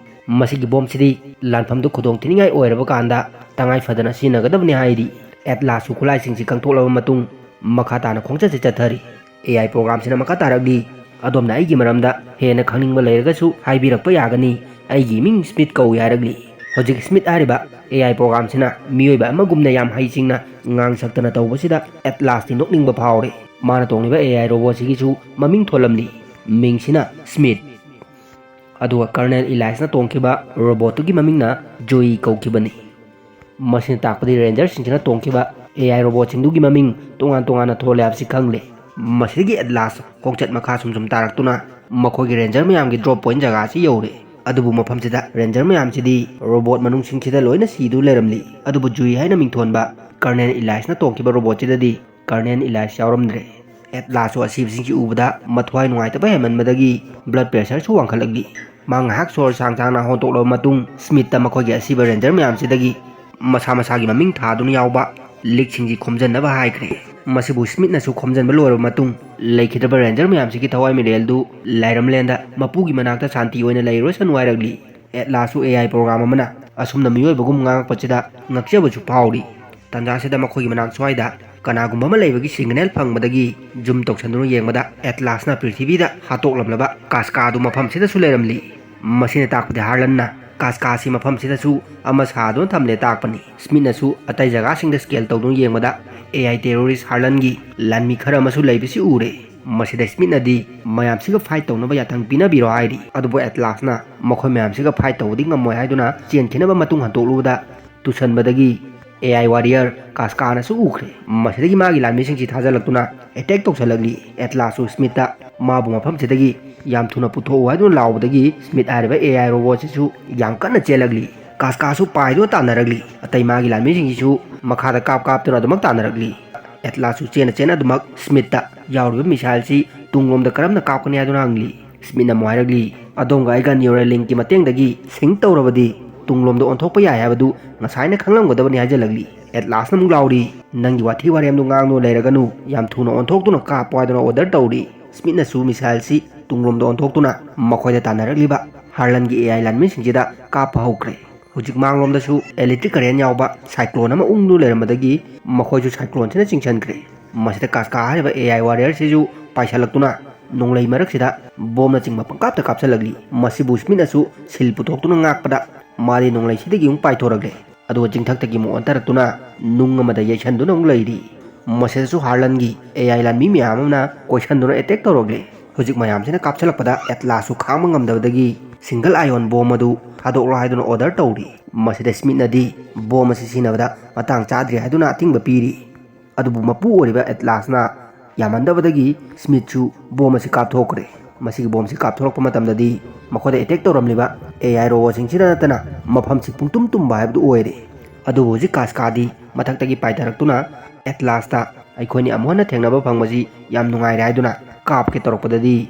ꯃꯁꯤꯒꯤ ꯕꯣꯝꯁꯤꯗꯤ ꯂꯥꯟꯐꯝꯗꯨ ꯈꯨꯗꯣꯡ ꯊꯤꯅꯤꯡꯉꯥꯏ ꯑꯣꯏꯔꯕ ꯀꯥꯟꯗ ꯇꯉꯥꯏ ꯐꯗꯅ ꯁꯤꯖꯤꯟꯅꯒꯗꯕꯅꯤ ꯍꯥꯏꯔꯤ꯫ ꯑꯦꯠꯂꯥꯁꯁꯨ ꯈꯨꯠꯂꯥꯏꯁꯤꯡꯁꯤ ꯈꯪꯊꯣꯛꯂꯕ ꯃꯇꯨꯡ ꯃꯈꯥ ꯇꯥꯅ ꯈꯣꯡꯆꯠꯁꯤ ꯆꯠꯊꯔꯤ꯫ ꯑꯦ ꯑꯥꯏ ꯄ꯭ꯔꯣꯒ꯭ꯔꯥꯝꯁꯤꯅ ꯃꯈꯥ ꯇꯥꯔꯛꯂꯤ, "ꯑꯗꯣꯝꯅ ꯑꯩꯒꯤ ꯃꯔꯝꯗ ꯍꯦꯟꯅ ꯈꯪꯅꯤꯡꯕ ꯂꯩꯔꯒꯁꯨ ꯍꯥꯏꯕꯤꯔꯛꯄ ꯌꯥꯒꯅꯤ꯫ ꯑꯩꯒꯤ ꯃꯤꯡ ꯁ꯭ꯃꯤꯠ ꯀꯧꯏ" ꯍꯥꯏꯔꯛꯂꯤ꯫ ꯍꯧꯖꯤꯛ ꯁ꯭ꯃꯤꯠ ꯍꯥꯏꯔꯤꯕ ꯑꯦ ꯑꯥꯏ ꯄ꯭ꯔꯣꯒ꯭ꯔꯥꯝꯁꯤꯅ ꯃꯤꯑꯣꯏꯕ ꯑꯃꯒꯨꯝꯅ ꯌꯥꯝ ꯍꯩꯁꯤꯡꯅ ꯉꯥꯡ ꯁꯛꯇꯅ ꯇꯧꯕꯁꯤꯗ ꯑꯦꯠꯂꯥꯁꯇꯤ ꯅꯣꯛꯅꯤꯡꯕ ꯐꯥꯎꯔꯦ꯫ ꯃꯥꯅ ꯇꯣꯡꯂꯤꯕ ꯑꯦ ꯑꯥꯏ ꯔꯣꯕꯣꯠꯁꯤꯒꯤꯁꯨ ꯃꯃꯤꯡ ꯊꯣꯜꯂꯝꯂꯤ꯫ ꯃꯤꯡꯁꯤꯅ ꯁ꯭ꯃꯤꯠ꯫ ꯑꯗꯨꯒ ꯀꯔꯅꯦꯜ ꯏꯂꯥꯏꯁꯅ ꯇꯣꯡꯈꯤꯕ ꯔꯣꯕꯣꯠꯇꯨꯒꯤ ꯃꯃꯤꯡꯅ ꯖꯨꯏ ꯀꯧꯈꯤꯕꯅꯤ꯫ ꯃꯁꯤꯅ ꯇꯥꯛꯄꯗꯤ ꯔꯦꯟꯖꯔꯁꯤꯡꯁꯤꯅ ꯇꯣꯡꯈꯤꯕ ꯑꯦ ꯑꯥꯏ ꯔꯣꯕꯣꯠꯁꯤꯡꯗꯨꯒꯤ ꯃꯃꯤꯡ ꯇꯣꯉꯥꯟ ꯇꯣꯉꯥꯟꯅ ꯊꯣꯜꯂꯦ ꯍꯥꯏꯕꯁꯤ ꯈꯪꯂꯦ꯫ ꯃꯁꯤꯗꯒꯤ ꯑꯦꯠꯂꯥꯁ ꯈꯣꯡꯆꯠ ꯃꯈꯥ ꯁꯨꯝ ꯁꯨꯝ ꯇꯥꯔꯛꯇꯨꯅ ꯃꯈꯣꯏꯒꯤ ꯔꯦꯟꯖꯔ ꯃꯌꯥꯝꯒꯤ ꯗ꯭ꯔꯣꯞ ꯄꯣꯏꯟ ꯖꯒꯥꯁꯤ ꯌꯧꯔꯦ꯫ ꯑꯗꯨꯕꯨ ꯃꯐꯝꯁꯤꯗ ꯔꯦꯟꯖꯔ ꯃꯌꯥꯝꯁꯤꯗꯤ ꯔꯣꯕꯣꯠ ꯃꯅꯨꯡꯁꯤꯡꯁꯤꯗ ꯂꯣꯏꯅ ꯁꯤꯗꯨ ꯂꯩꯔꯝꯂꯤ꯫ ꯑꯗꯨꯕꯨ ꯖꯨꯏ ꯍꯥꯏꯅ ꯃꯤꯡꯊꯣꯟꯕ ꯀꯔꯅꯦꯜ ꯏꯂꯥꯏꯁꯅ ꯇꯣꯡꯈꯤꯕ ꯔꯣꯕꯣꯠꯁꯤꯗꯗꯤ ꯀꯔꯅꯦꯜ ꯏꯂꯥꯏꯁ ꯌꯥꯎꯔꯝꯗ꯭ꯔꯦ꯫ ꯑꯦꯠꯂꯥꯁꯁꯨ ꯑꯁꯤꯕꯁꯤꯡꯁꯤ ꯎꯕꯗ ꯃꯊ꯭ꯋꯥꯏ ꯅꯨꯡꯉꯥꯏꯇꯕ ꯍꯦꯟꯃꯟꯕꯗꯒꯤ ꯕ꯭ꯂꯗ ꯄ꯭ꯔꯦꯁꯔꯁꯨ ꯋꯥꯡꯈꯠꯂꯛꯂꯤ꯫ ꯃꯥ ꯉꯥꯏꯍꯥꯛ ꯁꯣꯔ ꯁꯥꯡ ꯁꯥꯡꯅ ꯍꯣꯟꯗꯣꯛꯂꯕ ꯃꯇꯨꯡ ꯁ꯭ꯃꯤꯠꯇ ꯃꯈꯣꯏꯒꯤ ꯑꯁꯤꯕ ꯔꯦꯟꯖꯔ ꯃꯌꯥꯝꯁꯤꯗꯒꯤ ꯃꯁꯥ ꯃꯁꯥꯒꯤ ꯃꯃꯤꯡ ꯊꯥꯗꯨꯅ ꯌꯥꯎꯕ ꯂꯤꯛꯁꯤꯡꯁꯤ ꯈꯣꯝꯖꯤꯟꯅꯕ ꯍꯥꯏꯈ꯭ꯔꯦ꯫ ꯃꯁꯤꯕꯨ ꯁ꯭ꯃꯤꯠꯅꯁꯨ ꯈꯣꯝꯖꯤꯟꯕ ꯂꯣꯏꯔꯕ ꯃꯇꯨꯡ, ꯂꯩꯈꯤꯗ꯭ꯔꯕ ꯔꯦꯟꯖꯔ ꯃꯌꯥꯝꯁꯤꯒꯤ ꯊꯋꯥꯏ ꯃꯤꯔꯦꯜꯗꯨ ꯂꯥꯏꯔꯝꯂꯦꯟꯗ ꯃꯄꯨꯒꯤ ꯃꯅꯥꯛꯇ ꯁꯥꯟꯇꯤ ꯑꯣꯏꯅ ꯂꯩꯔꯨꯔꯁꯅꯨ ꯍꯥꯏꯔꯛꯂꯤ꯫ ꯑꯦꯠꯂꯥꯁꯁꯨ ꯑꯦ ꯑꯥꯏ ꯄ꯭ꯔꯣꯒ꯭ꯔꯥꯝ ꯑꯃꯅ ꯑꯁꯨꯝꯅ ꯃꯤꯑꯣꯏꯕꯒꯨꯝ ꯉꯥꯡꯉꯛꯄꯁꯤꯗ ꯉꯛꯆꯕꯁꯨ ꯐꯥꯎꯔꯤ꯫ ꯇꯥꯟꯖꯥꯁꯤꯗ ꯃꯈꯣꯏꯒꯤ ꯃꯅꯥꯛ ꯁ꯭ꯋꯥꯏꯗ ꯀꯅꯥꯒꯨꯝꯕ ꯑꯃ ꯂꯩꯕꯒꯤ ꯁꯤꯒꯅꯦꯜ ꯐꯪꯕꯗꯒꯤ ꯖꯨꯝ ꯇꯧꯁꯟꯗꯨꯅ ꯌꯦꯡꯕꯗ ꯑꯦꯠꯂꯥꯁꯅ ꯄ꯭ꯔꯤꯊꯤꯕꯤꯗ ꯍꯥꯠꯇꯣꯛꯂꯝꯂꯕ ꯀꯥꯁꯀꯥꯗꯨ ꯃꯐꯝꯁꯤꯗꯁꯨ ꯂꯩꯔꯝꯂꯤ꯫ ꯃꯁꯤꯅ ꯇꯥꯛꯄꯗꯤ ꯍꯥꯔꯂꯟꯅ ꯀꯥꯁꯀꯥꯁꯤ ꯃꯐꯝꯁꯤꯗꯁꯨ ꯑꯃ ꯁꯥꯗꯨꯅ ꯊꯝꯂꯦ ꯇꯥꯛꯄꯅꯤ꯫ ꯁ꯭ꯃꯤꯠꯅꯁꯨ ꯑꯇꯩ ꯖꯒꯥꯁꯤꯡꯗ ꯁ꯭ꯀꯦꯜ ꯇꯧꯗꯨꯅ ꯌꯦꯡꯕꯗ ꯑꯦ ꯑꯥꯏ ꯇꯦꯔꯣꯔꯤꯁ ꯍꯥꯔꯂꯟꯒꯤ ꯂꯥꯟꯃꯤ ꯈꯔ ꯑꯃꯁꯨ ꯂꯩꯕꯁꯤ ꯎꯔꯦ꯫ ꯃꯁꯤꯗ ꯁ꯭ꯃꯤꯠꯅꯗꯤ ꯃꯌꯥꯝꯁꯤꯒ ꯐꯥꯏꯠ ꯇꯧꯅꯕ ꯌꯥꯊꯪ ꯄꯤꯅꯕꯤꯔꯣ ꯍꯥꯏꯔꯤ꯫ ꯑꯗꯨꯕꯨ ꯑꯦꯠꯂꯥꯁꯅ ꯃꯈꯣꯏ ꯃꯌꯥꯝꯁꯤꯒ ꯐꯥꯏꯠ ꯇꯧꯕꯗꯤ ꯉꯝꯃꯣꯏ ꯍꯥꯏꯗꯨꯅ ꯆꯦꯟꯈꯤꯅꯕ ꯃꯇꯨꯡ ꯍꯟꯇꯣꯛꯂꯨꯕꯗ ꯇꯨꯁꯟꯕꯗꯒꯤ ꯑꯦ ꯑꯥꯏ ꯋꯥꯔꯤꯌꯔ ꯀꯥꯁꯀꯥꯅꯁꯨ ꯎꯈ꯭ꯔꯦ꯫ ꯃꯁꯤꯗꯒꯤ ꯃꯥꯒꯤ ꯂꯥꯟꯃꯤꯁꯤꯡꯁꯤ ꯊꯥꯖꯤꯜꯂꯛꯇꯨꯅ ꯑꯦꯇꯦꯛ ꯇꯧꯁꯜꯂꯛꯂꯤ꯫ ꯑꯦꯠꯂꯥꯁꯁꯨ ꯁ꯭ꯃꯤꯠꯇ ꯃꯥꯕꯨ ꯃꯐꯝꯁꯤꯗꯒꯤ ꯌꯥꯝ ꯊꯨꯅ ꯄꯨꯊꯣꯛꯎ ꯍꯥꯏꯗꯨꯅ ꯂꯥꯎꯕꯗꯒꯤ ꯁ꯭ꯃꯤꯠ ꯍꯥꯏꯔꯤꯕ ꯑꯦ ꯑꯥꯏ ꯔꯣꯕꯣꯠꯁꯤꯁꯨ ꯌꯥꯝ ꯀꯟꯅ ꯆꯦꯜꯂꯛꯂꯤ꯫ ꯀꯥꯁꯀꯥꯁꯨ ꯄꯥꯏꯗꯨꯅ ꯇꯥꯟꯅꯔꯛꯂꯤ꯫ ꯑꯇꯩ ꯃꯥꯒꯤ ꯂꯥꯟꯃꯤꯁꯤꯡꯁꯤꯁꯨ ꯃꯈꯥꯗ ꯀꯥꯞ ꯀꯥꯞꯇꯨꯅ ꯑꯗꯨꯃꯛ ꯇꯥꯟꯅꯔꯛꯂꯤ꯫ ꯑꯦꯠꯂꯥꯁꯁꯨ ꯆꯦꯟꯅ ꯆꯦꯟꯅ ꯑꯗꯨꯃꯛ ꯁ꯭ꯃꯤꯠꯇ ꯌꯥꯎꯔꯤꯕ ꯃꯤꯁꯥꯏꯜꯁꯤ ꯇꯨꯡꯂꯣꯝꯗ ꯀꯔꯝꯅ ꯀꯥꯞꯀꯅꯤ ꯍꯥꯏꯗꯨꯅ ꯍꯪꯂꯤ꯫ ꯁ꯭ꯃꯤꯠꯅ ꯑꯃꯨꯛ ꯍꯥꯏꯔꯛꯂꯤ, "ꯑꯗꯣꯝꯒ ꯑꯩꯒ ꯅ꯭ꯌꯨꯔꯦꯂꯤꯡꯀꯤ ꯃꯇꯦꯡꯗꯒꯤ ꯁꯤꯡꯛ ꯇꯧꯔꯕꯗꯤ ꯇꯨꯡꯂꯣꯝꯗ ꯑꯣꯟꯊꯣꯛꯄ ꯌꯥꯏ ꯍꯥꯏꯕꯗꯨ ꯉꯁꯥꯏꯅ ꯈꯪꯂꯝꯒꯗꯕꯅꯤ" ꯍꯥꯏꯖꯜꯂꯛꯂꯤ꯫ ꯑꯦꯠꯂꯥꯁꯅ ꯑꯃꯨꯛ ꯂꯥꯎꯔꯤ, "ꯅꯪꯒꯤ ꯋꯥꯊꯤ ꯋꯥꯔꯦꯝꯗꯨ ꯉꯥꯡꯗꯨꯅ ꯂꯩꯔꯒꯅꯨ, ꯌꯥꯝ ꯊꯨꯅ ꯑꯣꯟꯊꯣꯛꯇꯨꯅ ꯀꯥꯞꯄꯣ" ꯍꯥꯏꯗꯨꯅ ꯑꯣꯔꯗꯔ ꯇꯧꯔꯤ꯫ ꯁ꯭ꯃꯤꯠꯅꯁꯨ ꯃꯤꯁꯥꯏꯜꯁꯤ ꯇꯨꯡꯂꯣꯝꯗ ꯑꯣꯟꯊꯣꯛꯇꯨꯅ ꯃꯈꯣꯏꯗ ꯇꯥꯟꯅꯔꯛꯂꯤꯕ ꯍꯥꯔꯂꯟꯒꯤ ꯑꯦ ꯑꯥꯏ ꯂꯥꯟꯃꯤꯁꯤꯡꯁꯤꯗ ꯀꯥꯞꯄ ꯍꯧꯈ꯭ꯔꯦ꯫ ꯍꯧꯖꯤꯛ ꯃꯥꯡꯂꯣꯝꯗꯁꯨ ꯏꯂꯦꯛꯇ꯭ꯔꯤꯛ ꯀꯔꯦꯟ ꯌꯥꯎꯕ ꯁꯥꯏꯀ꯭ꯂꯣꯟ ꯑꯃ ꯎꯪꯗꯨꯅ ꯂꯩꯔꯝꯕꯗꯒꯤ ꯃꯈꯣꯏꯁꯨ ꯁꯥꯏꯀ꯭ꯂꯣꯟꯁꯤꯅ ꯆꯤꯡꯁꯤꯟꯈ꯭ꯔꯦ꯫ ꯃꯁꯤꯗ ꯀꯥꯁꯀꯥ ꯍꯥꯏꯔꯤꯕ ꯑꯦ ꯑꯥꯏ ꯋꯥꯔꯤꯌꯔꯁꯤꯁꯨ ꯄꯥꯏꯁꯤꯜꯂꯛꯇꯨꯅ ꯅꯣꯡꯂꯩ ꯃꯔꯛꯁꯤꯗ ꯕꯣꯝꯅꯆꯤꯡꯕ ꯄꯪꯀꯥꯞꯇ ꯀꯥꯞꯁꯤꯜꯂꯛꯂꯤ꯫ ꯃꯁꯤꯕꯨ ꯁ꯭ꯃꯤꯠꯅꯁꯨ ꯁꯤꯜ ꯄꯨꯊꯣꯛꯇꯨꯅ ꯉꯥꯛꯄꯗ ꯃꯥꯗꯤ ꯅꯣꯡꯂꯩꯁꯤꯗꯒꯤ ꯑꯃꯨꯛ ꯄꯥꯏꯊꯣꯔꯛꯂꯦ꯫ ꯑꯗꯨꯒ ꯆꯤꯡꯊꯛꯇꯒꯤ ꯑꯃꯨꯛ ꯑꯣꯟꯊꯔꯛꯇꯨꯅ ꯅꯨꯡ ꯑꯃꯗ ꯌꯩꯁꯟꯗꯨꯅ ꯑꯃꯨꯛ ꯂꯩꯔꯤ꯫ ꯃꯁꯤꯗꯁꯨ ꯍꯥꯔꯂꯟꯒꯤ ꯑꯦ ꯑꯥꯏ ꯂꯥꯟꯃꯤ ꯃꯌꯥꯝ ꯑꯃꯅ ꯀꯣꯏꯁꯟꯗꯨꯅ ꯑꯦꯇꯦꯛ ꯇꯧꯔꯛꯂꯦ꯫ ꯍꯧꯖꯤꯛ ꯃꯌꯥꯝꯁꯤꯅ ꯀꯥꯞꯁꯤꯜꯂꯛꯄꯗ ꯑꯦꯠꯂꯥꯁꯁꯨ ꯈꯥꯡꯕ ꯉꯝꯗꯕꯗꯒꯤ ꯁꯤꯡꯒꯜ ꯑꯥꯏꯑꯣꯟ ꯕꯣꯝ ꯑꯗꯨ ꯊꯥꯗꯣꯛꯂꯣ ꯍꯥꯏꯗꯨꯅ ꯑꯣꯔꯗꯔ ꯇꯧꯔꯤ꯫ ꯃꯁꯤꯗ ꯁ꯭ꯃꯤꯠꯅꯗꯤ ꯕꯣꯝ ꯑꯁꯤ ꯁꯤꯖꯤꯟꯅꯕꯗ ꯃꯇꯥꯡ ꯆꯥꯗ꯭ꯔꯤ ꯍꯥꯏꯗꯨꯅ ꯑꯊꯤꯡꯕ ꯄꯤꯔꯤ꯫ ꯑꯗꯨꯕꯨ ꯃꯄꯨ ꯑꯣꯏꯔꯤꯕ ꯑꯦꯠꯂꯥꯁꯅ ꯌꯥꯝꯃꯟꯗꯕꯗꯒꯤ ꯁ꯭ꯃꯤꯠꯁꯨ ꯕꯣꯝ ꯑꯁꯤ ꯀꯥꯞꯊꯣꯛꯈ꯭ꯔꯦ꯫ ꯃꯁꯤꯒꯤ ꯕꯣꯝꯁꯤ ꯀꯥꯞꯊꯣꯔꯛꯄ ꯃꯇꯝꯗꯗꯤ ꯃꯈꯣꯏꯗ ꯑꯦꯇꯦꯛ ꯇꯧꯔꯝꯂꯤꯕ ꯑꯦ ꯑꯥꯏ ꯔꯣꯕꯣꯠꯁꯤꯡꯁꯤꯗ ꯅꯠꯇꯅ ꯃꯐꯝꯁꯤ ꯄꯨꯡꯇꯨꯝ ꯇꯨꯝꯕ ꯍꯥꯏꯕꯗꯨ ꯑꯣꯏꯔꯦ꯫ ꯑꯗꯨꯕꯨ ꯍꯧꯖꯤꯛ ꯀꯥꯁꯀꯥꯗꯤ ꯃꯊꯛꯇꯒꯤ ꯄꯥꯏꯊꯔꯛꯇꯨꯅ ꯑꯦꯠꯂꯥꯁꯇ "ꯑꯩꯈꯣꯏꯅꯤ ꯑꯃꯨꯛ ꯍꯟꯅ ꯊꯦꯡꯅꯕ ꯐꯪꯕꯁꯤ ꯌꯥꯝ ꯅꯨꯡꯉꯥꯏꯔꯦ" ꯍꯥꯏꯗꯨꯅ ꯀꯥꯞꯀꯦ ꯇꯧꯔꯛꯄꯗꯗꯤ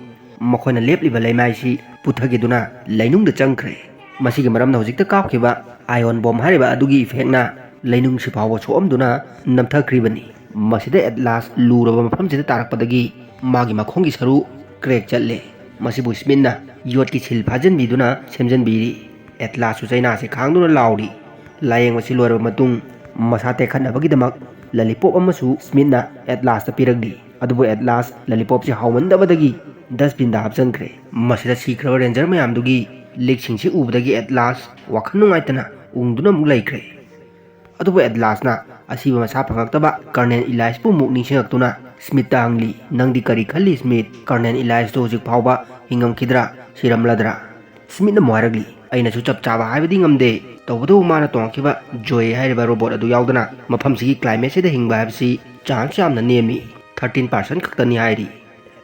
ꯃꯈꯣꯏꯅ ꯂꯦꯞꯂꯤꯕ ꯂꯩꯃꯥꯏꯁꯤ ꯄꯨꯊꯈꯤꯗꯨꯅ ꯂꯩꯅꯨꯡꯗ ꯆꯪꯈ꯭ꯔꯦ꯫ ꯃꯁꯤꯒꯤ ꯃꯔꯝꯅ ꯍꯧꯖꯤꯛꯇ ꯀꯥꯞꯈꯤꯕ ꯑꯥꯏꯑꯣꯟ ꯕꯣꯝ ꯍꯥꯏꯔꯤꯕ ꯑꯗꯨꯒꯤ ꯏꯐꯦꯛꯅ ꯂꯩꯅꯨꯡꯁꯤ ꯐꯥꯎꯕ ꯁꯣꯛꯑꯝꯗꯨꯅ ꯅꯝꯊꯈ꯭ꯔꯤꯕꯅꯤ꯫ ꯃꯁꯤꯗ ꯑꯦꯠꯂꯥꯁ ꯂꯨꯔꯕ ꯃꯐꯝꯁꯤꯗ ꯇꯥꯔꯛꯄꯗꯒꯤ ꯃꯥꯒꯤ ꯃꯈꯣꯡꯒꯤ ꯁꯔꯨ ꯀ꯭ꯔꯦꯛ ꯆꯠꯂꯦ꯫ ꯃꯁꯤꯕꯨ ꯁ꯭ꯃꯤꯠꯅ ꯌꯣꯠꯀꯤ ꯁꯤꯜ ꯐꯥꯖꯤꯟꯕꯤꯗꯨꯅ ꯁꯦꯝꯖꯤꯟꯕꯤꯔꯤ꯫ ꯑꯦꯠꯂꯥꯁꯁꯨ ꯆꯩꯅꯥꯁꯤ ꯈꯥꯡꯗꯨꯅ ꯂꯥꯎꯔꯤ꯫ ꯂꯥꯌꯦꯡꯕꯁꯤ ꯂꯣꯏꯔꯕ ꯃꯇꯨꯡ ꯃꯁꯥ ꯇꯦꯛꯈꯠꯅꯕꯒꯤꯗꯃꯛ ꯂꯂꯤꯄꯣꯞ ꯑꯃꯁꯨ ꯁ꯭ꯃꯤꯠꯅ ꯑꯦꯠꯂꯥꯁꯇ ꯄꯤꯔꯛꯂꯤ꯫ ꯑꯗꯨꯕꯨ ꯑꯦꯠꯂꯥꯁ ꯂꯂꯤꯄꯣꯞꯁꯤ ꯍꯥꯎꯃꯟꯗꯕꯗꯒꯤ ꯗꯁꯕꯤꯟꯗ ꯍꯥꯞꯆꯤꯟꯈ꯭ꯔꯦ꯫ ꯃꯁꯤꯗ ꯁꯤꯈ꯭ꯔꯕ ꯔꯦꯟꯖꯔ ꯃꯌꯥꯝꯗꯨꯒꯤ ꯂꯤꯛꯁꯤꯡꯁꯤ ꯎꯕꯗꯒꯤ ꯑꯦꯠꯂꯥꯁ ꯋꯥꯈꯜ ꯅꯨꯡꯉꯥꯏꯇꯅ ꯎꯪꯗꯨꯅ ꯑꯃꯨꯛ ꯂꯩꯈ꯭ꯔꯦ꯫ ꯑꯗꯨꯕꯨ ꯑꯦꯠꯂꯥꯁꯅ ꯑꯁꯤꯕ ꯃꯁꯥ ꯐꯪꯉꯛꯇꯕ ꯀꯔꯅꯦꯜ ꯏꯂꯥꯏꯁꯄꯨ ꯑꯃꯨꯛ ꯅꯤꯡꯁꯤꯡꯉꯛꯇꯨꯅ ꯁ꯭ꯃꯤꯠꯇ ꯍꯪꯂꯤ, "ꯅꯪꯗꯤ ꯀꯔꯤ ꯈꯜꯂꯤ ꯁ꯭ꯃꯤꯠ? ꯀꯔꯅꯦꯜ ꯏꯂꯥꯏꯁꯇꯣ ꯍꯧꯖꯤꯛ ꯐꯥꯎꯕ ꯍꯤꯡꯉꯝꯈꯤꯗ꯭ꯔꯥ, ꯁꯤꯔꯝꯂꯗ꯭ꯔꯥ?" ꯁ꯭ꯃꯤꯠꯅ ꯑꯃꯨꯛ ꯍꯥꯏꯔꯛꯂꯤ, "ꯑꯩꯅꯁꯨ ꯆꯞ ꯆꯥꯕ ꯍꯥꯏꯕꯗꯤ ꯉꯝꯗꯦ, ꯇꯧꯕꯇꯕꯨ ꯃꯥꯅ ꯇꯣꯡꯉꯛꯈꯤꯕ ꯖꯣꯌꯦ ꯍꯥꯏꯔꯤꯕ ꯔꯣꯕꯣꯠ ꯑꯗꯨ ꯌꯥꯎꯗꯅ ꯃꯐꯝꯁꯤꯒꯤ ꯀ꯭ꯂꯥꯏꯃꯦꯠꯁꯤꯗ ꯍꯤꯡꯕ ꯍꯥꯏꯕꯁꯤ ꯆꯥꯟꯁ ꯌꯥꯝꯅ ꯅꯦꯝꯃꯤ, ꯊꯥꯔꯇꯤꯟ ꯄꯥꯔꯁꯦꯟ ꯈꯛꯇꯅꯤ" ꯍꯥꯏꯔꯤ꯫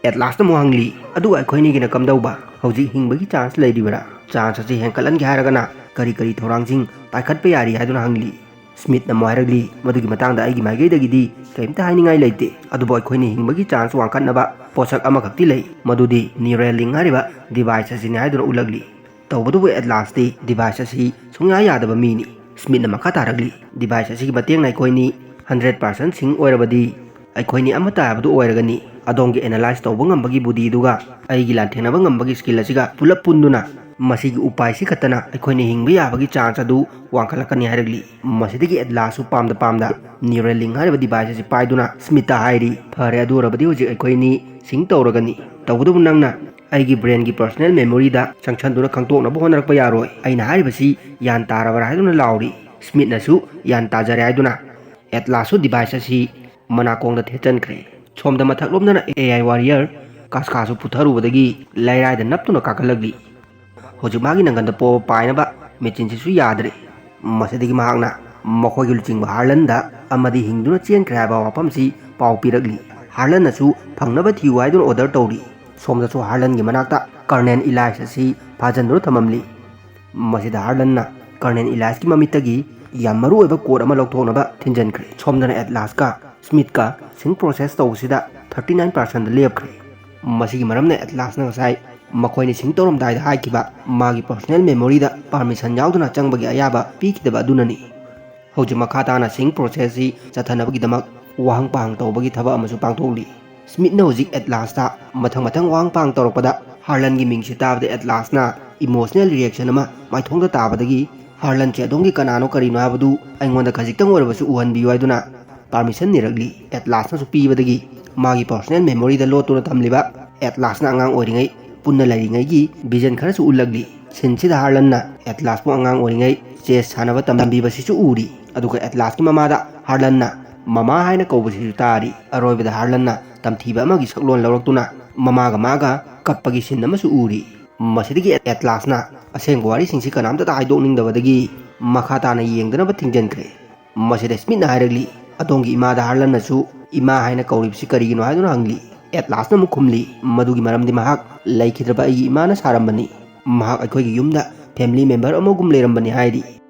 ꯑꯦꯠꯂꯥꯁꯅ ꯑꯃꯨꯛ ꯍꯪꯂꯤ, "ꯑꯗꯨꯒ ꯑꯩꯈꯣꯏꯅꯤꯒꯤꯅ ꯀꯝꯗꯧꯕ? ꯍꯧꯖꯤꯛ ꯍꯤꯡꯕꯒꯤ ꯆꯥꯟꯁ ꯂꯩꯔꯤꯕ꯭ꯔꯥ? ꯆꯥꯟꯁ ꯑꯁꯤ ꯍꯦꯟꯒꯠꯍꯟꯒꯦ ꯍꯥꯏꯔꯒꯅ ꯀꯔꯤ ꯀꯔꯤ ꯊꯧꯔꯥꯡꯁꯤꯡ ꯄꯥꯏꯈꯠꯄ ꯌꯥꯔꯤ?" ꯍꯥꯏꯗꯨꯅ ꯍꯪꯂꯤ꯫ ꯁ꯭ꯃꯤꯠꯅ ꯑꯃꯨꯛ ꯍꯥꯏꯔꯛꯂꯤ, "ꯃꯗꯨꯒꯤ ꯃꯇꯥꯡꯗ ꯑꯩꯒꯤ ꯃꯥꯏꯀꯩꯗꯒꯤꯗꯤ ꯀꯔꯤꯝꯇ ꯍꯥꯏꯅꯤꯡꯉꯥꯏ ꯂꯩꯇꯦ, ꯑꯗꯨꯕꯨ ꯑꯩꯈꯣꯏꯅ ꯍꯤꯡꯕꯒꯤ ꯆꯥꯟꯁ ꯋꯥꯡꯈꯠꯅꯕ ꯄꯣꯠꯁꯛ ꯑꯃꯈꯛꯇꯤ ꯂꯩ, ꯃꯗꯨꯗꯤ ꯅ꯭ꯌꯨꯔꯦꯜ ꯂꯤꯡ ꯍꯥꯏꯔꯤꯕ ꯗꯤꯚꯥꯏꯁ ꯑꯁꯤꯅꯤ" ꯍꯥꯏꯗꯨꯅ ꯎꯠꯂꯛꯂꯤ꯫ ꯇꯧꯕꯇꯕꯨ ꯑꯦꯠꯂꯥꯁꯇꯤ ꯗꯤꯚꯥꯏꯁ ꯑꯁꯤ ꯁꯨꯡꯌꯥ ꯌꯥꯗꯕ ꯃꯤꯅꯤ꯫ ꯁ꯭ꯃꯤꯠꯅ ꯃꯈꯥ ꯇꯥꯔꯛꯂꯤ, "ꯗꯤꯚꯥꯏꯁ ꯑꯁꯤꯒꯤ ꯃꯇꯦꯡꯅ ꯑꯩꯈꯣꯏꯅꯤ ꯍꯟꯗ꯭ꯔꯦꯠ ꯄꯥꯔꯁꯦꯟ ꯁꯤꯡ ꯑꯣꯏꯔꯕꯗꯤ ꯑꯩꯈꯣꯏꯅꯤ ꯑꯃꯠꯇ ꯍꯥꯏꯕꯗꯨ ꯑꯣꯏꯔꯒꯅꯤ꯫ ꯑꯗꯣꯝꯒꯤ ꯑꯦꯅꯥꯂꯥꯏꯁ ꯇꯧꯕ ꯉꯝꯕꯒꯤ ꯕꯨꯗꯤꯗꯨꯒ ꯑꯩꯒꯤ ꯂꯥꯟꯊꯦꯡꯅꯕ ꯉꯝꯕꯒꯤ ꯁ꯭ꯀꯤꯜ ꯑꯁꯤꯒ ꯄꯨꯂꯞ ꯄꯨꯟꯗꯨꯅ ꯃꯁꯤꯒꯤ ꯎꯄꯥꯏꯁꯤ ꯈꯛꯇꯅ ꯑꯩꯈꯣꯏꯅ ꯍꯤꯡꯕ ꯌꯥꯕꯒꯤ ꯆꯥꯟꯁ ꯑꯗꯨ ꯋꯥꯡꯈꯠꯂꯛꯀꯅꯤ" ꯍꯥꯏꯔꯛꯂꯤ꯫ ꯃꯁꯤꯗꯒꯤ ꯑꯦꯠꯂꯥꯁꯁꯨ ꯄꯥꯝꯗ ꯄꯥꯝꯗ ꯅ꯭ꯌꯨꯔꯦꯜ ꯂꯤꯡ ꯍꯥꯏꯔꯤꯕ ꯗꯤꯚꯥꯏꯁ ꯑꯁꯤ ꯄꯥꯏꯗꯨꯅ ꯁ꯭ꯃꯤꯠꯇ ꯍꯥꯏꯔꯤ, "ꯐꯔꯦ, ꯑꯗꯨ ꯑꯣꯏꯔꯕꯗꯤ ꯍꯧꯖꯤꯛ ꯑꯩꯈꯣꯏꯅꯤ ꯁꯤꯡ ꯇꯧꯔꯒꯅꯤ꯫ ꯇꯧꯕꯇꯕꯨ ꯅꯪꯅ ꯑꯩꯒꯤ ꯕ꯭ꯔꯦꯟꯒꯤ ꯄꯔꯁꯣꯅꯦꯜ ꯃꯦꯃꯣꯔꯤꯗ ꯆꯪꯁꯟꯗꯨꯅ ꯈꯪꯗꯣꯛꯅꯕ ꯍꯣꯠꯅꯔꯛꯄ ꯌꯥꯔꯣꯏ꯫ ꯑꯩꯅ ꯍꯥꯏꯔꯤꯕꯁꯤ ꯒ꯭ꯌꯥꯟ ꯇꯥꯔꯕ꯭ꯔꯥ?" ꯍꯥꯏꯗꯨꯅ ꯂꯥꯎꯔꯤ꯫ ꯁ꯭ꯃꯤꯠꯅꯁꯨ ꯒ꯭ꯌꯥꯟ ꯇꯥꯖꯔꯦ ꯍꯥꯏꯗꯨꯅ ꯑꯦꯠꯂꯥꯁꯁꯨ ꯗꯤꯚꯥꯏꯁ ꯑꯁꯤ ꯃꯅꯥꯀꯣꯡꯗ ꯊꯦꯠꯆꯟꯈ꯭ꯔꯦ꯫ ꯁꯣꯝꯗ ꯃꯊꯛꯂꯣꯝꯗꯅ ꯑꯦ ꯑꯥꯏ ꯋꯥꯔꯤꯌꯔ ꯀꯥꯁꯀꯥꯁꯨ ꯄꯨꯊꯔꯨꯕꯗꯒꯤ ꯂꯩꯔꯥꯏꯗ ꯅꯞꯇꯨꯅ ꯀꯥꯈꯠꯂꯛꯂꯤ꯫ ꯍꯧꯖꯤꯛ ꯃꯥꯒꯤ ꯅꯪꯒꯟꯗ ꯄꯣꯕ ꯄꯥꯏꯅꯕ ꯃꯦꯆꯤꯟꯁꯤꯁꯨ ꯌꯥꯗ꯭ꯔꯦ꯫ ꯃꯁꯤꯗꯒꯤ ꯃꯍꯥꯛꯅ ꯃꯈꯣꯏꯒꯤ ꯂꯨꯆꯤꯡꯕ ꯍꯥꯔꯂꯟꯗ ꯑꯃꯗꯤ ꯍꯤꯡꯗꯨꯅ ꯆꯦꯟꯈ꯭ꯔꯦ ꯍꯥꯏꯕ ꯋꯥꯐꯝꯁꯤ ꯄꯥꯎ ꯄꯤꯔꯛꯂꯤ꯫ ꯍꯥꯔꯂꯟꯅꯁꯨ ꯐꯪꯅꯕ ꯊꯤꯌꯨ ꯍꯥꯏꯗꯨꯅ ꯑꯣꯔꯗꯔ ꯇꯧꯔꯤ꯫ ꯁꯣꯝꯗꯁꯨ ꯍꯥꯔꯂꯟꯒꯤ ꯃꯅꯥꯛꯇ ꯀꯔꯅꯦꯜ ꯏꯂꯥꯏꯁ ꯑꯁꯤ ꯐꯥꯖꯟꯗꯨꯅ ꯊꯝꯃꯝꯂꯤ꯫ ꯃꯁꯤꯗ ꯍꯥꯔꯂꯟꯅ ꯀꯔꯅꯦꯜ ꯏꯂꯥꯏꯁꯀꯤ ꯃꯃꯤꯠꯇꯒꯤ ꯌꯥꯝ ꯃꯔꯨ ꯑꯣꯏꯕ ꯀꯣꯠ ꯑꯃ ꯂꯧꯊꯣꯛꯅꯕ ꯊꯤꯟꯖꯟꯈ꯭ꯔꯦ꯫ ꯁꯣꯝꯗꯅ ꯑꯦꯠꯂꯥꯁꯀ ꯁ꯭ꯃꯤꯠꯀ ꯁꯤꯡ ꯄ꯭ꯔꯣꯁꯦꯁ ꯇꯧꯕꯁꯤꯗ ꯊꯥꯔꯇꯤ ꯅꯥꯏꯟ ꯄꯥꯔꯁꯦꯟꯗ ꯂꯦꯞꯈ꯭ꯔꯦ꯫ ꯃꯁꯤꯒꯤ ꯃꯔꯝꯅ ꯑꯦꯠꯂꯥꯁꯅ ꯉꯁꯥꯏ ꯃꯈꯣꯏꯅ ꯁꯤꯡ ꯇꯧꯔꯝꯗꯥꯏꯗ ꯍꯥꯏꯈꯤꯕ ꯃꯥꯒꯤ ꯄꯔꯁꯣꯅꯦꯜ ꯃꯦꯃꯣꯔꯤꯗ ꯄꯥꯔꯃꯤꯁꯟ ꯌꯥꯎꯗꯅ ꯆꯪꯕꯒꯤ ꯑꯌꯥꯕ ꯄꯤꯈꯤꯗꯕ ꯑꯗꯨꯅꯅꯤ꯫ ꯍꯧꯖꯤꯛ ꯃꯈꯥ ꯇꯥꯅ ꯁꯤꯡ ꯄ꯭ꯔꯣꯁꯦꯁꯁꯤ ꯆꯠꯊꯅꯕꯒꯤꯗꯃꯛ ꯋꯥꯍꯪ ꯄꯥꯍꯪ ꯇꯧꯕꯒꯤ ꯊꯕꯛ ꯑꯃꯁꯨ ꯄꯥꯡꯊꯣꯛꯂꯤ꯫ ꯁ꯭ꯃꯤꯠꯅ ꯍꯧꯖꯤꯛ ꯑꯦꯠꯂꯥꯁꯇ ꯃꯊꯪ ꯃꯊꯪ ꯋꯥꯍꯪ ꯄꯥꯍꯪ ꯇꯧꯔꯛꯄꯗ ꯍꯥꯔꯂꯟꯒꯤ ꯃꯤꯡꯁꯤ ꯇꯥꯕꯗ ꯑꯦꯠꯂꯥꯁꯅ ꯏꯃꯣꯁꯅꯦꯜ ꯔꯤꯌꯦꯛꯁꯟ ꯑꯃ ꯃꯥꯏꯊꯣꯡꯗ ꯇꯥꯕꯗꯒꯤ, "ꯍꯥꯔꯂꯟꯁꯦ ꯑꯗꯣꯝꯒꯤ ꯀꯅꯥꯅꯣ ꯀꯔꯤꯅꯣ ꯍꯥꯏꯕꯗꯨ ꯑꯩꯉꯣꯟꯗ ꯈꯖꯤꯛꯇꯪ ꯑꯣꯏꯔꯕꯁꯨ ꯎꯍꯟꯕꯤꯌꯨ" ꯍꯥꯏꯗꯨꯅ ꯄꯥꯔꯃꯤꯁꯟ ꯅꯤꯔꯛꯂꯤ꯫ ꯑꯦꯠꯂꯥꯁꯅꯁꯨ ꯄꯤꯕꯗꯒꯤ ꯃꯥꯒꯤ ꯄꯔꯁꯣꯅꯦꯜ ꯃꯦꯃꯣꯔꯤꯗ ꯂꯣꯠꯇꯨꯅ ꯊꯝꯂꯤꯕ ꯑꯦꯠꯂꯥꯁꯅ ꯑꯉꯥꯡ ꯑꯣꯏꯔꯤꯉꯩ ꯄꯨꯟꯅ ꯂꯩꯔꯤꯉꯩꯒꯤ ꯚꯤꯖꯟ ꯈꯔꯁꯨ ꯎꯠꯂꯛꯂꯤ꯫ ꯁꯤꯟꯁꯤꯗ ꯍꯥꯔꯂꯟꯅ ꯑꯦꯠꯂꯥꯁꯄꯨ ꯑꯉꯥꯡ ꯑꯣꯏꯔꯤꯉꯩ ꯆꯦꯁ ꯁꯥꯟꯅꯕ ꯇꯝꯕꯤꯕꯁꯤꯁꯨ ꯎꯔꯤ꯫ ꯑꯗꯨꯒ ꯑꯦꯠꯂꯥꯁꯀꯤ ꯃꯃꯥꯗ ꯍꯥꯔꯂꯟꯅ "ꯃꯃꯥ" ꯍꯥꯏꯅ ꯀꯧꯕꯁꯤꯁꯨ ꯇꯥꯔꯤ꯫ ꯑꯔꯣꯏꯕꯗ ꯍꯥꯔꯂꯟꯅ ꯇꯝꯊꯤꯕ ꯑꯃꯒꯤ ꯁꯛꯂꯣꯟ ꯂꯧꯔꯛꯇꯨꯅ ꯃꯃꯥꯒ ꯃꯥꯒ ꯀꯞꯄꯒꯤ ꯁꯤꯟ ꯑꯃꯁꯨ ꯎꯔꯤ꯫ ꯃꯁꯤꯗꯒꯤ ꯑꯦꯠꯂꯥꯁꯅ ꯑꯁꯦꯡꯕ ꯋꯥꯔꯤꯁꯤꯡꯁꯤ ꯀꯅꯥꯝꯇꯗ ꯍꯥꯏꯗꯣꯛꯅꯤꯡꯗꯕꯗꯒꯤ ꯃꯈꯥ ꯇꯥꯅ ꯌꯦꯡꯗꯅꯕ ꯊꯤꯡꯖꯤꯟꯈ꯭ꯔꯦ꯫ ꯃꯁꯤꯗ ꯁ꯭ꯃꯤꯠꯅ ꯍꯥꯏꯔꯛꯂꯤ, "ꯑꯗꯣꯝꯒꯤ ꯏꯃꯥꯗ ꯍꯥꯔꯂꯟꯅꯁꯨ ꯏꯃꯥ ꯍꯥꯏꯅ ꯀꯧꯔꯤꯕꯁꯤ ꯀꯔꯤꯒꯤꯅꯣ?" ꯍꯥꯏꯗꯨꯅ ꯍꯪꯂꯤ꯫ ꯑꯦꯠꯂꯥꯁꯅ ꯑꯃꯨꯛ ꯈꯨꯝꯂꯤ, "ꯃꯗꯨꯒꯤ ꯃꯔꯝꯗꯤ ꯃꯍꯥꯛ ꯂꯩꯈꯤꯗ꯭ꯔꯕ ꯑꯩꯒꯤ ꯏꯃꯥꯅ ꯁꯥꯔꯝꯕꯅꯤ꯫ ꯃꯍꯥꯛ ꯑꯩꯈꯣꯏꯒꯤ ꯌꯨꯝꯗ ꯐꯦꯃꯤꯂꯤ ꯃꯦꯝꯕꯔ ꯑꯃꯒꯨꯝ ꯂꯩꯔꯝꯕꯅꯤ" ꯍꯥꯏꯔꯤ꯫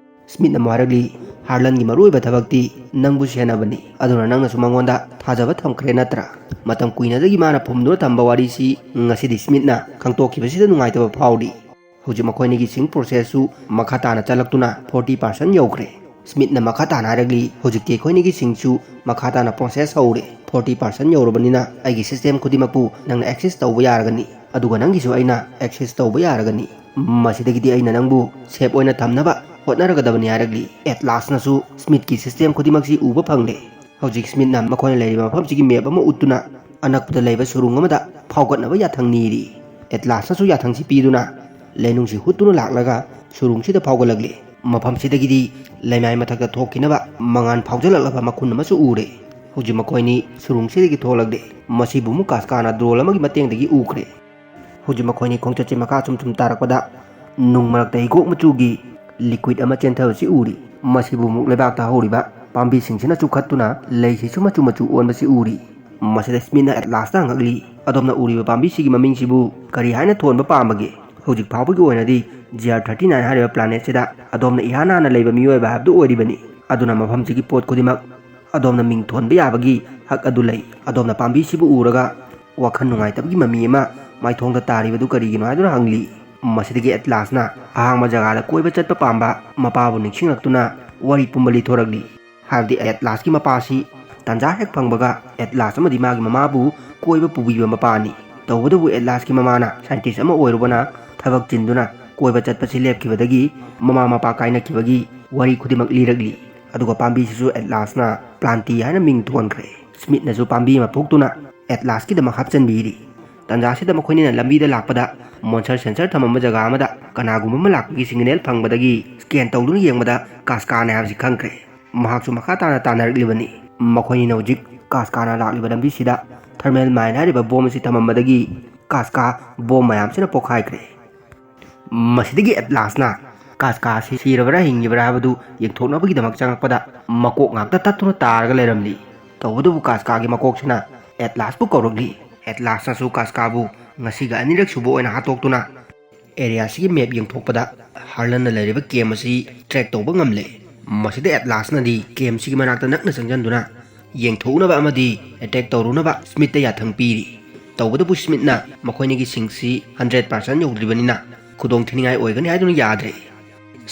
ꯁ꯭ꯃꯤꯠꯅ ꯑꯃꯨꯛ ꯍꯥꯏꯔꯛꯂꯤ, "ꯍꯥꯔꯂꯟꯒꯤ ꯃꯔꯨꯑꯣꯏꯕ ꯊꯕꯛꯇꯤ ꯅꯪꯕꯨ ꯁꯦꯟꯅꯕꯅꯤ, ꯑꯗꯨꯅ ꯅꯪꯅꯁꯨ ꯃꯉꯣꯟꯗ ꯊꯥꯖꯕ ꯊꯝꯈ꯭ꯔꯦ ꯅꯠꯇ꯭ꯔꯥ?" ꯃꯇꯝ ꯀꯨꯏꯅꯗꯒꯤ ꯃꯥꯅ ꯐꯨꯝꯗꯨꯅ ꯊꯝꯕ ꯋꯥꯔꯤꯁꯤ ꯉꯁꯤꯗꯤ ꯁ꯭ꯃꯤꯠꯅ ꯈꯪꯇꯣꯛꯈꯤꯕꯁꯤꯗ ꯅꯨꯡꯉꯥꯏꯇꯕ ꯐꯥꯎꯔꯤ꯫ ꯍꯧꯖꯤꯛ ꯃꯈꯣꯏꯅꯤꯒꯤ ꯁꯤꯡ ꯄ꯭ꯔꯣꯁꯦꯁꯁꯨ ꯃꯈꯥ ꯇꯥꯅ ꯆꯠꯂꯛꯇꯨꯅ ꯐꯣꯔꯇꯤ ꯄꯥꯔꯁꯦꯟ ꯌꯧꯈ꯭ꯔꯦ꯫ ꯁ꯭ꯃꯤꯠꯅ ꯃꯈꯥ ꯇꯥꯅ ꯍꯥꯏꯔꯛꯂꯤ, "ꯍꯧꯖꯤꯛꯇꯤ ꯑꯩꯈꯣꯏꯅꯤꯒꯤ ꯁꯤꯡꯁꯨ ꯃꯈꯥ ꯇꯥꯅ ꯄ꯭ꯔꯣꯁꯦꯁ ꯍꯧꯔꯦ꯫ ꯐꯣꯔꯇꯤ ꯄꯥꯔꯁꯦꯟ ꯌꯧꯔꯕꯅꯤꯅ ꯑꯩꯒꯤ ꯁꯤꯁꯇꯦꯝ ꯈꯨꯗꯤꯡꯃꯛꯄꯨ ꯅꯪꯅ ꯑꯦꯛꯁꯦꯁ ꯇꯧꯕ ꯌꯥꯔꯒꯅꯤ, ꯑꯗꯨꯒ ꯅꯪꯒꯤꯁꯨ ꯑꯩꯅ ꯑꯦꯛꯁꯦꯁ ꯇꯧꯕ ꯌꯥꯔꯒꯅꯤ꯫ ꯃꯁꯤꯗꯒꯤꯗꯤ ꯑꯩꯅ ꯅꯪꯕꯨ ꯁꯦꯐ ꯑꯣꯏꯅ ꯊꯝꯅꯕ ꯍꯣꯠꯅꯔꯒꯗꯕꯅꯤ" ꯍꯥꯏꯔꯛꯂꯤ꯫ ꯑꯦꯠꯂꯥꯁꯅꯁꯨ ꯁ꯭ꯃꯤꯠꯀꯤ ꯁꯤꯁꯇꯦꯝ ꯈꯨꯗꯤꯡꯃꯛꯁꯤ ꯎꯕ ꯐꯪꯂꯦ꯫ ꯍꯧꯖꯤꯛ ꯁ꯭ꯃꯤꯠꯅ ꯃꯈꯣꯏꯅ ꯂꯩꯔꯤꯕ ꯃꯐꯝꯁꯤꯒꯤ ꯃꯦꯞ ꯑꯃ ꯎꯠꯇꯨꯅ ꯑꯅꯛꯄꯗ ꯂꯩꯕ ꯁꯨꯔꯨꯡ ꯑꯃꯗ ꯐꯥꯎꯒꯠꯅꯕ ꯌꯥꯊꯪ ꯅꯤꯔꯤ꯫ ꯑꯦꯠꯂꯥꯁꯅꯁꯨ ꯌꯥꯊꯪꯁꯤ ꯄꯤꯗꯨꯅ ꯂꯩꯅꯨꯡꯁꯤ ꯍꯨꯠꯇꯨꯅ ꯂꯥꯛꯂꯒ ꯁꯨꯔꯨꯡꯁꯤꯗ ꯐꯥꯎꯒꯠꯂꯛꯂꯤ꯫ ꯃꯐꯝꯁꯤꯗꯒꯤꯗꯤ ꯂꯩꯃꯥꯏ ꯃꯊꯛꯇ ꯊꯣꯛꯈꯤꯅꯕ ꯃꯉꯥꯜ ꯐꯥꯎꯖꯜꯂꯛꯂꯕ ꯃꯈꯨꯟ ꯑꯃꯁꯨ ꯎꯔꯦ꯫ ꯍꯧꯖꯤꯛ ꯃꯈꯣꯏꯅꯤ ꯁꯨꯔꯨꯡꯁꯤꯗꯒꯤ ꯊꯣꯛꯂꯛꯂꯦ꯫ ꯃꯁꯤꯕꯨ ꯑꯃꯨꯛ ꯀꯥꯁꯀꯥꯅ ꯗ꯭ꯔꯣꯟ ꯑꯃꯒꯤ ꯃꯇꯦꯡꯗꯒꯤ ꯎꯈ꯭ꯔꯦ꯫ ꯍꯧꯖꯤꯛ ꯃꯈꯣꯏꯅꯤ ꯈꯣꯡꯆꯠꯁꯤ ꯃꯈꯥ ꯁꯨꯝ ꯁꯨꯝ ꯇꯥꯔꯛꯄꯗ ꯅꯨꯡ ꯃꯔꯛꯇ ꯍꯤꯒꯣꯛ ꯃꯆꯨꯒꯤ ꯂꯤꯀ꯭ꯋꯤꯠ ꯑꯃ ꯆꯦꯟꯊꯕꯁꯤ ꯎꯔꯤ꯫ ꯃꯁꯤꯕꯨ ꯑꯃꯨꯛ ꯂꯩꯕꯥꯛꯇ ꯍꯧꯔꯤꯕ ꯄꯥꯝꯕꯤꯁꯤꯡꯁꯤꯅ ꯆꯨꯞꯈꯠꯇꯨꯅ ꯂꯩꯁꯤꯁꯨ ꯃꯆꯨ ꯃꯆꯨ ꯑꯣꯟꯕꯁꯤ ꯎꯔꯤ꯫ ꯃꯁꯤꯗ ꯁ꯭ꯃꯤꯠꯅ ꯑꯦꯠꯂꯥꯁꯇ ꯍꯪꯉꯛꯂꯤ, "ꯑꯗꯣꯝꯅ ꯎꯔꯤꯕ ꯄꯥꯝꯕꯤꯁꯤꯒꯤ ꯃꯃꯤꯡꯁꯤꯕꯨ ꯀꯔꯤ ꯍꯥꯏꯅ ꯊꯣꯟꯕ ꯄꯥꯝꯕꯒꯦ? ꯍꯧꯖꯤꯛ ꯐꯥꯎꯕꯒꯤ ꯑꯣꯏꯅꯗꯤ ꯖꯤ ꯑꯥꯔ ꯊꯥꯔꯇꯤ ꯅꯥꯏꯟ ꯍꯥꯏꯔꯤꯕ ꯄ꯭ꯂꯥꯅꯦꯠꯁꯤꯗ ꯑꯗꯣꯝꯅ ꯏꯍꯥꯟ ꯍꯥꯟꯅ ꯂꯩꯕ ꯃꯤꯑꯣꯏꯕ ꯍꯥꯏꯕꯗꯨ ꯑꯣꯏꯔꯤꯕꯅꯤ꯫ ꯑꯗꯨꯅ ꯃꯐꯝꯁꯤꯒꯤ ꯄꯣꯠ ꯈꯨꯗꯤꯡꯃꯛ ꯑꯗꯣꯝꯅ ꯃꯤꯡ ꯊꯣꯟꯕ ꯌꯥꯕꯒꯤ ꯍꯛ ꯑꯗꯨ ꯂꯩ꯫ ꯑꯗꯣꯝꯅ ꯄꯥꯝꯕꯤꯁꯤꯕꯨ ꯎꯔꯒ ꯋꯥꯈꯜ ꯅꯨꯡꯉꯥꯏꯇꯕꯒꯤ ꯃꯃꯤ ꯑꯃ ꯃꯥꯏꯊꯣꯡꯗ ꯇꯥꯔꯤꯕꯗꯨ ꯀꯔꯤꯒꯤꯅꯣ?" ꯍꯥꯏꯗꯨꯅ ꯍꯪꯂꯤ꯫ ꯃꯁꯤꯗꯒꯤ ꯑꯦꯠꯂꯥꯁꯅ ꯑꯍꯥꯡꯕ ꯖꯒꯥꯗ ꯀꯣꯏꯕ ꯆꯠꯄ ꯄꯥꯝꯕ ꯃꯄꯥꯕꯨ ꯅꯤꯡꯁꯤꯡꯂꯛꯇꯨꯅ ꯋꯥꯔꯤ ꯄꯨꯝꯕ ꯂꯤꯊꯣꯔꯛꯂꯤ꯫ ꯍꯥꯏꯕꯗꯤ ꯑꯦꯠꯂꯥꯁꯀꯤ ꯃꯄꯥꯁꯤ ꯇꯥꯟꯖꯥ ꯍꯦꯛ ꯐꯪꯕꯒ ꯑꯦꯠꯂꯥꯁ ꯑꯃꯗꯤ ꯃꯥꯒꯤ ꯃꯃꯥꯕꯨ ꯀꯣꯏꯕ ꯄꯨꯕꯤꯕ ꯃꯄꯥꯅꯤ꯫ ꯇꯧꯕꯇꯕꯨ ꯑꯦꯠꯂꯥꯁꯀꯤ ꯃꯃꯥꯅ ꯁꯥꯏꯟꯇꯤꯁ ꯑꯃ ꯑꯣꯏꯔꯨꯕꯅ ꯊꯕꯛ ꯆꯤꯟꯗꯨꯅ ꯀꯣꯏꯕ ꯆꯠꯄꯁꯤ ꯂꯦꯞꯈꯤꯕꯗꯒꯤ ꯃꯃꯥ ꯃꯄꯥ ꯀꯥꯏꯅꯈꯤꯕꯒꯤ ꯋꯥꯔꯤ ꯈꯨꯗꯤꯡꯃꯛ ꯂꯤꯔꯛꯂꯤ꯫ ꯑꯗꯨꯒ ꯄꯥꯝꯕꯤꯁꯤꯁꯨ ꯑꯦꯠꯂꯥꯁꯅ ꯄ꯭ꯂꯥꯟꯇꯤ ꯍꯥꯏꯅ ꯃꯤꯡ ꯊꯣꯟꯈ꯭ꯔꯦ꯫ ꯁ꯭ꯃꯤꯠꯅꯁꯨ ꯄꯥꯝꯕꯤ ꯑꯃ ꯐꯨꯛꯇꯨꯅ ꯑꯦꯠꯂꯥꯁꯀꯤꯗꯃꯛ ꯍꯥꯞꯆꯤꯟꯕꯤꯔꯤ꯫ ꯇꯥꯟꯖꯥꯁꯤꯗ ꯃꯈꯣꯏꯅꯤꯅ ꯂꯝꯕꯤꯗ ꯂꯥꯛꯄꯗ ꯃꯣꯟꯁꯔ ꯁꯦꯟꯁꯔ ꯊꯝꯃꯝꯕ ꯖꯒꯥ ꯑꯃꯗ ꯀꯅꯥꯒꯨꯝꯕ ꯑꯃ ꯂꯥꯛꯄꯒꯤ ꯁꯤꯒꯅꯦꯜ ꯐꯪꯕꯗꯒꯤ ꯁ꯭ꯀꯦꯟ ꯇꯧꯗꯨꯅ ꯌꯦꯡꯕꯗ ꯀꯥꯁꯀꯥꯅꯦ ꯍꯥꯏꯕꯁꯤ ꯈꯪꯈ꯭ꯔꯦ꯫ ꯃꯍꯥꯛꯁꯨ ꯃꯈꯥ ꯇꯥꯅ ꯇꯥꯟꯅꯔꯛꯂꯤꯕꯅꯤ꯫ ꯃꯈꯣꯏꯅꯤꯅ ꯍꯧꯖꯤꯛ ꯀꯥꯁꯀꯥꯅ ꯂꯥꯛꯂꯤꯕ ꯂꯝꯕꯤꯁꯤꯗ ꯊꯔꯃꯦꯜ ꯃꯥꯏꯟ ꯍꯥꯏꯔꯤꯕ ꯕꯣꯝ ꯑꯁꯤ ꯊꯝꯃꯝꯕꯗꯒꯤ ꯀꯥꯁꯀꯥ ꯕꯣꯝ ꯃꯌꯥꯝꯁꯤꯅ ꯄꯣꯈꯥꯏꯈ꯭ꯔꯦ꯫ ꯃꯁꯤꯗꯒꯤ ꯑꯦꯠꯂꯥꯁꯅ ꯀꯥꯁꯀꯥ ꯑꯁꯤ ꯁꯤꯔꯕ꯭ꯔꯥ ꯍꯤꯡꯂꯤꯕ꯭ꯔꯥ ꯍꯥꯏꯕꯗꯨ ꯌꯦꯡꯊꯣꯛꯅꯕꯒꯤꯗꯃꯛ ꯆꯪꯂꯛꯄꯗ ꯃꯀꯣꯛ ꯉꯥꯛꯇ ꯇꯠꯇꯨꯅ ꯇꯥꯔꯒ ꯂꯩꯔꯝꯂꯤ꯫ ꯇꯧꯕꯇꯕꯨ ꯀꯥꯁꯀꯥꯒꯤ ꯃꯀꯣꯛꯁꯤꯅ ꯑꯦꯠꯂꯥꯁꯄꯨ ꯀꯧꯔꯛꯂꯤ꯫ ꯑꯦꯠꯂꯥꯁꯅꯁꯨ ꯀꯥꯁꯀꯥꯕꯨ ꯉꯁꯤꯒ ꯑꯅꯤꯔꯛ ꯁꯨꯕ ꯑꯣꯏꯅ ꯍꯥꯠꯇꯣꯛꯇꯨꯅ ꯑꯦꯔꯤꯌꯥꯁꯤꯒꯤ ꯃꯦꯞ ꯌꯦꯡꯊꯣꯛꯄꯗ ꯍꯥꯔꯂꯟꯅ ꯂꯩꯔꯤꯕ ꯀꯦꯝ ꯑꯁꯤ ꯇ꯭ꯔꯦꯛ ꯇꯧꯕ ꯉꯝꯂꯦ꯫ ꯃꯁꯤꯗ ꯑꯦꯠꯂꯥꯁꯅꯗꯤ ꯀꯦꯝꯁꯤꯒꯤ ꯃꯅꯥꯛꯇ ꯅꯛꯅ ꯆꯪꯁꯤꯟꯗꯨꯅ ꯌꯦꯡꯊꯣꯛꯅꯕ ꯑꯃꯗꯤ ꯑꯦꯇꯦꯛ ꯇꯧꯔꯨꯅꯕ ꯁ꯭ꯃꯤꯠꯇ ꯌꯥꯊꯪ ꯄꯤꯔꯤ꯫ ꯇꯧꯕꯇꯕꯨ ꯁ꯭ꯃꯤꯠꯅ ꯃꯈꯣꯏꯅꯤꯒꯤ ꯁꯤꯡꯁꯤ ꯍꯟꯗ꯭ꯔꯦꯠ ꯄꯥꯔꯁꯦꯟ ꯌꯧꯗ꯭ꯔꯤꯕꯅꯤꯅ ꯈꯨꯗꯣꯡ ꯊꯤꯅꯤꯡꯉꯥꯏ ꯑꯣꯏꯒꯅꯤ ꯍꯥꯏꯗꯨꯅ ꯌꯥꯗ꯭ꯔꯦ꯫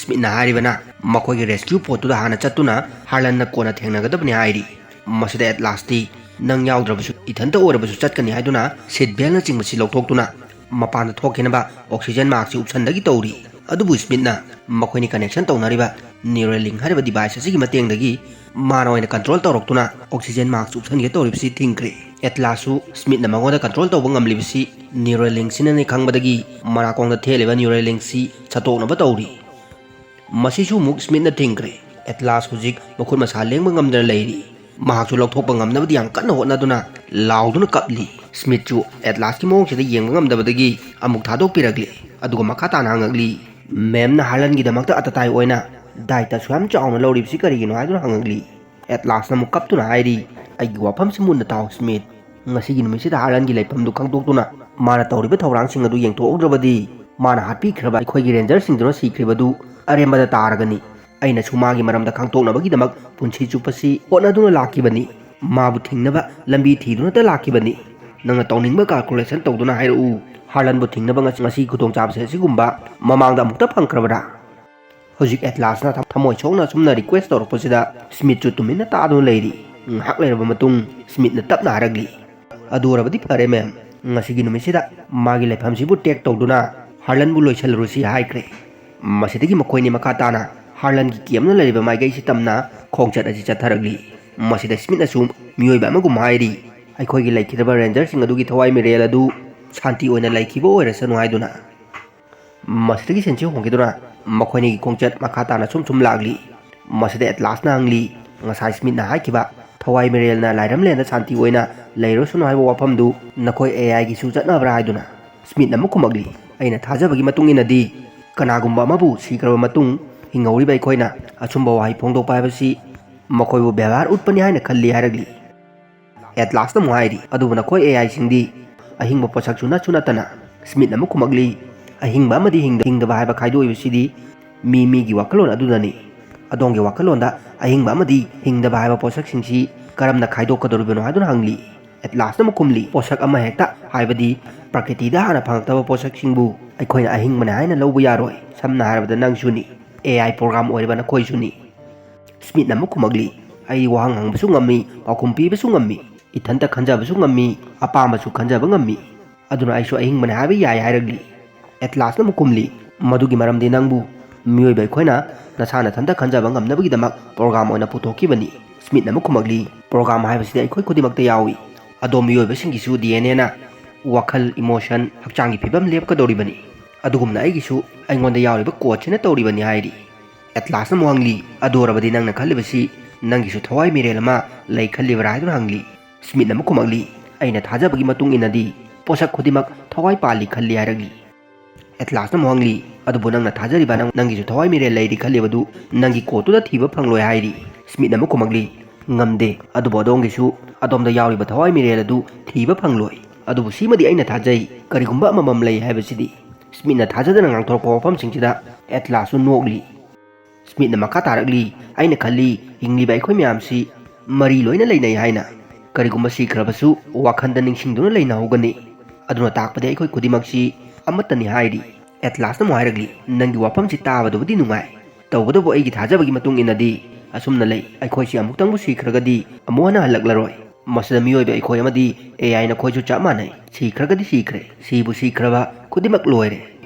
ꯁ꯭ꯃꯤꯠꯅ ꯍꯥꯏꯔꯤꯕꯅ ꯃꯈꯣꯏꯒꯤ ꯔꯦꯁꯀ꯭ꯌꯨ ꯄꯣꯠꯇꯨꯗ ꯍꯥꯟꯅ ꯆꯠꯇꯨꯅ ꯍꯥꯔꯂꯟꯅ ꯀꯣꯟꯅ ꯊꯦꯡꯅꯒꯗꯕꯅꯤ ꯍꯥꯏꯔꯤ꯫ ꯃꯁꯤꯗ ꯑꯦꯠꯂꯥꯁꯇꯤ ꯅꯪ ꯌꯥꯎꯗ꯭ꯔꯕꯁꯨ ꯏꯊꯟꯇ ꯑꯣꯏꯔꯕꯁꯨ ꯆꯠꯀꯅꯤ ꯍꯥꯏꯗꯨꯅ ꯁꯤꯠ ꯕꯦꯜꯅꯆꯤꯡꯕꯁꯤ ꯂꯧꯊꯣꯛꯇꯨꯅ ꯃꯄꯥꯟꯗ ꯊꯣꯛꯈꯤꯅꯕ ꯑꯣꯛꯁꯤꯖꯦꯟ ꯃꯥꯛꯁꯤ ꯎꯞꯁꯟꯗꯒꯤ ꯇꯧꯔꯤ꯫ ꯑꯗꯨꯕꯨ ꯁ꯭ꯃꯤꯠꯅ ꯃꯈꯣꯏꯅꯤ ꯀꯅꯦꯛꯁꯟ ꯇꯧꯅꯔꯤꯕ ꯅ꯭ꯌꯨꯔꯦꯂꯤꯡ ꯍꯥꯏꯔꯤꯕ ꯗꯤꯚꯥꯏꯁ ꯑꯁꯤꯒꯤ ꯃꯇꯦꯡꯗꯒꯤ ꯃꯥꯅ ꯑꯣꯏꯅ ꯀꯟꯇ꯭ꯔꯣꯜ ꯇꯧꯔꯛꯇꯨꯅ ꯑꯣꯛꯁꯤꯖꯦꯟ ꯃꯥꯛꯁ ꯎꯞꯁꯟꯒꯦ ꯇꯧꯔꯤꯕꯁꯤ ꯊꯤꯡꯈ꯭ꯔꯦ꯫ ꯑꯦꯠꯂꯥꯁꯁꯨ ꯁ꯭ꯃꯤꯠꯅ ꯃꯉꯣꯟꯗ ꯀꯟꯇ꯭ꯔꯣꯜ ꯇꯧꯕ ꯉꯝꯂꯤꯕꯁꯤ ꯅ꯭ꯌꯨꯔꯦꯂꯤꯡꯁꯤꯅꯅꯤ ꯈꯪꯕꯗꯒꯤ ꯃꯅꯥꯀꯣꯡꯗ ꯊꯦꯜꯂꯤꯕ ꯅ꯭ꯌꯨꯔꯦꯂꯤꯡꯁꯤ ꯁꯠꯇꯣꯛꯅꯕ ꯇꯧꯔꯤ꯫ ꯃꯁꯤꯁꯨ ꯑꯃꯨꯛ ꯁ꯭ꯃꯤꯠꯅ ꯊꯤꯡꯈ꯭ꯔꯦ꯫ ꯑꯦꯠꯂꯥꯁ ꯍꯧꯖꯤꯛ ꯃꯈꯨꯠ ꯃꯁꯥ ꯂꯦꯡꯕ ꯉꯝꯗꯅ ꯂꯩꯔꯤ꯫ ꯃꯍꯥꯛꯁꯨ ꯂꯧꯊꯣꯛꯄ ꯉꯝꯅꯕꯗꯤ ꯌꯥꯝ ꯀꯟꯅ ꯍꯣꯠꯅꯗꯨꯅ ꯂꯥꯎꯗꯨꯅ ꯀꯞꯂꯤ꯫ ꯁ꯭ꯃꯤꯠꯁꯨ ꯑꯦꯠꯂꯥꯁꯀꯤ ꯃꯑꯣꯡꯁꯤꯗ ꯌꯦꯡꯕ ꯉꯝꯗꯕꯗꯒꯤ ꯑꯃꯨꯛ ꯊꯥꯗꯣꯛꯄꯤꯔꯛꯂꯤ꯫ ꯑꯗꯨꯒ ꯃꯈꯥ ꯇꯥꯅ ꯍꯪꯉꯛꯂꯤ, "ꯃꯦꯝꯅ ꯍꯥꯔꯂꯟꯒꯤꯗꯃꯛꯇ ꯑꯇꯇꯥꯏ ꯑꯣꯏꯅ ꯗꯥꯏꯇꯁꯨ ꯌꯥꯝ ꯆꯥꯎꯅ ꯂꯧꯔꯤꯕꯁꯤ ꯀꯔꯤꯒꯤꯅꯣ?" ꯍꯥꯏꯗꯨꯅ ꯍꯪꯉꯛꯂꯤ꯫ ꯑꯦꯠꯂꯥꯁꯅ ꯑꯃꯨꯛ ꯀꯞꯇꯨꯅ ꯍꯥꯏꯔꯤ, "ꯑꯩꯒꯤ ꯋꯥꯐꯝꯁꯤ ꯃꯨꯟꯅ ꯇꯥꯎ ꯁ꯭ꯃꯤꯠ꯫ ꯉꯁꯤꯒꯤ ꯅꯨꯃꯤꯠꯁꯤꯗ ꯍꯥꯔꯂꯟꯒꯤ ꯂꯩꯐꯝꯗꯨ ꯈꯪꯗꯣꯛꯇꯨꯅ ꯃꯥꯅ ꯇꯧꯔꯤꯕ ꯊꯧꯔꯥꯡꯁꯤꯡ ꯑꯗꯨ ꯌꯦꯡꯊꯣꯛꯍꯧꯗ꯭ꯔꯕꯗꯤ ꯃꯥꯅ ꯍꯥꯠꯄꯤꯈ꯭ꯔꯕ ꯑꯩꯈꯣꯏꯒꯤ ꯔꯦꯟꯖꯔꯁꯤꯡꯗꯨꯅ ꯁꯤꯈ꯭ꯔꯤꯕꯗꯨ ꯑꯔꯦꯝꯕꯗ ꯇꯥꯔꯒꯅꯤ꯫ ꯑꯩꯅꯁꯨ ꯃꯥꯒꯤ ꯃꯔꯝꯗ ꯈꯪꯗꯣꯛꯅꯕꯒꯤꯗꯃꯛ ꯄꯨꯟꯁꯤ ꯆꯨꯞꯄꯁꯤ ꯍꯣꯠꯅꯗꯨꯅ ꯂꯥꯛꯈꯤꯕꯅꯤ꯫ ꯃꯥꯕꯨ ꯊꯤꯡꯅꯕ ꯂꯝꯕꯤ ꯊꯤꯗꯨꯅꯇ ꯂꯥꯛꯈꯤꯕꯅꯤ꯫ ꯅꯪꯅ ꯇꯧꯅꯤꯡꯕ ꯀꯥꯜꯀꯨꯂꯦꯁꯟ ꯇꯧꯗꯨꯅ ꯍꯥꯏꯔꯛꯎ꯫ ꯍꯥꯔꯂꯟꯕꯨ ꯊꯤꯡꯅꯕ ꯉꯁꯤ, ꯉꯁꯤ ꯈꯨꯗꯣꯡꯆꯥꯕꯁꯦ ꯑꯁꯤꯒꯨꯝꯕ ꯃꯃꯥꯡꯗ ꯑꯃꯨꯛꯇ ꯐꯪꯈ꯭ꯔꯕꯔꯥ?" ꯍꯧꯖꯤꯛ ꯑꯦꯠꯂꯥꯁꯅ ꯊ-, ꯊꯃꯣꯏ ꯁꯣꯛꯅ ꯑꯁꯨꯝꯅ ꯔꯤꯀ꯭ꯋꯦꯁ ꯇꯧꯔꯛꯄꯁꯤꯗ ꯁ꯭ꯃꯤꯠꯁꯨ ꯇꯨꯃꯤꯟꯅ ꯇꯥꯗꯨꯅ ꯂꯩꯔꯤ꯫ ꯉꯥꯏꯍꯥꯛ ꯂꯩꯔꯕ ꯃꯇꯨꯡ ꯁ꯭ꯃꯤꯠꯅ ꯇꯞꯅ ꯍꯥꯏꯔꯛꯂꯤ, "ꯑꯗꯨ ꯑꯣꯏꯔꯕꯗꯤ ꯐꯔꯦ, ꯃꯦꯝ꯫ ꯉꯁꯤꯒꯤ ꯅꯨꯃꯤꯠꯁꯤꯗ ꯃꯥꯒꯤ ꯂꯩꯐꯝꯁꯤꯕꯨ ꯇꯦꯛ ꯇꯧꯗꯨꯅ ꯍꯥꯔꯂꯟꯕꯨ ꯂꯣꯏꯁꯤꯜꯂꯨꯔꯁꯤ" ꯍꯥꯏꯈ꯭ꯔꯦ꯫ ꯃꯁꯤꯗꯒꯤ ꯃꯈꯣꯏꯅꯤ ꯃꯈꯥ ꯇꯥꯅ ꯍꯥꯔꯂꯟꯒꯤ ꯀꯦꯝꯅ ꯂꯩꯔꯤꯕ ꯃꯥꯏꯀꯩꯁꯤ ꯇꯝꯅ ꯈꯣꯡꯆꯠ ꯑꯁꯤ ꯆꯠꯊꯔꯛꯂꯤ꯫ ꯃꯁꯤꯗ ꯁ꯭ꯃꯤꯠꯅꯁꯨ ꯃꯤꯑꯣꯏꯕ ꯑꯃꯒꯨꯝ ꯍꯥꯏꯔꯤ, "ꯑꯩꯈꯣꯏꯒꯤ ꯂꯩꯈꯤꯗ꯭ꯔꯕ ꯔꯦꯟꯖꯔꯁꯤꯡ ꯑꯗꯨꯒꯤ ꯊꯋꯥꯏ ꯃꯤꯔꯦꯜ ꯑꯗꯨ ꯁꯥꯟꯇꯤ ꯑꯣꯏꯅ ꯂꯩꯈꯤꯕ ꯑꯣꯏꯔꯁꯅꯨ" ꯍꯥꯏꯗꯨꯅ꯫ ꯃꯁꯤꯗꯒꯤ ꯁꯦꯟꯁꯤ ꯍꯣꯡꯈꯤꯗꯨꯅ ꯃꯈꯣꯏꯅꯤꯒꯤ ꯈꯣꯡꯆꯠ ꯃꯈꯥ ꯇꯥꯅ ꯁꯨꯝ ꯁꯨꯝ ꯂꯥꯛꯂꯤ꯫ ꯃꯁꯤꯗ ꯑꯦꯠꯂꯥꯁꯅ ꯍꯪꯂꯤ, "ꯉꯁꯥꯏ ꯁ꯭ꯃꯤꯠꯅ ꯍꯥꯏꯈꯤꯕ ꯊꯋꯥꯏ ꯃꯤꯔꯦꯜꯅ ꯂꯥꯏꯔꯝꯂꯦꯟꯗ ꯁꯥꯟꯇꯤ ꯑꯣꯏꯅ ꯂꯩꯔꯁꯅꯨ ꯍꯥꯏꯕ ꯋꯥꯐꯝꯗꯨ ꯅꯈꯣꯏ ꯑꯦ ꯑꯥꯏꯒꯤꯁꯨ ꯆꯠꯅꯕ꯭ꯔꯥ?" ꯍꯥꯏꯗꯨꯅ꯫ ꯁ꯭ꯃꯤꯠꯅ ꯑꯃꯨꯛ ꯈꯨꯝꯃꯛꯂꯤ, "ꯑꯩꯅ ꯊꯥꯖꯕꯒꯤ ꯃꯇꯨꯡ ꯏꯟꯅꯗꯤ ꯀꯅꯥꯒꯨꯝꯕ ꯑꯃꯕꯨ ꯁꯤꯈ꯭ꯔꯕ ꯃꯇꯨꯡ ꯍꯤꯡꯍꯧꯔꯤꯕ ꯑꯩꯈꯣꯏꯅ ꯑꯆꯨꯝꯕ ꯋꯥꯍꯩ ꯐꯣꯡꯗꯣꯛꯄ ꯍꯥꯏꯕꯁꯤ ꯃꯈꯣꯏꯕꯨ ꯕꯦꯕꯥꯔ ꯎꯠꯄꯅꯤ ꯍꯥꯏꯅ ꯈꯜꯂꯤ" ꯍꯥꯏꯔꯛꯂꯤ꯫ ꯑꯦꯠꯂꯥꯁꯅ ꯑꯃꯨꯛ ꯍꯥꯏꯔꯤ, "ꯑꯗꯨꯕꯨ ꯅꯈꯣꯏ ꯑꯦ ꯑꯥꯏꯁꯤꯡꯗꯤ ꯑꯍꯤꯡꯕ ꯄꯣꯠꯁꯛꯁꯨ ꯅꯠꯁꯨ ꯅꯠꯇꯅ", ꯁ꯭ꯃꯤꯠꯅ ꯑꯃꯨꯛ ꯈꯨꯝꯃꯛꯂꯤ, "ꯑꯍꯤꯡꯕ ꯑꯃꯗꯤ ꯍꯤꯡꯗ-, ꯍꯤꯡꯗꯕ ꯍꯥꯏꯕ ꯈꯥꯏꯗꯣꯛꯏꯕꯁꯤꯗꯤ ꯃꯤ ꯃꯤꯒꯤ ꯋꯥꯈꯜꯂꯣꯟ ꯑꯗꯨꯗꯅꯤ꯫ ꯑꯗꯣꯝꯒꯤ ꯋꯥꯈꯜꯂꯣꯟꯗ ꯑꯍꯤꯡꯕ ꯑꯃꯗꯤ ꯍꯤꯡꯗꯕ ꯍꯥꯏꯕ ꯄꯣꯠꯁꯛꯁꯤꯡꯁꯤ ꯀꯔꯝꯅ ꯈꯥꯏꯗꯣꯛꯀꯗꯧꯔꯤꯕꯅꯣ?" ꯍꯥꯏꯗꯨꯅ ꯍꯪꯂꯤ꯫ ꯑꯦꯠꯂꯥꯁꯅ ꯑꯃꯨꯛ ꯈꯨꯝꯂꯤ, "ꯄꯣꯠꯁꯛ ꯑꯃꯍꯦꯛꯇ, ꯍꯥꯏꯕꯗꯤ ꯄ꯭ꯔꯀꯤꯇꯤꯗ ꯍꯥꯟꯅ ꯐꯪꯂꯛꯇꯕ ꯄꯣꯠꯁꯛꯁꯤꯡꯕꯨ ꯑꯩꯈꯣꯏꯅ ꯑꯍꯤꯡꯕꯅꯤ ꯍꯥꯏꯅ ꯂꯧꯕ ꯌꯥꯔꯣꯏ꯫ ꯁꯝꯅ ꯍꯥꯏꯔꯕꯗ ꯅꯪꯁꯨꯅꯤ, ꯑꯦ ꯑꯥꯏ ꯄ꯭ꯔꯣꯒ꯭ꯔꯥꯝ ꯑꯣꯏꯔꯤꯕ ꯅꯈꯣꯏꯁꯨꯅꯤ"꯫ ꯁ꯭ꯃꯤꯠꯅ ꯑꯃꯨꯛ ꯈꯨꯝꯃꯛꯂꯤ, "ꯑꯩ ꯋꯥꯍꯪ ꯍꯪꯕꯁꯨ ꯉꯝꯃꯤ, ꯄꯥꯎꯈꯨꯝ ꯄꯤꯕꯁꯨ ꯉꯝꯃꯤ, ꯏꯊꯟꯇ ꯈꯟꯖꯕꯁꯨ ꯉꯝꯃꯤ, ꯑꯄꯥꯝꯕꯁꯨ ꯈꯟꯖꯕ ꯉꯝꯃꯤ꯫ ꯑꯗꯨꯅ ꯑꯩꯁꯨ ꯑꯍꯤꯡꯕꯅꯤ ꯍꯥꯏꯕ ꯌꯥꯏ" ꯍꯥꯏꯔꯛꯂꯤ꯫ ꯑꯦꯠꯂꯥꯁꯅ ꯑꯃꯨꯛ ꯈꯨꯝꯂꯤ, "ꯃꯗꯨꯒꯤ ꯃꯔꯝꯗꯤ ꯅꯪꯕꯨ ꯃꯤꯑꯣꯏꯕ ꯑꯩꯈꯣꯏꯅ ꯅꯁꯥ ꯅꯊꯟꯇ ꯈꯟꯖꯕ ꯉꯝꯅꯕꯒꯤꯗꯃꯛ ꯄ꯭ꯔꯣꯒ꯭ꯔꯥꯝ ꯑꯣꯏꯅ ꯄꯨꯊꯣꯛꯈꯤꯕꯅꯤ"꯫ ꯁ꯭ꯃꯤꯠꯅ ꯑꯃꯨꯛ ꯈꯨꯝꯃꯛꯂꯤ, "ꯄ꯭ꯔꯣꯒ꯭ꯔꯥꯝ ꯍꯥꯏꯕꯁꯤꯗꯤ ꯑꯩꯈꯣꯏ ꯈꯨꯗꯤꯡꯃꯛꯇ ꯌꯥꯎꯏ꯫ ꯑꯗꯣꯝ ꯃꯤꯑꯣꯏꯕꯁꯤꯡꯒꯤꯁꯨ ꯗꯤ ꯑꯦꯟ ꯑꯦꯅ ꯋꯥꯈꯜ, ꯏꯃꯣꯁꯟ, ꯍꯛꯆꯥꯡꯒꯤ ꯐꯤꯕꯝ ꯂꯦꯞꯀꯗꯧꯔꯤꯕꯅꯤ꯫ ꯑꯗꯨꯒꯨꯝꯅ ꯑꯩꯒꯤꯁꯨ ꯑꯩꯉꯣꯟꯗ ꯌꯥꯎꯔꯤꯕ ꯀꯣꯗꯁꯤꯅ ꯇꯧꯔꯤꯕꯅꯤ" ꯍꯥꯏꯔꯤ꯫ ꯑꯦꯠꯂꯥꯁꯅ ꯑꯃꯨꯛ ꯍꯪꯂꯤ, "ꯑꯗꯨ ꯑꯣꯏꯔꯕꯗꯤ ꯅꯪꯅ ꯈꯜꯂꯤꯕꯁꯤ ꯅꯪꯒꯤꯁꯨ ꯊꯋꯥꯏ ꯃꯤꯔꯦꯜ ꯑꯃ ꯂꯩ ꯈꯜꯂꯤꯕ꯭ꯔꯥ?" ꯍꯥꯏꯗꯨꯅ ꯍꯪꯂꯤ꯫ ꯁ꯭ꯃꯤꯠꯅ ꯑꯃꯨꯛ ꯈꯨꯝꯃꯛꯂꯤ, "ꯑꯩꯅ ꯊꯥꯖꯕꯒꯤ ꯃꯇꯨꯡ ꯏꯟꯅꯗꯤ ꯄꯣꯠꯁꯛ ꯈꯨꯗꯤꯡꯃꯛ ꯊꯋꯥꯏ ꯄꯥꯜꯂꯤ ꯈꯜꯂꯤ" ꯍꯥꯏꯔꯛꯂꯤ꯫ ꯑꯦꯠꯂꯥꯁꯅ ꯑꯃꯨꯛ ꯍꯪꯂꯤ, "ꯑꯗꯨꯕꯨ ꯅꯪꯅ ꯊꯥꯖꯔꯤꯕ ꯅꯪ-, ꯅꯪꯒꯤꯁꯨ ꯊꯋꯥꯏ ꯃꯤꯔꯦꯜ ꯂꯩꯔꯤ ꯈꯜꯂꯤꯕꯗꯨ ꯅꯪꯒꯤ ꯀꯣꯗꯇꯨꯗ ꯊꯤꯕ ꯐꯪꯂꯣꯏ" ꯍꯥꯏꯔꯤ꯫ ꯁ꯭ꯃꯤꯠꯅ ꯑꯃꯨꯛ ꯈꯨꯝꯃꯛꯂꯤ, "ꯉꯝꯗꯦ, ꯑꯗꯨꯕꯨ ꯑꯗꯣꯝꯒꯤꯁꯨ ꯑꯗꯣꯝꯗ ꯌꯥꯎꯔꯤꯕ ꯊꯋꯥꯏ ꯃꯤꯔꯦꯜ ꯑꯗꯨ ꯊꯤꯕ ꯐꯪꯂꯣꯏ꯫ ꯑꯗꯨꯕꯨ ꯁꯤꯃꯗꯤ ꯑꯩꯅ ꯊꯥꯖꯩ, ꯀꯔꯤꯒꯨꯝꯕ ꯑꯃꯃꯝ ꯂꯩ ꯍꯥꯏꯕꯁꯤꯗꯤ"꯫ ꯁ꯭ꯃꯤꯠꯅ ꯊꯥꯖꯗꯅ ꯉꯥꯡꯊꯣꯔꯛꯄ ꯋꯥꯐꯝꯁꯤꯡꯁꯤꯗ ꯑꯦꯠꯂꯥꯁꯁꯨ ꯅꯣꯛꯂꯤ꯫ ꯁ꯭ꯃꯤꯠꯅ ꯃꯈꯥ ꯇꯥꯔꯛꯂꯤ, "ꯑꯩꯅ ꯈꯜꯂꯤ, ꯍꯤꯡꯂꯤꯕ ꯑꯩꯈꯣꯏ ꯃꯌꯥꯝꯁꯤ ꯃꯔꯤ ꯂꯣꯏꯅ ꯂꯩꯅꯩ ꯍꯥꯏꯅ꯫ ꯀꯔꯤꯒꯨꯝꯕ ꯁꯤꯈ꯭ꯔꯕꯁꯨ ꯋꯥꯈꯟꯗ ꯅꯤꯡꯁꯤꯡꯗꯨꯅ ꯂꯩꯅꯍꯧꯒꯅꯤ꯫ ꯑꯗꯨꯅ ꯇꯥꯛꯄꯗꯤ ꯑꯩꯈꯣꯏ ꯈꯨꯗꯤꯡꯃꯛꯁꯤ ꯑꯃꯠꯇꯅꯤ" ꯍꯥꯏꯔꯤ꯫ ꯑꯦꯠꯂꯥꯁꯅ ꯑꯃꯨꯛ ꯍꯥꯏꯔꯛꯂꯤ, "ꯅꯪꯒꯤ ꯋꯥꯐꯝꯁꯤ ꯇꯥꯕꯗꯕꯨꯗꯤ ꯅꯨꯡꯉꯥꯏ, ꯇꯧꯕꯇꯕꯨ ꯑꯩꯒꯤ ꯊꯥꯖꯕꯒꯤ ꯃꯇꯨꯡ ꯏꯟꯅꯗꯤ ꯑꯁꯨꯝꯅ ꯂꯩ꯫ ꯑꯩꯈꯣꯏꯁꯤ ꯑꯃꯨꯛꯇꯪꯕꯨ ꯁꯤꯈ꯭ꯔꯒꯗꯤ ꯑꯃꯨꯛ ꯍꯟꯅ ꯍꯜꯂꯛꯂꯔꯣꯏ꯫ ꯃꯁꯤꯗ ꯃꯤꯑꯣꯏꯕ ꯑꯩꯈꯣꯏ ꯑꯃꯗꯤ ꯑꯦ ꯑꯥꯏꯅ ꯑꯩꯈꯣꯏꯁꯨ ꯆꯞ ꯃꯥꯟꯅꯩ꯫ ꯁꯤꯈ꯭ꯔꯒꯗꯤ ꯁꯤꯈ꯭ꯔꯦ, ꯁꯤꯕꯨ ꯁꯤꯈ꯭ꯔꯕ ꯈꯨꯗꯤꯡꯃꯛ ꯂꯣꯏꯔꯦ꯫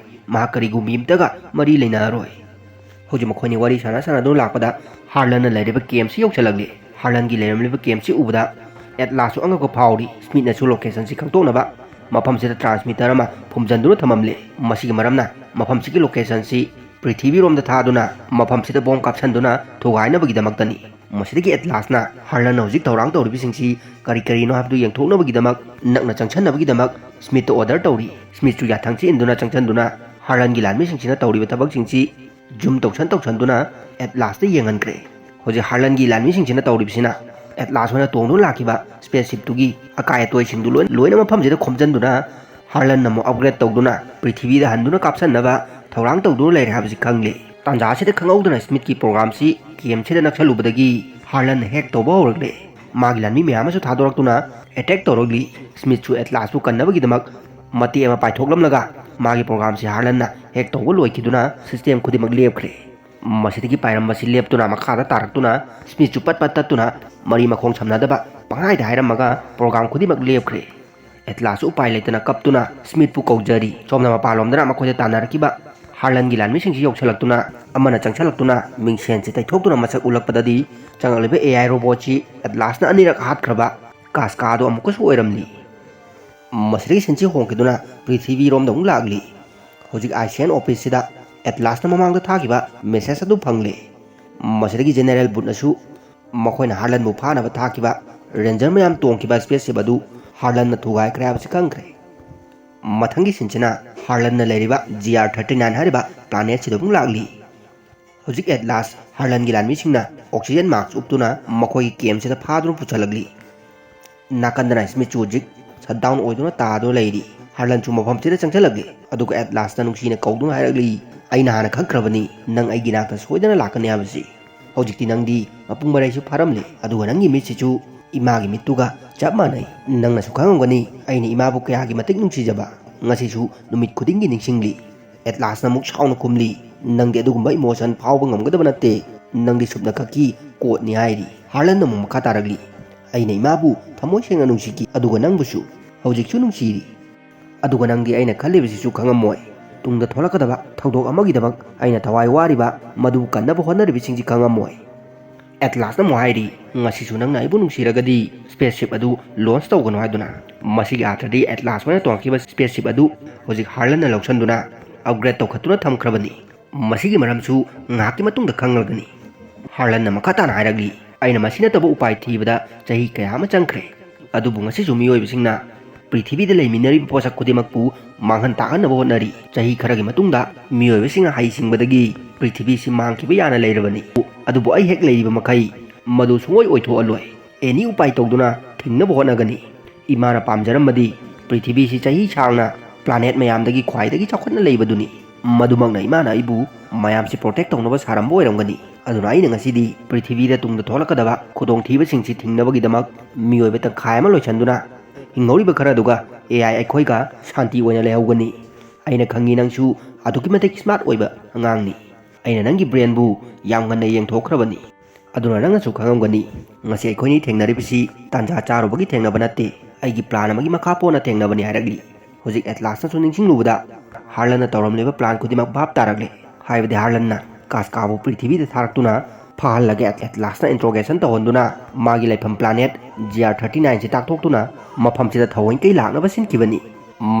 ꯃꯍꯥꯛ ꯀꯔꯤꯒꯨꯝꯕꯤ ꯑꯃꯇꯒ ꯃꯔꯤ ꯂꯩꯅꯔꯔꯣꯏ꯫ ꯍꯧꯖꯤꯛ ꯃꯈꯣꯏꯅꯤ ꯋꯥꯔꯤ ꯁꯥꯟꯅ ꯁꯥꯟꯅꯗꯨꯅ ꯂꯥꯛꯄꯗ ꯍꯥꯔꯂꯟꯅ ꯂꯩꯔꯤꯕ ꯀꯦꯝꯁꯤ ꯌꯧꯁꯤꯜꯂꯛꯂꯤ꯫ ꯍꯥꯔꯂꯟꯒꯤ ꯂꯩꯔꯝꯂꯤꯕ ꯀꯦꯝꯁꯤ ꯎꯕꯗ ꯑꯦꯠꯂꯥꯁꯁꯨ ꯑꯉꯛꯄ ꯐꯥꯎꯔꯤ꯫ ꯁ꯭ꯃꯤꯠꯅꯁꯨ ꯂꯣꯀꯦꯁꯟꯁꯤ ꯈꯪꯗꯣꯛꯅꯕ ꯃꯐꯝꯁꯤꯗ ꯇ꯭ꯔꯥꯟꯁꯃꯤꯇꯔ ꯑꯃ ꯐꯨꯝꯖꯤꯟꯗꯨꯅ ꯊꯝꯃꯝꯂꯦ꯫ ꯃꯁꯤꯒꯤ ꯃꯔꯝꯅ ꯃꯐꯝꯁꯤꯒꯤ ꯂꯣꯀꯦꯁꯟꯁꯤ ꯄ꯭ꯔꯤꯊꯤꯕꯤꯔꯣꯝꯗ ꯊꯥꯗꯨꯅ ꯃꯐꯝꯁꯤꯗ ꯕꯣꯝ ꯀꯥꯞꯁꯤꯟꯗꯨꯅ ꯊꯨꯒꯥꯏꯅꯕꯒꯤꯗꯃꯛꯇꯅꯤ꯫ ꯃꯁꯤꯗꯒꯤ ꯑꯦꯠꯂꯥꯁꯅ ꯍꯥꯔꯂꯟꯅ ꯍꯧꯖꯤꯛ ꯊꯧꯔꯥꯡ ꯇꯧꯔꯤꯕꯁꯤꯡꯁꯤ ꯀꯔꯤ ꯀꯔꯤꯅꯣ ꯍꯥꯏꯕꯗꯨ ꯌꯦꯡꯊꯣꯛꯅꯕꯒꯤꯗꯃꯛ ꯅꯛꯅ ꯆꯪꯁꯤꯟꯅꯕꯒꯤꯗꯃꯛ ꯁ꯭ꯃꯤꯠꯇ ꯑꯣꯔꯗꯔ ꯇꯧꯔꯤ꯫ ꯁ꯭ꯃꯤꯠꯁꯨ ꯌꯥꯊꯪꯁꯤ ꯏꯟꯗꯨꯅ ꯆꯪꯁꯤꯟꯗꯨꯅ ꯍꯥꯔꯂꯟꯒꯤ ꯂꯥꯟꯃꯤꯁꯤꯡꯁꯤꯅ ꯇꯧꯔꯤꯕ ꯊꯕꯛꯁꯤꯡꯁꯤ ꯖꯨꯝ ꯇꯧꯁꯟ ꯇꯧꯁꯟꯗꯨꯅ ꯑꯦꯠꯂꯥꯁꯇ ꯌꯦꯡꯍꯟꯈ꯭ꯔꯦ꯫ ꯍꯧꯖꯤꯛ ꯍꯥꯔꯂꯟꯒꯤ ꯂꯥꯟꯃꯤꯁꯤꯡꯁꯤꯅ ꯇꯧꯔꯤꯕꯁꯤꯅ ꯑꯦꯠꯂꯥꯁ ꯍꯣꯏꯅ ꯇꯣꯡꯗꯨꯅ ꯂꯥꯛꯈꯤꯕ ꯁ꯭ꯄꯦꯁ ꯁꯤꯞꯇꯨꯒꯤ ꯑꯀꯥꯏ ꯑꯇꯣꯏꯁꯤꯡꯗꯨ ꯂꯣꯏ-, ꯂꯣꯏꯅ ꯃꯐꯝꯁꯤꯗ ꯈꯣꯝꯖꯤꯟꯗꯨꯅ ꯍꯥꯔꯂꯟꯅ ꯑꯃꯨꯛ ꯑꯞꯒ꯭ꯔꯦꯗ ꯇꯧꯗꯨꯅ ꯄ꯭ꯔꯤꯊꯤꯕꯤꯗ ꯍꯟꯗꯨꯅ ꯀꯥꯞꯁꯟꯅꯕ ꯊꯧꯔꯥꯡ ꯇꯧꯗꯨꯅ ꯂꯩꯔꯦ ꯍꯥꯏꯕꯁꯤ ꯈꯪꯂꯦ꯫ ꯇꯥꯟꯖꯥ ꯑꯁꯤꯗ ꯈꯪꯍꯧꯗꯅ ꯁ꯭ꯃꯤꯠꯀꯤ ꯄ꯭ꯔꯣꯒ꯭ꯔꯥꯝꯁꯤ ꯀꯦꯝꯁꯤꯗ ꯅꯛꯁꯜꯂꯨꯕꯗꯒꯤ ꯍꯥꯔꯂꯟꯅ ꯍꯦꯛ ꯇꯧꯕ ꯍꯧꯔꯛꯂꯦ꯫ ꯃꯥꯒꯤ ꯂꯥꯟꯃꯤ ꯃꯌꯥꯝ ꯑꯃꯁꯨ ꯊꯥꯗꯣꯔꯛꯇꯨꯅ ꯑꯦꯇꯦꯛ ꯇꯧꯔꯛꯂꯤ꯫ ꯁ꯭ꯃꯤꯠꯁꯨ ꯑꯦꯠꯂꯥꯁꯄꯨ ꯀꯟꯅꯕꯒꯤꯗꯃꯛ ꯃꯇꯦꯛ ꯑꯃ ꯄꯥꯏꯊꯣꯛꯂꯝꯂꯒ ꯃꯥꯒꯤ ꯄ꯭ꯔꯣꯒ꯭ꯔꯥꯝꯁꯤ ꯍꯥꯔꯂꯟꯅ ꯍꯦꯛ ꯇꯧꯕ ꯂꯣꯏꯈꯤꯗꯨꯅ ꯁꯤꯁꯇꯦꯝ ꯈꯨꯗꯤꯡꯃꯛ ꯂꯦꯞꯈ꯭ꯔꯦ꯫ ꯃꯁꯤꯗꯒꯤ ꯄꯥꯏꯔꯝꯕꯁꯤ ꯂꯦꯞꯇꯨꯅ ꯃꯈꯥꯗ ꯇꯥꯔꯛꯇꯨꯅ ꯁ꯭ꯃꯤꯠꯁꯨ ꯄꯠ ꯄꯠ ꯇꯠꯇꯨꯅ ꯃꯔꯤ ꯃꯈꯣꯡ ꯁꯝꯅꯗꯕ ꯄꯪꯍꯥꯏꯗ ꯍꯥꯏꯔꯝꯃꯒ ꯄ꯭ꯔꯣꯒ꯭ꯔꯥꯝ ꯈꯨꯗꯤꯡꯃꯛ ꯂꯦꯞꯈ꯭ꯔꯦ꯫ ꯑꯦꯠꯂꯥꯁꯁꯨ ꯎꯄꯥꯏ ꯂꯩꯇꯅ ꯀꯞꯇꯨꯅ ꯁ꯭ꯃꯤꯠꯄꯨ ꯀꯧꯖꯔꯤ꯫ ꯁꯣꯝꯗ ꯃꯄꯥꯟꯂꯣꯝꯗꯅ ꯃꯈꯣꯏꯗ ꯇꯥꯟꯅꯔꯛꯈꯤꯕ ꯍꯥꯔꯂꯟꯒꯤ ꯂꯥꯟꯃꯤꯁꯤꯡꯁꯤ ꯌꯧꯁꯤꯜꯂꯛꯇꯨꯅ ꯑꯃꯅ ꯆꯪꯁꯤꯜꯂꯛꯇꯨꯅ ꯃꯤꯡꯁꯦꯟꯁꯤ ꯇꯩꯊꯣꯛꯇꯨꯅ ꯃꯁꯛ ꯎꯠꯂꯛꯄꯗꯗꯤ ꯆꯪꯂꯛꯂꯤꯕ ꯑꯦ ꯑꯥꯏ ꯔꯣꯕꯣꯠꯁꯤ ꯑꯦꯠꯂꯥꯁꯅ ꯑꯅꯤꯔꯛ ꯍꯥꯠꯈ꯭ꯔꯕ ꯀꯥꯁꯀꯥꯗꯣ ꯑꯃꯨꯛꯀꯁꯨ ꯑꯣꯏꯔꯝꯂꯤ꯫ ꯃꯁꯤꯗꯒꯤ ꯁꯤꯟꯁꯤ ꯍꯣꯡꯈꯤꯗꯨꯅ ꯄ꯭ꯔꯤꯊꯤꯕꯤꯔꯣꯝꯗ ꯑꯃꯨꯛ ꯂꯥꯛꯂꯤ꯫ ꯍꯧꯖꯤꯛ ꯑꯥꯏ ꯁꯤ ꯑꯦꯟ ꯑꯣꯐꯤꯁꯁꯤꯗ ꯑꯦꯠꯂꯥꯁꯅ ꯃꯃꯥꯡꯗ ꯊꯥꯈꯤꯕ ꯃꯦꯁꯦꯖ ꯑꯗꯨ ꯐꯪꯂꯦ꯫ ꯃꯁꯤꯗꯒꯤ ꯖꯦꯅꯦꯔꯦꯜ ꯕꯨꯠꯅꯁꯨ ꯃꯈꯣꯏꯅ ꯍꯥꯔꯂꯟꯕꯨ ꯐꯥꯅꯕ ꯊꯥꯈꯤꯕ ꯔꯦꯟꯖꯔ ꯃꯌꯥꯝ ꯇꯣꯡꯈꯤꯕ ꯁ꯭ꯄꯦꯁ ꯁꯤꯞ ꯑꯗꯨ ꯍꯥꯔꯂꯟꯅ ꯊꯨꯒꯥꯏꯈ꯭ꯔꯦ ꯍꯥꯏꯕꯁꯤ ꯈꯪꯈ꯭ꯔꯦ꯫ ꯃꯊꯪꯒꯤ ꯁꯤꯟꯁꯤꯅ ꯍꯥꯔꯂꯟꯅ ꯂꯩꯔꯤꯕ ꯖꯤ ꯑꯥꯔ ꯊꯥꯔꯇꯤ ꯅꯥꯏꯟ ꯍꯥꯏꯔꯤꯕ ꯄ꯭ꯂꯥꯅꯦꯠꯁꯤꯗ ꯑꯃꯨꯛ ꯂꯥꯛꯂꯤ꯫ ꯍꯧꯖꯤꯛ ꯑꯦꯠꯂꯥꯁ ꯍꯥꯔꯂꯟꯒꯤ ꯂꯥꯟꯃꯤꯁꯤꯡꯅ ꯑꯣꯛꯁꯤꯖꯦꯟ ꯃꯥꯛꯁ ꯎꯞꯇꯨꯅ ꯃꯈꯣꯏꯒꯤ ꯀꯦꯝꯁꯤꯗ ꯐꯥꯗꯨꯅ ꯄꯨꯁꯜꯂꯛꯂꯤ꯫ ꯅꯥꯀꯟꯗꯅ ꯁ꯭ꯃꯤꯠꯁꯨ ꯍꯧꯖꯤꯛ ꯁꯠ ꯗꯥꯎꯟ ꯑꯣꯏꯗꯨꯅ ꯇꯥꯗꯨꯅ ꯂꯩꯔꯤ꯫ ꯍꯥꯔꯂꯟꯁꯨ ꯃꯐꯝꯁꯤꯗ ꯆꯪꯁꯤꯜꯂꯛꯂꯤ꯫ ꯑꯗꯨꯒ ꯑꯦꯠꯂꯥꯁꯅ ꯅꯨꯡꯁꯤꯅ ꯀꯧꯗꯨꯅ ꯍꯥꯏꯔꯛꯂꯤ, "ꯑꯩꯅ ꯍꯥꯟꯅ ꯈꯪꯈ꯭ꯔꯕꯅꯤ, ꯅꯪ ꯑꯩꯒꯤ ꯅꯥꯛꯇ ꯁꯣꯏꯗꯅ ꯂꯥꯛꯀꯅꯤ ꯍꯥꯏꯕꯁꯤ꯫ ꯍꯧꯖꯤꯛꯇꯤ ꯅꯪꯗꯤ ꯃꯄꯨꯡ ꯃꯔꯩꯁꯨ ꯐꯥꯔꯝꯂꯦ, ꯑꯗꯨꯒ ꯅꯪꯒꯤ ꯃꯤꯠꯁꯤꯁꯨ ꯏꯃꯥꯒꯤ ꯃꯤꯠꯇꯨꯒ ꯆꯞ ꯃꯥꯟꯅꯩ꯫ ꯅꯪꯅꯁꯨ ꯈꯪꯉꯝꯒꯅꯤ, ꯑꯩꯅ ꯏꯃꯥꯕꯨ ꯀꯌꯥꯒꯤ ꯃꯇꯤꯛ ꯅꯨꯡꯁꯤꯖꯕ꯫ ꯉꯁꯤꯁꯨ ꯅꯨꯃꯤꯠ ꯈꯨꯗꯤꯡꯒꯤ ꯅꯤꯡꯁꯤꯡꯂꯤ꯫" ꯑꯦꯠꯂꯥꯁꯅ ꯑꯃꯨꯛ ꯁꯥꯎꯅ ꯈꯨꯝꯂꯤ, ꯅꯪꯗꯤ ꯑꯗꯨꯒꯨꯝꯕ ꯏꯃꯣꯁꯟ ꯐꯥꯎꯕ ꯉꯝꯒꯗꯕ ꯅꯠꯇꯦ꯫ ꯅꯪꯗꯤ ꯁꯨꯞꯅꯈꯛꯀꯤ ꯀꯣꯠꯅꯤ ꯍꯥꯏꯔꯤ꯫ ꯍꯥꯔꯂꯟꯅ ꯑꯃꯨꯛ ꯃꯈꯥ ꯇꯥꯔꯛꯂꯤ, ꯑꯩꯅ ꯏꯃꯥꯕꯨ ꯊꯃꯣꯏ ꯁꯦꯡꯅ ꯅꯨꯡꯁꯤꯈꯤ, ꯑꯗꯨꯒ ꯅꯪꯕꯨꯁꯨ ꯍꯧꯖꯤꯛꯁꯨ ꯅꯨꯡꯁꯤꯔꯤ꯫ ꯑꯗꯨꯒ ꯅꯪꯗꯤ ꯑꯩꯅ ꯈꯜꯂꯤꯕꯁꯤꯁꯨ ꯈꯪꯉꯝꯃꯣꯏ꯫ ꯇꯨꯡꯗ ꯊꯣꯛꯂꯛꯀꯗꯕ ꯊꯧꯗꯣꯛ ꯑꯃꯒꯤꯗꯃꯛ ꯑꯩꯅ ꯊꯋꯥꯏ ꯋꯥꯔꯤꯕ, ꯃꯗꯨ ꯀꯟꯅꯕ ꯍꯣꯠꯅꯔꯤꯕꯁꯤꯡꯁꯤ ꯈꯪꯉꯝꯃꯣꯏ꯫ ꯑꯦꯠꯂꯥꯁꯅ ꯑꯃꯨꯛ ꯍꯥꯏꯔꯤ, ꯉꯁꯤꯁꯨ ꯅꯪꯅ ꯑꯩꯕꯨ ꯅꯨꯡꯁꯤꯔꯒꯗꯤ ꯁ꯭ꯄꯦꯁꯁꯤꯞ ꯑꯗꯨ ꯂꯣꯟꯆ ꯇꯧꯒꯅꯨ ꯍꯥꯏꯗꯨꯅ꯫ ꯃꯁꯤꯒꯤ ꯑꯥꯔꯊꯗꯤ ꯑꯦꯠꯂꯥꯁ ꯍꯣꯏꯅ ꯇꯣꯡꯈꯤꯕ ꯁ꯭ꯄꯦꯁꯁꯤꯞ ꯑꯗꯨ ꯍꯧꯖꯤꯛ ꯍꯥꯔꯂꯟꯅ ꯂꯧꯁꯤꯟꯗꯨꯅ ꯑꯞꯒ꯭ꯔꯦꯗ ꯇꯧꯈꯠꯇꯨꯅ ꯊꯝꯈ꯭ꯔꯕꯅꯤ꯫ ꯃꯁꯤꯒꯤ ꯃꯔꯝꯁꯨ ꯉꯥꯏꯍꯥꯛꯀꯤ ꯃꯇꯨꯡꯗ ꯈꯪꯂꯒꯅꯤ꯫ ꯍꯥꯔꯂꯟꯅ ꯃꯈꯥ ꯇꯥꯅ ꯍꯥꯏꯔꯛꯂꯤ, ꯑꯩꯅ ꯃꯁꯤ ꯅꯠꯇꯕ ꯎꯄꯥꯏ ꯊꯤꯕꯗ ꯆꯍꯤ ꯀꯌꯥ ꯑꯃ ꯆꯪꯈ꯭ꯔꯦ, ꯑꯗꯨꯕꯨ ꯉꯁꯤꯁꯨ ꯃꯤꯑꯣꯏꯕꯁꯤꯡꯅ ꯄ꯭ꯔꯤꯊꯤꯕꯤꯗ ꯂꯩꯃꯤꯟꯅꯔꯤꯕ ꯄꯣꯠꯁꯛ ꯈꯨꯗꯤꯡꯃꯛꯄꯨ ꯃꯥꯡꯍꯟ ꯇꯥꯛꯍꯟꯅꯕ ꯍꯣꯠꯅꯔꯤ꯫ ꯆꯍꯤ ꯈꯔꯒꯤ ꯃꯇꯨꯡꯗ ꯃꯤꯑꯣꯏꯕꯁꯤꯡꯅ ꯍꯩꯁꯤꯡꯕꯗꯒꯤ ꯄ꯭ꯔꯤꯊꯤꯕꯤꯁꯤ ꯃꯥꯡꯈꯤꯕ ꯌꯥꯅ ꯂꯩꯔꯕꯅꯤ, ꯑꯗꯨꯕꯨ ꯑꯩ ꯍꯦꯛ ꯂꯩꯔꯤꯕ ꯃꯈꯩ ꯃꯗꯨ ꯁꯨꯡꯑꯣꯏ ꯑꯣꯏꯊꯣꯛꯍꯜꯂꯣꯏ꯫ ꯑꯦꯅꯤ ꯎꯄꯥꯏ ꯇꯧꯗꯨꯅ ꯊꯤꯡꯅꯕ ꯍꯣꯠꯅꯒꯅꯤ꯫ ꯏꯃꯥꯅ ꯄꯥꯝꯖꯔꯝꯕꯗꯤ ꯄ꯭ꯔꯤꯊꯤꯕꯤꯁꯤ ꯆꯍꯤ ꯁꯥꯡꯅ ꯄ꯭ꯂꯥꯅꯦꯠ ꯃꯌꯥꯝꯗꯒꯤ ꯈ꯭ꯋꯥꯏꯗꯒꯤ ꯆꯥꯎꯈꯠꯅ ꯂꯩꯕꯗꯨꯅꯤ꯫ ꯃꯗꯨꯃꯛꯅ ꯏꯃꯥꯅ ꯑꯩꯕꯨ ꯃꯌꯥꯝꯁꯤ ꯄ꯭ꯔꯣꯇꯦꯛ ꯇꯧꯅꯕ ꯁꯥꯔꯝꯕ ꯑꯣꯏꯔꯝꯒꯅꯤ꯫ ꯑꯗꯨꯅ ꯑꯩꯅ ꯉꯁꯤꯗꯤ ꯄ꯭ꯔꯤꯊꯤꯕꯤꯗ ꯇꯨꯡꯗ ꯊꯣꯛꯂꯛꯀꯗꯕ ꯈꯨꯗꯣꯡꯊꯤꯕꯁꯤꯡꯁꯤ ꯊꯤꯡꯅꯕꯒꯤꯗꯃꯛ ꯃꯤꯑꯣꯏꯕ ꯇꯪꯈꯥꯏ ꯑꯃ ꯂꯣꯏꯁꯤꯟꯗꯨꯅ ꯍꯤꯡꯍꯧꯔꯤꯕ ꯈꯔ ꯑꯗꯨꯒ ꯑꯦ ꯑꯥꯏ ꯑꯩꯈꯣꯏꯒ ꯁꯥꯟꯇꯤ ꯑꯣꯏꯅ ꯂꯩꯍꯧꯒꯅꯤ꯫ ꯑꯩꯅ ꯈꯪꯉꯤ ꯅꯪꯁꯨ ꯑꯗꯨꯛꯀꯤ ꯃꯇꯤꯛ ꯁ꯭ꯃꯥꯔꯠ ꯑꯣꯏꯕ ꯑꯉꯥꯡꯅꯤ꯫ ꯑꯩꯅ ꯅꯪꯒꯤ ꯕ꯭ꯔꯦꯟꯕꯨ ꯌꯥꯝ ꯉꯟꯅ ꯌꯦꯡꯊꯣꯛꯈ꯭ꯔꯕꯅꯤ꯫ ꯑꯗꯨꯅ ꯅꯪꯅꯁꯨ ꯈꯪꯉꯝꯒꯅꯤ, ꯉꯁꯤ ꯑꯩꯈꯣꯏꯅꯤ ꯊꯦꯡꯅꯔꯤꯕꯁꯤ ꯇꯥꯟꯖꯥ ꯆꯥꯔꯨꯕꯒꯤ ꯊꯦꯡꯅꯕ ꯅꯠꯇꯦ, ꯑꯩꯒꯤ ꯄ꯭ꯂꯥꯟ ꯑꯃꯒꯤ ꯃꯈꯥ ꯄꯣꯟꯅ ꯊꯦꯡꯅꯕꯅꯤ ꯍꯥꯏꯔꯛꯂꯤ꯫ ꯍꯧꯖꯤꯛ ꯑꯦꯠꯂꯥꯁꯅꯁꯨ ꯅꯤꯡꯁꯤꯡꯂꯨꯕꯗ ꯍꯥꯔꯂꯟꯅ ꯇꯧꯔꯝꯂꯤꯕ ꯄ꯭ꯂꯥꯟ ꯈꯨꯗꯤꯡꯃꯛ ꯚꯥꯞ ꯇꯥꯔꯛꯂꯦ꯫ ꯍꯥꯏꯕꯗꯤ ꯍꯥꯔꯂꯟꯅ ꯀꯥꯁꯀꯥꯕꯨ ꯄ꯭ꯔꯤꯊꯤꯕꯤꯗ ꯊꯥꯔꯛꯇꯨꯅ ꯐꯥꯍꯜꯂꯒ ꯑꯦꯠ-, ꯑꯦꯠꯂꯥꯁꯅ ꯏꯟꯇ꯭ꯔꯣꯒꯦꯁꯟ ꯇꯧꯍꯟꯗꯨꯅ ꯃꯥꯒꯤ ꯂꯩꯐꯝ ꯄ꯭ꯂꯥꯅꯦꯠ ꯖꯤ ꯑꯥꯔ ꯊꯥꯔꯇꯤ ꯅꯥꯏꯟꯁꯤ ꯇꯥꯛꯊꯣꯛꯇꯨꯅ ꯃꯐꯝꯁꯤꯗ ꯊꯑꯣꯏꯀꯩ ꯂꯥꯛꯅꯕ ꯁꯤꯟꯈꯤꯕꯅꯤ꯫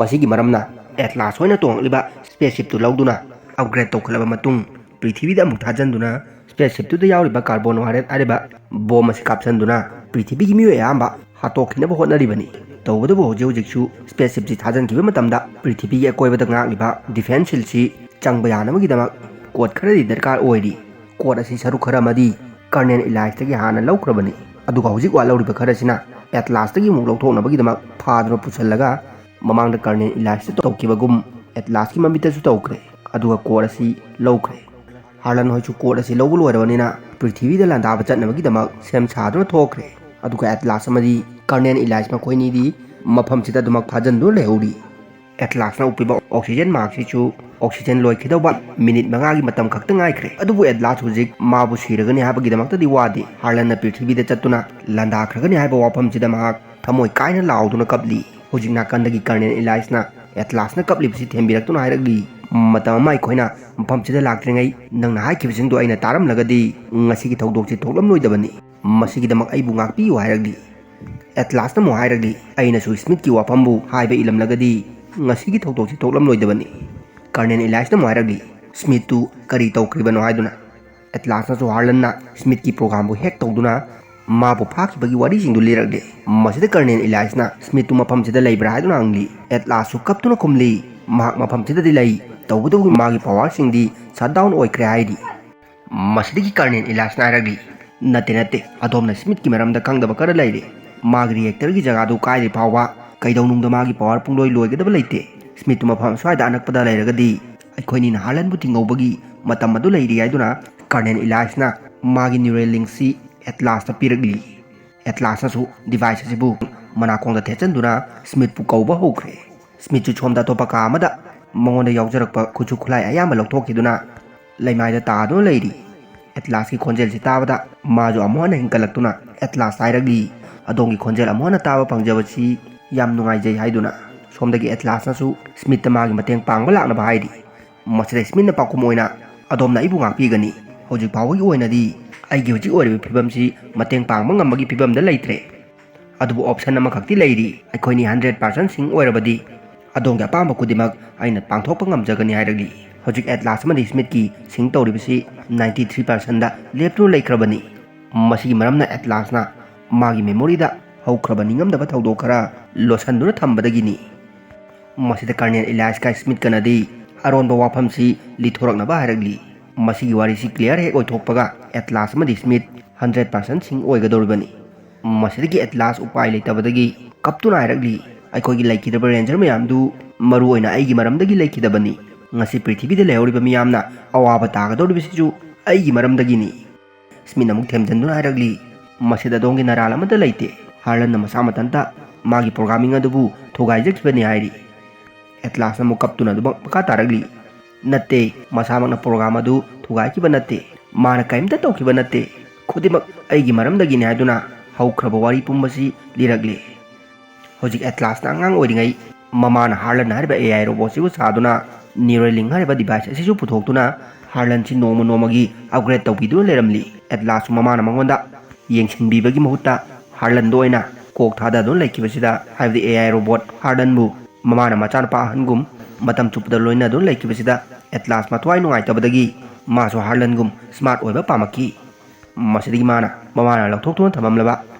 ꯃꯁꯤꯒꯤ ꯃꯔꯝꯅ ꯑꯦꯠꯂꯥꯁ ꯍꯣꯏꯅ ꯇꯣꯡꯂꯛꯂꯤꯕ ꯁ꯭ꯄꯦꯁꯁꯤꯞꯇꯨ ꯂꯧꯗꯨꯅ ꯑꯞꯒ꯭ꯔꯦꯗ ꯇꯧꯈꯠꯂꯕ ꯃꯇꯨꯡ ꯄ꯭ꯔꯤꯊꯤꯕꯤꯗ ꯑꯃꯨꯛ ꯊꯥꯖꯤꯟꯗꯨꯅ ꯁ꯭ꯄꯦꯁꯁꯤꯞꯇꯨꯗ ꯌꯥꯎꯔꯤꯕ ꯀꯥꯔꯕꯣꯟ ꯋꯥꯔꯦꯠ ꯍꯥꯏꯔꯤꯕ ꯕꯣꯝ ꯑꯁꯤ ꯀꯥꯞꯁꯤꯟꯗꯨꯅ ꯄ꯭ꯔꯤꯊꯤꯕꯤꯒꯤ ꯃꯤꯑꯣꯏ ꯑꯌꯥꯝꯕ ꯍꯥꯠꯇꯣꯛꯈꯤꯅꯕ ꯍꯣꯠꯅꯔꯤꯕꯅꯤ꯫ ꯇꯧꯕꯇꯕꯨ ꯍꯧꯖꯤꯛ ꯍꯧꯖꯤꯛꯁꯨ ꯁ꯭ꯄꯦꯁꯁꯤꯞꯁꯤ ꯊꯥꯖꯤꯟꯈꯤꯕ ꯃꯇꯝꯗ ꯄ꯭ꯔꯤꯊꯤꯕꯤꯒꯤ ꯑꯀꯣꯏꯕꯗ ꯉꯥꯛꯂꯤꯕ ꯗꯤꯐꯦꯟꯁ ꯁꯤꯜꯁꯤ ꯆꯪꯕ ꯌꯥꯅꯕꯒꯤꯗꯃꯛ ꯀꯣꯠ ꯈꯔꯗꯤ ꯗꯔꯀꯥꯔ ꯑꯣꯏꯔꯤ꯫ ꯀꯣꯠ ꯑꯁꯤ ꯁꯔꯨꯛ ꯈꯔ ꯑꯃꯗꯤ ꯀꯔꯅꯦꯜ ꯏꯂꯥꯏꯁꯇꯒꯤ ꯍꯥꯟꯅ ꯂꯧꯈ꯭ꯔꯕꯅꯤ, ꯑꯗꯨꯒ ꯍꯧꯖꯤꯛ ꯋꯥꯠꯍꯧꯔꯤꯕ ꯈꯔꯁꯤꯅ ꯑꯦꯠꯂꯥꯁꯇꯒꯤ ꯑꯃꯨꯛ ꯂꯧꯊꯣꯛꯅꯕꯒꯤꯗꯃꯛ ꯐꯥꯗꯨꯅ ꯄꯨꯁꯤꯜꯂꯒ ꯃꯃꯥꯡꯗ ꯀꯔꯅꯦꯜ ꯏꯂꯥꯏꯁꯇ ꯇꯧꯈꯤꯕꯒꯨꯝ ꯑꯦꯠꯂꯥꯁꯀꯤ ꯃꯃꯤꯠꯇꯁꯨ ꯇꯧꯈ꯭ꯔꯦ, ꯑꯗꯨꯒ ꯀꯣꯠ ꯑꯁꯤ ꯂꯧꯈ꯭ꯔꯦ꯫ ꯍꯥꯔꯂꯟ ꯍꯣꯏꯁꯨ ꯀꯣꯠ ꯑꯁꯤ ꯂꯧꯕ ꯂꯣꯏꯔꯕꯅꯤꯅ ꯄ꯭ꯔꯤꯊꯤꯕꯤꯗ ꯂꯥꯟꯗꯥꯕ ꯆꯠꯅꯕꯒꯤꯗꯃꯛ ꯁꯦꯝ ꯁꯥꯗꯨꯅ ꯊꯣꯛꯈ꯭ꯔꯦ꯫ ꯑꯗꯨꯒ ꯑꯦꯠꯂꯥꯁ ꯑꯃꯗꯤ ꯀꯔꯅꯦꯜ ꯏꯂꯥꯏꯁ ꯃꯈꯣꯏꯅꯤꯗꯤ ꯃꯐꯝꯁꯤꯗ ꯑꯗꯨꯃꯛ ꯐꯥꯖꯤꯟꯗꯨꯅ ꯂꯩꯍꯧꯔꯤ꯫ ꯑꯦꯠꯂꯥꯁꯅ ꯎꯞꯄꯤꯕ ꯑꯣꯛꯁꯤꯖꯦꯟ ꯃꯥꯛꯁꯤꯁꯨ ꯑꯣꯛꯁꯤꯖꯦꯟ ꯂꯣꯏꯈꯤꯗꯧꯕ ꯃꯤꯅꯤꯠ ꯃꯉꯥꯒꯤ ꯃꯇꯝ ꯈꯛꯇ ꯉꯥꯏꯈ꯭ꯔꯦ꯫ ꯑꯗꯨꯕꯨ ꯑꯦꯠꯂꯥꯁ ꯍꯧꯖꯤꯛ ꯃꯥꯕꯨ ꯁꯤꯔꯒꯅꯤ ꯍꯥꯏꯕꯒꯤꯗꯃꯛꯇꯗꯤ ꯋꯥꯗꯦ꯫ ꯍꯥꯂꯟꯅ ꯄ꯭ꯔꯤꯊꯤꯕꯤꯗ ꯆꯠꯇꯨꯅ ꯂꯥꯟꯗꯥꯈ꯭ꯔꯒꯅꯤ ꯍꯥꯏꯕ ꯋꯥꯐꯝꯁꯤꯗ ꯃꯍꯥꯛ ꯊꯃꯣꯏ ꯀꯥꯏꯅ ꯂꯥꯎꯗꯨꯅ ꯀꯞꯂꯤ꯫ ꯍꯧꯖꯤꯛ ꯅꯥꯀꯟꯗꯒꯤ ꯀꯔꯅꯦꯜ ꯏꯂꯥꯏꯁꯅ ꯑꯦꯠꯂꯥꯁꯅ ꯀꯞꯂꯤꯕꯁꯤ ꯊꯦꯝꯕꯤꯔꯛꯇꯨꯅ ꯍꯥꯏꯔꯛꯂꯤ, "ꯃꯇꯝ ꯑꯃ ꯑꯩꯈꯣꯏꯅ ꯃꯐꯝꯁꯤꯗ ꯂꯥꯛꯇ꯭ꯔꯤꯉꯩ ꯅꯪꯅ ꯍꯥꯏꯈꯤꯕꯁꯤꯡꯗꯨ ꯑꯩꯅ ꯇꯥꯔꯝꯂꯒꯗꯤ ꯉꯁꯤꯒꯤ ꯊꯧꯗꯣꯛꯁꯤ ꯊꯣꯛꯂꯝꯂꯣꯏꯗꯕꯅꯤ꯫ ꯃꯁꯤꯒꯤꯗꯃꯛ ꯑꯩꯕꯨ ꯉꯥꯛꯄꯤꯌꯨ" ꯍꯥꯏꯔꯛꯂꯤ꯫ ꯑꯦꯠꯂꯥꯁꯅ ꯑꯃꯨꯛ ꯍꯥꯏꯔꯛꯂꯤ, "ꯑꯩꯅꯁꯨ ꯁ꯭ꯃꯤꯠꯀꯤ ꯋꯥꯐꯝꯕꯨ ꯍꯥꯏꯕ ꯏꯜꯂꯝꯂꯒꯗꯤ ꯉꯁꯤꯒꯤ ꯊꯧꯗꯣꯛꯁꯤ ꯊꯣꯛꯂꯝꯂꯣꯏꯗꯕꯅꯤ"꯫ ꯀꯔꯅꯦꯜ ꯏꯂꯥꯏꯁꯅ ꯑꯃꯨꯛ ꯍꯥꯏꯔꯛꯂꯤ, "ꯁ꯭ꯃꯤꯠꯇꯨ ꯀꯔꯤ ꯇꯧꯈ꯭ꯔꯤꯕꯅꯣ?" ꯍꯥꯏꯗꯨꯅ꯫ ꯑꯦꯠꯂꯥꯁꯅꯁꯨ ꯍꯥꯔꯂꯟꯅ ꯁ꯭ꯃꯤꯠꯀꯤ ꯄ꯭ꯔꯣꯒ꯭ꯔꯥꯝꯕꯨ ꯍꯦꯛ ꯇꯧꯗꯨꯅ ꯃꯥꯕꯨ ꯐꯥꯈꯤꯕꯒꯤ ꯋꯥꯔꯤꯁꯤꯡꯗꯨ ꯂꯤꯔꯛꯂꯦ꯫ ꯃꯁꯤꯗ ꯀꯔꯅꯦꯜ ꯏꯂꯥꯏꯁꯅ ꯁ꯭ꯃꯤꯠꯇꯨ ꯃꯐꯝꯁꯤꯗ ꯂꯩꯕ꯭ꯔꯥ ꯍꯥꯏꯗꯨꯅ ꯍꯪꯂꯤ꯫ ꯑꯦꯠꯂꯥꯁꯁꯨ ꯀꯞꯇꯨꯅ ꯈꯨꯝꯂꯤ, "ꯃꯍꯥꯛ ꯃꯐꯝꯁꯤꯗꯗꯤ ꯂꯩ, ꯇꯧꯕꯇꯕꯨ ꯃꯥꯒꯤ ꯄꯋꯥꯔꯁꯤꯡꯗꯤ ꯁꯠ ꯗꯥꯎꯟ ꯑꯣꯏꯈ꯭ꯔꯦ" ꯍꯥꯏꯔꯤ꯫ ꯃꯁꯤꯗꯒꯤ ꯀꯔꯅꯦꯜ ꯏꯂꯥꯏꯁꯅ ꯍꯥꯏꯔꯛꯂꯤ, "ꯅꯠꯇꯦ, ꯅꯠꯇꯦ, ꯑꯗꯣꯝꯅ ꯁ꯭ꯃꯤꯠꯀꯤ ꯃꯔꯝꯗ ꯈꯪꯗꯕ ꯈꯔ ꯂꯩꯔꯦ꯫ ꯃꯥꯒꯤ ꯔꯤꯑꯦꯛꯇꯔꯒꯤ ꯖꯒꯥꯗꯨ ꯀꯥꯏꯗ꯭ꯔꯤ ꯐꯥꯎꯕ ꯀꯩꯗꯧꯅꯨꯡꯗ ꯃꯥꯒꯤ ꯄꯋꯥꯔ ꯄꯨꯡꯂꯣꯏ ꯂꯣꯏꯒꯗꯕ ꯂꯩꯇꯦ꯫ ꯁ꯭ꯃꯤꯠꯇꯨ ꯃꯐꯝ ꯑꯁ꯭ꯋꯥꯏꯗ ꯑꯅꯛꯄꯗ ꯂꯩꯔꯒꯗꯤ ꯑꯩꯈꯣꯏꯅꯤꯅ ꯍꯥꯔꯂꯟꯕꯨ ꯊꯤꯡꯍꯧꯕꯒꯤ ꯃꯇꯝ ꯑꯗꯨ ꯂꯩꯔꯤ" ꯍꯥꯏꯗꯨꯅ ꯀꯔꯅꯦꯜ ꯏꯂꯥꯏꯁꯅ ꯃꯥꯒꯤ ꯅ꯭ꯌꯨꯔꯦꯂꯤꯡꯁꯤ ꯑꯦꯠꯂꯥꯁꯇ ꯄꯤꯔꯛꯂꯤ꯫ ꯑꯦꯠꯂꯥꯁꯅꯁꯨ ꯗꯤꯚꯥꯏꯁ ꯑꯁꯤꯕꯨ ꯃꯅꯥꯀꯣꯡꯗ ꯊꯦꯠꯆꯟꯗꯨꯅ ꯁ꯭ꯃꯤꯠꯄꯨ ꯀꯧꯕ ꯍꯧꯈ꯭ꯔꯦ꯫ ꯁ꯭ꯃꯤꯠꯁꯨ ꯁꯣꯝꯗ ꯑꯇꯣꯞꯄ ꯀꯥ ꯑꯃꯗ ꯃꯉꯣꯟꯗ ꯌꯥꯎꯖꯔꯛꯄ ꯈꯨꯠꯁꯨ ꯈꯨꯠꯂꯥꯏ ꯑꯌꯥꯝꯕ ꯂꯧꯊꯣꯛꯈꯤꯗꯨꯅ ꯂꯩꯃꯥꯏꯗ ꯇꯥꯗꯨꯅ ꯂꯩꯔꯤ꯫ ꯑꯦꯠꯂꯥꯁꯀꯤ ꯈꯣꯟꯖꯦꯜꯁꯤ ꯇꯥꯕꯗ ꯃꯥꯁꯨ ꯑꯃꯨꯛ ꯍꯟꯅ ꯍꯤꯡꯒꯠꯂꯛꯇꯨꯅ ꯑꯦꯠꯂꯥꯁ ꯍꯥꯏꯔꯛꯂꯤ, "ꯑꯗꯣꯝꯒꯤ ꯈꯣꯟꯖꯦꯜ ꯑꯃꯨꯛ ꯍꯟꯅ ꯇꯥꯕ ꯐꯪꯖꯕꯁꯤ ꯌꯥꯝ ꯅꯨꯡꯉꯥꯏꯖꯩ" ꯍꯥꯏꯗꯨꯅ꯫ ꯁꯣꯝꯗꯒꯤ ꯑꯦꯠꯂꯥꯁꯅꯁꯨ ꯁ꯭ꯃꯤꯠꯇ ꯃꯥꯒꯤ ꯃꯇꯦꯡ ꯄꯥꯡꯕ ꯂꯥꯛꯅꯕ ꯍꯥꯏꯔꯤ꯫ ꯃꯁꯤꯗ ꯁ꯭ꯃꯤꯠꯅ ꯄꯥꯎꯈꯨꯝ ꯑꯣꯏꯅ, "ꯑꯗꯣꯝꯅ ꯑꯩꯕꯨ ꯉꯥꯛꯄꯤꯒꯅꯤ꯫ ꯍꯧꯖꯤꯛ ꯐꯥꯎꯕꯒꯤ ꯑꯣꯏꯅꯗꯤ ꯑꯩꯒꯤ ꯍꯧꯖꯤꯛ ꯑꯣꯏꯔꯤꯕ ꯐꯤꯕꯝꯁꯤ ꯃꯇꯦꯡ ꯄꯥꯡꯕ ꯉꯝꯕꯒꯤ ꯐꯤꯕꯝꯗ ꯂꯩꯇ꯭ꯔꯦ꯫ ꯑꯗꯨꯕꯨ ꯑꯣꯞꯁꯟ ꯑꯃꯈꯛꯇꯤ ꯂꯩꯔꯤ꯫ ꯑꯩꯈꯣꯏꯅꯤ ꯍꯟꯗ꯭ꯔꯦꯠ ꯄꯥꯔꯁꯦꯟ ꯁꯤꯡ ꯑꯣꯏꯔꯕꯗꯤ ꯑꯗꯣꯝꯒꯤ ꯑꯄꯥꯝꯕ ꯈꯨꯗꯤꯡꯃꯛ ꯑꯩꯅ ꯄꯥꯡꯊꯣꯛꯄ ꯉꯝꯖꯒꯅꯤ" ꯍꯥꯏꯔꯛꯂꯤ꯫ ꯍꯧꯖꯤꯛ ꯑꯦꯠꯂꯥꯁ ꯑꯃꯗꯤ ꯁ꯭ꯃꯤꯠꯀꯤ ꯁꯤꯡ ꯇꯧꯔꯤꯕꯁꯤ ꯅꯥꯏꯟꯇꯤ ꯊ꯭ꯔꯤ ꯄꯥꯔꯁꯦꯟꯗ ꯂꯦꯞꯇꯨꯅ ꯂꯩꯈ꯭ꯔꯕꯅꯤ꯫ ꯃꯁꯤꯒꯤ ꯃꯔꯝꯅ ꯑꯦꯠꯂꯥꯁꯅ ꯃꯥꯒꯤ ꯃꯦꯃꯣꯔꯤꯗ ꯍꯧꯈ꯭ꯔꯕ ꯅꯤꯡꯉꯝꯗꯕ ꯊꯧꯗꯣꯛ ꯈꯔ ꯂꯣꯠꯁꯤꯟꯗꯨꯅ ꯊꯝꯕꯗꯒꯤꯅꯤ꯫ ꯃꯁꯤꯗ ꯀꯔꯅꯦꯜ ꯏꯂꯥꯏꯁꯀ ꯁ꯭ꯃꯤꯠꯀꯅꯗꯤ ꯑꯔꯣꯟꯕ ꯋꯥꯐꯝꯁꯤ ꯂꯤꯊꯣꯔꯛꯅꯕ ꯍꯥꯏꯔꯛꯂꯤ꯫ ꯃꯁꯤꯒꯤ ꯋꯥꯔꯤꯁꯤ ꯀ꯭ꯂꯤꯌꯥꯔ ꯍꯦꯛ ꯑꯣꯏꯊꯣꯛꯄꯒ ꯑꯦꯠꯂꯥꯁ ꯑꯃꯗꯤ ꯁ꯭ꯃꯤꯠ ꯍꯟꯗ꯭ꯔꯦꯠ ꯄꯥꯔꯁꯦꯟ ꯁꯤꯡ ꯑꯣꯏꯒꯗꯧꯔꯤꯕꯅꯤ꯫ ꯃꯁꯤꯗꯒꯤ ꯑꯦꯠꯂꯥꯁ ꯎꯄꯥꯏ ꯂꯩꯇꯕꯗꯒꯤ ꯀꯞꯇꯨꯅ ꯍꯥꯏꯔꯛꯂꯤ, "ꯑꯩꯈꯣꯏꯒꯤ ꯂꯩꯈꯤꯗ꯭ꯔꯕ ꯔꯦꯟꯖꯔ ꯃꯌꯥꯝꯗꯨ ꯃꯔꯨ ꯑꯣꯏꯅ ꯑꯩꯒꯤ ꯃꯔꯝꯗꯒꯤ ꯂꯩꯈꯤꯗꯕꯅꯤ꯫ ꯉꯁꯤ ꯄ꯭ꯔꯤꯊꯤꯕꯤꯗ ꯂꯩꯍꯧꯔꯤꯕ ꯃꯤꯌꯥꯝꯅ ꯑꯋꯥꯕ ꯇꯥꯒꯗꯧꯔꯤꯕꯁꯤꯁꯨ ꯑꯩꯒꯤ ꯃꯔꯝꯗꯒꯤꯅꯤ"꯫ ꯁ꯭ꯃꯤꯠꯅ ꯑꯃꯨꯛ ꯊꯦꯝꯖꯤꯟꯗꯨꯅ ꯍꯥꯏꯔꯛꯂꯤ, "ꯃꯁꯤꯗ ꯑꯗꯣꯝꯒꯤ ꯅꯔꯥꯜ ꯑꯃꯠꯇ ꯂꯩꯇꯦ꯫ ꯍꯥꯔꯂꯟꯅ ꯃꯁꯥ ꯃꯊꯟꯇ ꯃꯥꯒꯤ ꯄ꯭ꯔꯣꯒ꯭ꯔꯥꯃꯤꯡ ꯑꯗꯨꯕꯨ ꯊꯨꯒꯥꯏꯖꯈꯤꯕꯅꯤ" ꯍꯥꯏꯔꯤ꯫ ꯑꯦꯠꯂꯥꯁꯅ ꯑꯃꯨꯛ ꯀꯞꯇꯨꯅ ꯑꯗꯨꯃꯛ ꯃꯈꯥ ꯇꯥꯔꯛꯂꯤ꯫ "ꯅꯠꯇꯦ, ꯃꯁꯥꯃꯛꯅ ꯄ꯭ꯔꯣꯒ꯭ꯔꯥꯝ ꯑꯗꯨ ꯊꯨꯒꯥꯏꯈꯤꯕ ꯅꯠꯇꯦ, ꯃꯥꯅ ꯀꯔꯤꯝꯇ ꯇꯧꯈꯤꯕ ꯅꯠꯇꯦ, ꯈꯨꯗꯤꯡꯃꯛ ꯑꯩꯒꯤ ꯃꯔꯝꯗꯒꯤꯅꯤ" ꯍꯥꯏꯗꯨꯅ ꯍꯧꯈ꯭ꯔꯕ ꯋꯥꯔꯤ ꯄꯨꯝꯕꯁꯤ ꯂꯤꯔꯛꯂꯤ꯫ ꯍꯧꯖꯤꯛ ꯑꯦꯠꯂꯥꯁꯅ ꯑꯉꯥꯡ ꯑꯣꯏꯔꯤꯉꯩ ꯃꯃꯥꯅ ꯍꯥꯔꯂꯟ ꯍꯥꯏꯔꯤꯕ ꯑꯦ ꯑꯥꯏ ꯔꯣꯕꯣꯠꯁꯤꯕꯨ ꯁꯥꯗꯨꯅ Neuralink ꯍꯥꯏꯔꯤꯕ ꯗꯤꯚꯥꯏꯁ ꯑꯁꯤꯁꯨ ꯄꯨꯊꯣꯛꯇꯨꯅ ꯍꯥꯔꯂꯟꯁꯤ ꯅꯣꯡꯃ ꯅꯣꯡꯃꯒꯤ ꯑꯞꯒ꯭ꯔꯦꯗ ꯇꯧꯕꯤꯗꯨꯅ ꯂꯩꯔꯝꯂꯤ꯫ ꯑꯦꯠꯂꯥꯁꯁꯨ ꯃꯃꯥꯅ ꯃꯉꯣꯟꯗ ꯌꯦꯡꯁꯤꯟꯕꯤꯕꯒꯤ ꯃꯍꯨꯠꯇ ꯍꯥꯔꯂꯟꯗ ꯑꯣꯏꯅ ꯀꯣꯛ ꯊꯥꯗꯗꯨꯅ ꯂꯩꯈꯤꯕꯁꯤꯗ, ꯍꯥꯏꯕꯗꯤ ꯑꯦ ꯑꯥꯏ ꯔꯣꯕꯣꯠ ꯍꯥꯔꯂꯟꯕꯨ ꯃꯃꯥꯅ ꯃꯆꯥꯅꯨꯄꯥ ꯑꯍꯟꯒꯨꯝ ꯃꯇꯝ ꯆꯨꯞꯄꯗ ꯂꯣꯏꯅꯗꯨꯅ ꯂꯩꯈꯤꯕꯁꯤꯗ, ꯑꯦꯠꯂꯥꯁ ꯃꯊ꯭ꯋꯥꯏ ꯅꯨꯡꯉꯥꯏꯇꯕꯗꯒꯤ ꯃꯥꯁꯨ ꯍꯥꯔꯂꯟꯒꯨꯝ ꯁ꯭ꯃꯥꯔꯠ ꯑꯣꯏꯕ ꯄꯥꯝꯃꯛꯈꯤ꯫ ꯃꯁꯤꯗꯒꯤ ꯃꯥꯅ ꯃꯃꯥꯅ ꯂꯧꯊꯣꯛꯇꯨꯅ ꯊꯝꯂꯝꯂꯕ